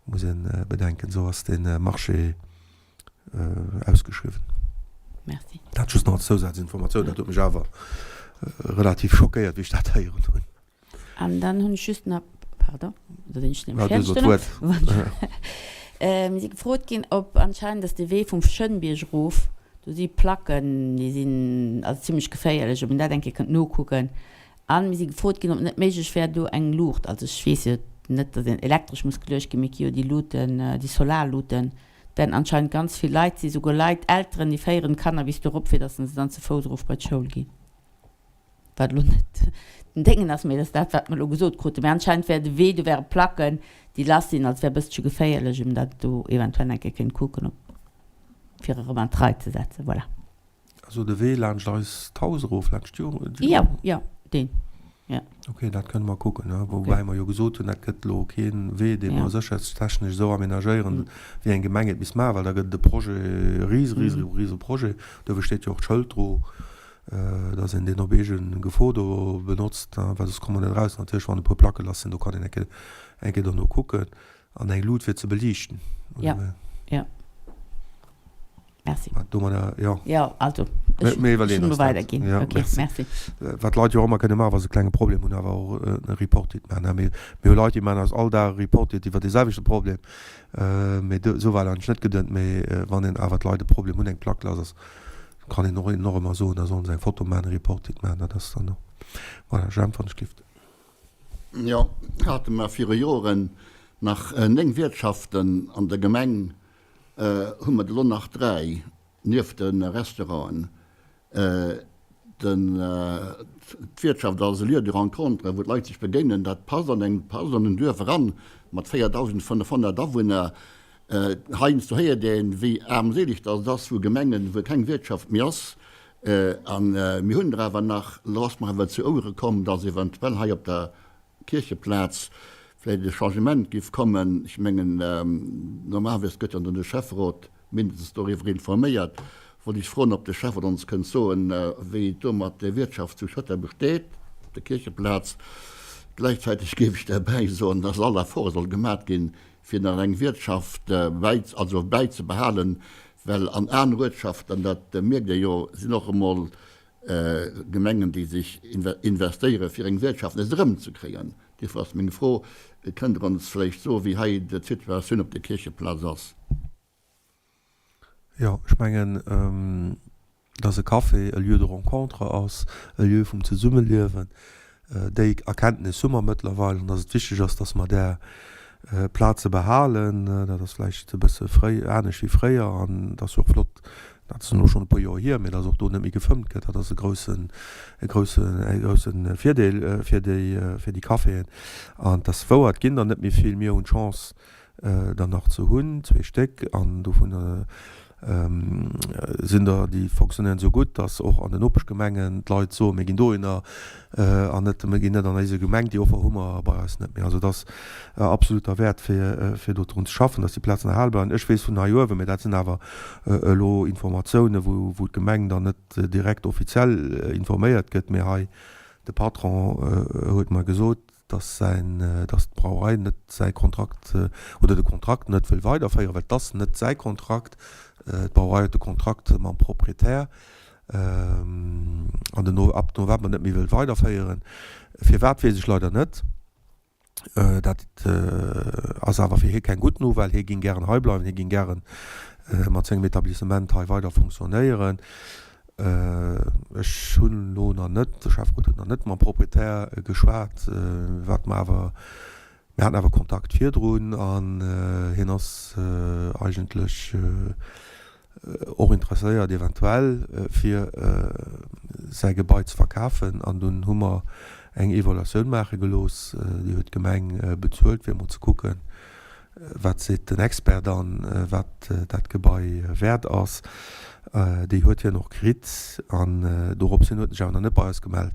Muss ee bedenken, esou ass dee Marché ausgeschriwwen. Merci. Dat just nach als Zousazinformatioun, dat huet mech awer relativ schockéiert, wéi ech dat héieren hunn. An dann hunn ech just nach, pardon, do sinn ech nämlech Ja, du fäerdeg hues duerno. d'Wuert. Mir si gefrot ginn, ob anscheinend ass de Wee vum Schënnbierg erof, do si Placken, déi sinn also zimlech geféierlech, ob een dat eng Kéier kënnt nokucken. An mir si gefrot ginn, ob et net méiglech wär, do eng Luucht, also ech weess jo net, datt een elektresch muss geluecht ginn, mee et gi jo déi Luuten, déi Solarluuten, denn anscheinend ganz vill Leit si souguer Leit, Elteren, déi féieren d'Kanner bis dorop, fir datt se dann ze Fouss erof bei d'Schoul ginn. Wat elo net den Déngen ass, mee dat ass dat, wat mer elo gesot kruten. Mee anscheinend wär de Wee, do wäre Placken, déi lass sinn, also et wär e bëssche geféierlech, ëm dat do eventuell eng Kéier kéint kucken, ob, fir erëm an d'Rei ze setzen. Voilà. Also de Wee laanscht eist Haus erof, laanscht d'Jugend? Jo, jo, deen, jo. Ok, dat kënne mer kucken, ne? Woubäi mer jo gesot hunn, dat gëtt elo kee Wee, dee mer sécherheetstechnesch esou amenagéieren, wéi eng Gemeng et misst maachen, well da gëtt et e Projet, e rise, rise, rise Projet. Dofir steet jo och d'Schëld dru. dass een deen op eege Gefor do benotzt, well soss komme mer net eraus. Natierlech, wann e puer Placke lass sinn, do kann een eng Kéier, eng Kéier dono kucken. An eng Lut fir ze beliichten, oder wéi? Jo, jo. Merci. Mä domadder, jo. Jo, also, ech Mir iwwerleeën hunn elo eis dat. weiderginn. Jo, Ok, merci. merci. Wat d'Leit jo och ëmmer kënne maachen, wa se e klenge Problem hunn, awer och e Report-it maachen. Mir, mir hu Leit, déi maachen eis all Dag e Report-it iwwer dee selwechte Problem. Mee do, esou war et eigentlech net geduet. Mee wann een awer d'Leit e Problem hunn, eng Plack lass ass, Kann een och och ëmmer soen, da sollen se eng Foto maachen, e Report-it maachen, dat ass dann och. Voilà, Jemp, wann ech gift. Jo, hate mer viru Joren nach 9 Wiertschaften an der Gemeng, hu mer der elo nach 3, nieft de Restauranten. D'Wirtschaft ass e Lieu de rencontre, wou d'Leit sech begéinen. Dat passt an eng, passt an en Duerf eran mat 4.500 Awunner. Heiansdo héiert een, wéi aarmséileg dass et ass, wou Gemengen, wou keng Wirtschaft méi ass. A mir hunn der awer nach. Elo ass mer awer zu Ouere komm, dass eventuell hei op der Kiercheplaz vläicht e Changement giff kommen. Ech mengen, normalerweis gëtt jo dann de Schäfferot mindestens doriwwer informéiert. Wollt ech froen, ob de Schäfferot ons kënnt soen, wéi et do mat der Wirtschaft zu Schëtter besteet, op der Kiercheplaz. Gläichzäiteg géif ech derbäi soen, dass all Effort soll gemat ginn, fir nach eng Wirtschaft bäi, also bäizebehalen, well an aner Uertschaften, dat mierkt Dir jo, sinn och emol Gemengen, déi sech investéiere fir eng Wirtschaft nees erëmzekréien. Duerfir ass meng Fro, Kënnt Der ons vläicht soen, wéi hei d'Situatioun op der Kiercheplaz ass? Jo, ech mengen, dass e Café e Lieu de rencontre ass, e Lieu vum Zesummeliewen. Déi Erkenntnis hu mer mëttlerweil an dass et wichteg ass, dass mer där Plaze behalen. Dat ass vläicht e bësse fréi, anescht wéi fréier an et ass jo och flott, dat ass elo schonn e puer Joer hier, mee dass och do net méi gefëmmt gëtt, dat ass e groussen, e groussen, e grousse Virdeel fir déi, fir déi Caféen. An et ass wouer, et ginn der net méi vill. Mir hunn d'Chance, der nach ze hunn, zwee Stéck, an dovun sinn der, déi fonctionnéieren esou gutt, datt och an den Nopeschgemengen d'Leit soen, mir ginn dohinner an net, mir ginn net an eise Gemeng. Déi Offer hu mer bei eis net méi. Also et ass absolut derwäert, fir, fir do drun ze schaffen, datt déi Plazen erhale bleiwen. Ech weess vun hei uewen, mä dat sinn awer elo Informatiounen, wou, wou d'Gemeng dann net direkt offiziell informéiert gëtt, mä hei de Patron huet mer gesot, dass säin, dass d'Brauerei net säi Kontrakt oder de Kontrakt net wëll weiderféieren, well et ass net säi Kontrakt, d'Brauerei huet de Kontrakt mam Proprietär, an den ab November net méi wëll weiderféieren. Firwat weess ech leider net. Dat ass awer fir hie keng gutt Nouvelle. Hie géing gären hei bleiwen, hie géing gären mat sengem Etablissement hei weider fonctionnéieren. Ech hunn elo nach net, de Schäfferot huet nach net mam Proprietär geschwat, wat mer awer, mir haten awer Kontakt virdrun an hien ass eigentlech och interesséiert eventuell fir säi Gebai ze verkafen. An dunn hu mer eng Evaluatioun maache gelooss, déi huet d'Gemeng bezuelt, fir emol ze kucken, Wat seet den Expert dann, wat dat Gebai wäert ass? Déi huet hien och kritt an dorops hin huet en sech awer nach net bei eis gemellt.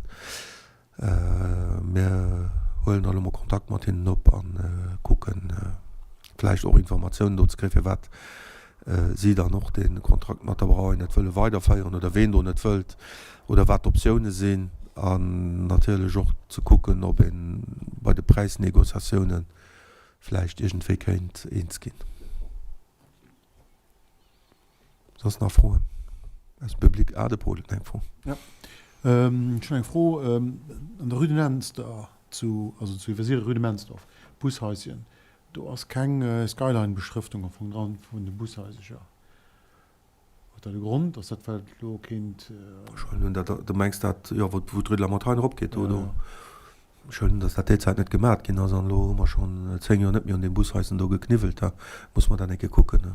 Mir huelen da elo mol Kontakt mat hinnen op a kucken, vläicht och Informatiounen do ze kréien, firwat. si dann och dee Kontrakt mat der Brauerei net wëlle weiderféieren oder ween do net wëllt oder wat d'Optioune sinn an natierlech och ze kucken, ob ee bei de Präisnegociatioune vläicht iergendwéi kéint eens ginn. Soss nach Froen aus dem Public? Ah, de Paul huet nach eng Fro. Jo, ech hunn eng Fro. An der Rue de Mensdorf zu, also zu Iwwersiren, Rue de Mensdorf, Bushaischen, Do ass keng Skyline-Beschrëftung am Fong dran vun de Bushaisercher. Huet dat e Grond? Ass dat well et elo kéint. Ech huelen un, dat, du mengs dat, jo, wou d'Rue de la Montagne eropgeet, do, do. Ech huelen un, datt dat déi Zäit net gemat ginn ass an elo hu mer schonn 10 Joer net méi un deem Bushaischen do gekniwwelt. Da muss mer dat eng Kéier kucken, ne?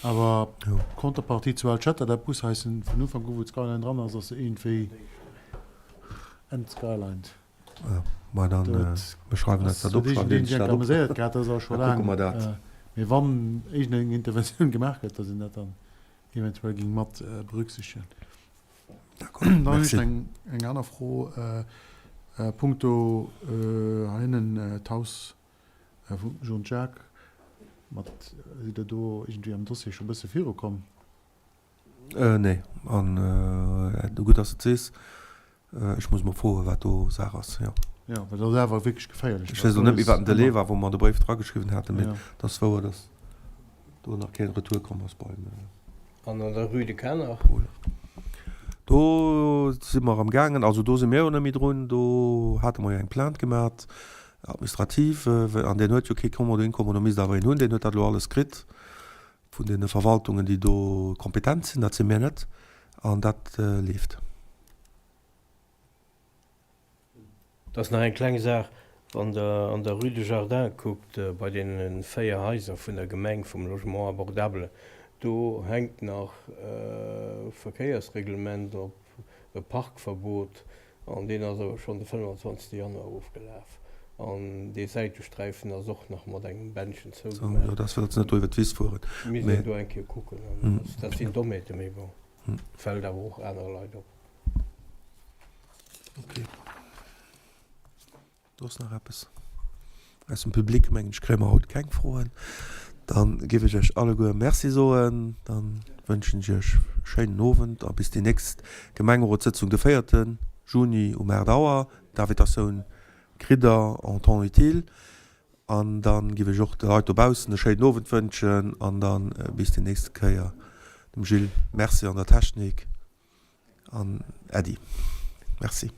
Awer Contrepartie zu Alchetta, dat Bushaischen vun Ufank u wou d'Skyline dran ass, ass se iergendwéi entskylined. Ma dann mir schreiwen eis dat op. Schreift een sech dat op. Dat ass och scho laang. Mee wann iergendeng Interventioun gemaach gëtt, datt een dat dann eventuell géing mat berücksichtegen. D'accord, Dann hunn ech merci. eng aner Fro punkto heinnen d'Haus vum Jean-Jacques. Mat, sidd Der do iergendwéi am Dossier scho e bësse virukomm? Nee, an gutt, dass de et sees. Ech muss mol froen, wat do Saach ass, jo. Jo, well dat ass awer wierklech geféierlech. Ech weess elo net méi, wat den Delai war, wou mer de Bréif drageschriwwen haten, mee et ass wouer, dass do nach keen Retour komm ass beim. An an der Rue de Canach? Do si mer am gaangen, also do si mir jo net méi drun, do hate mer jo eng Plainte gemat, administrativ, an deen huet jo kee Kommodo, Inkommodo misst awer een hunn, deen huet dat elo alles kritt vun deene Verwaltungen, déi do kompetent sinn, dat si mir net, an dat leeft. Et ass nach eng kleng Saach, Wann Der an der Rue de Jardin kuckt, bei deene 4 Haiser vun der Gemeng, vum Logement abordable, do hänkt nach e Verkéiersreglement op, e Parkverbot, An deen ass awer schonn de 25 Januar ofgelaf. An dee Säitesträifen ass och nach mat engem Bändchen zougemaach. Jo, dat ass fir datt se net do iwwer d'Wiss fueren. Misst een do eng Kéier kucken. An dat sinn Dommheeten, mee bon, fält awer och anere Leit op. Ok. Do ass nach eppes aus dem Public, mengen ech, kréie mer haut keng Froen. Dann géif ech Iech alleguer Merci soen. Dann wënschen ech Iech e schéinen Owend a bis déi nächst Gemengerotssëtzung de véierte Juni um 8 Auer. D'Invitatioun kritt Der en temps utile. An da géif ech och de Leit dobaussen e schéinen Owend wënschen an da bis déi nächste Kéier. Dem Gilles Merci an der Technik an Äddi. Merci.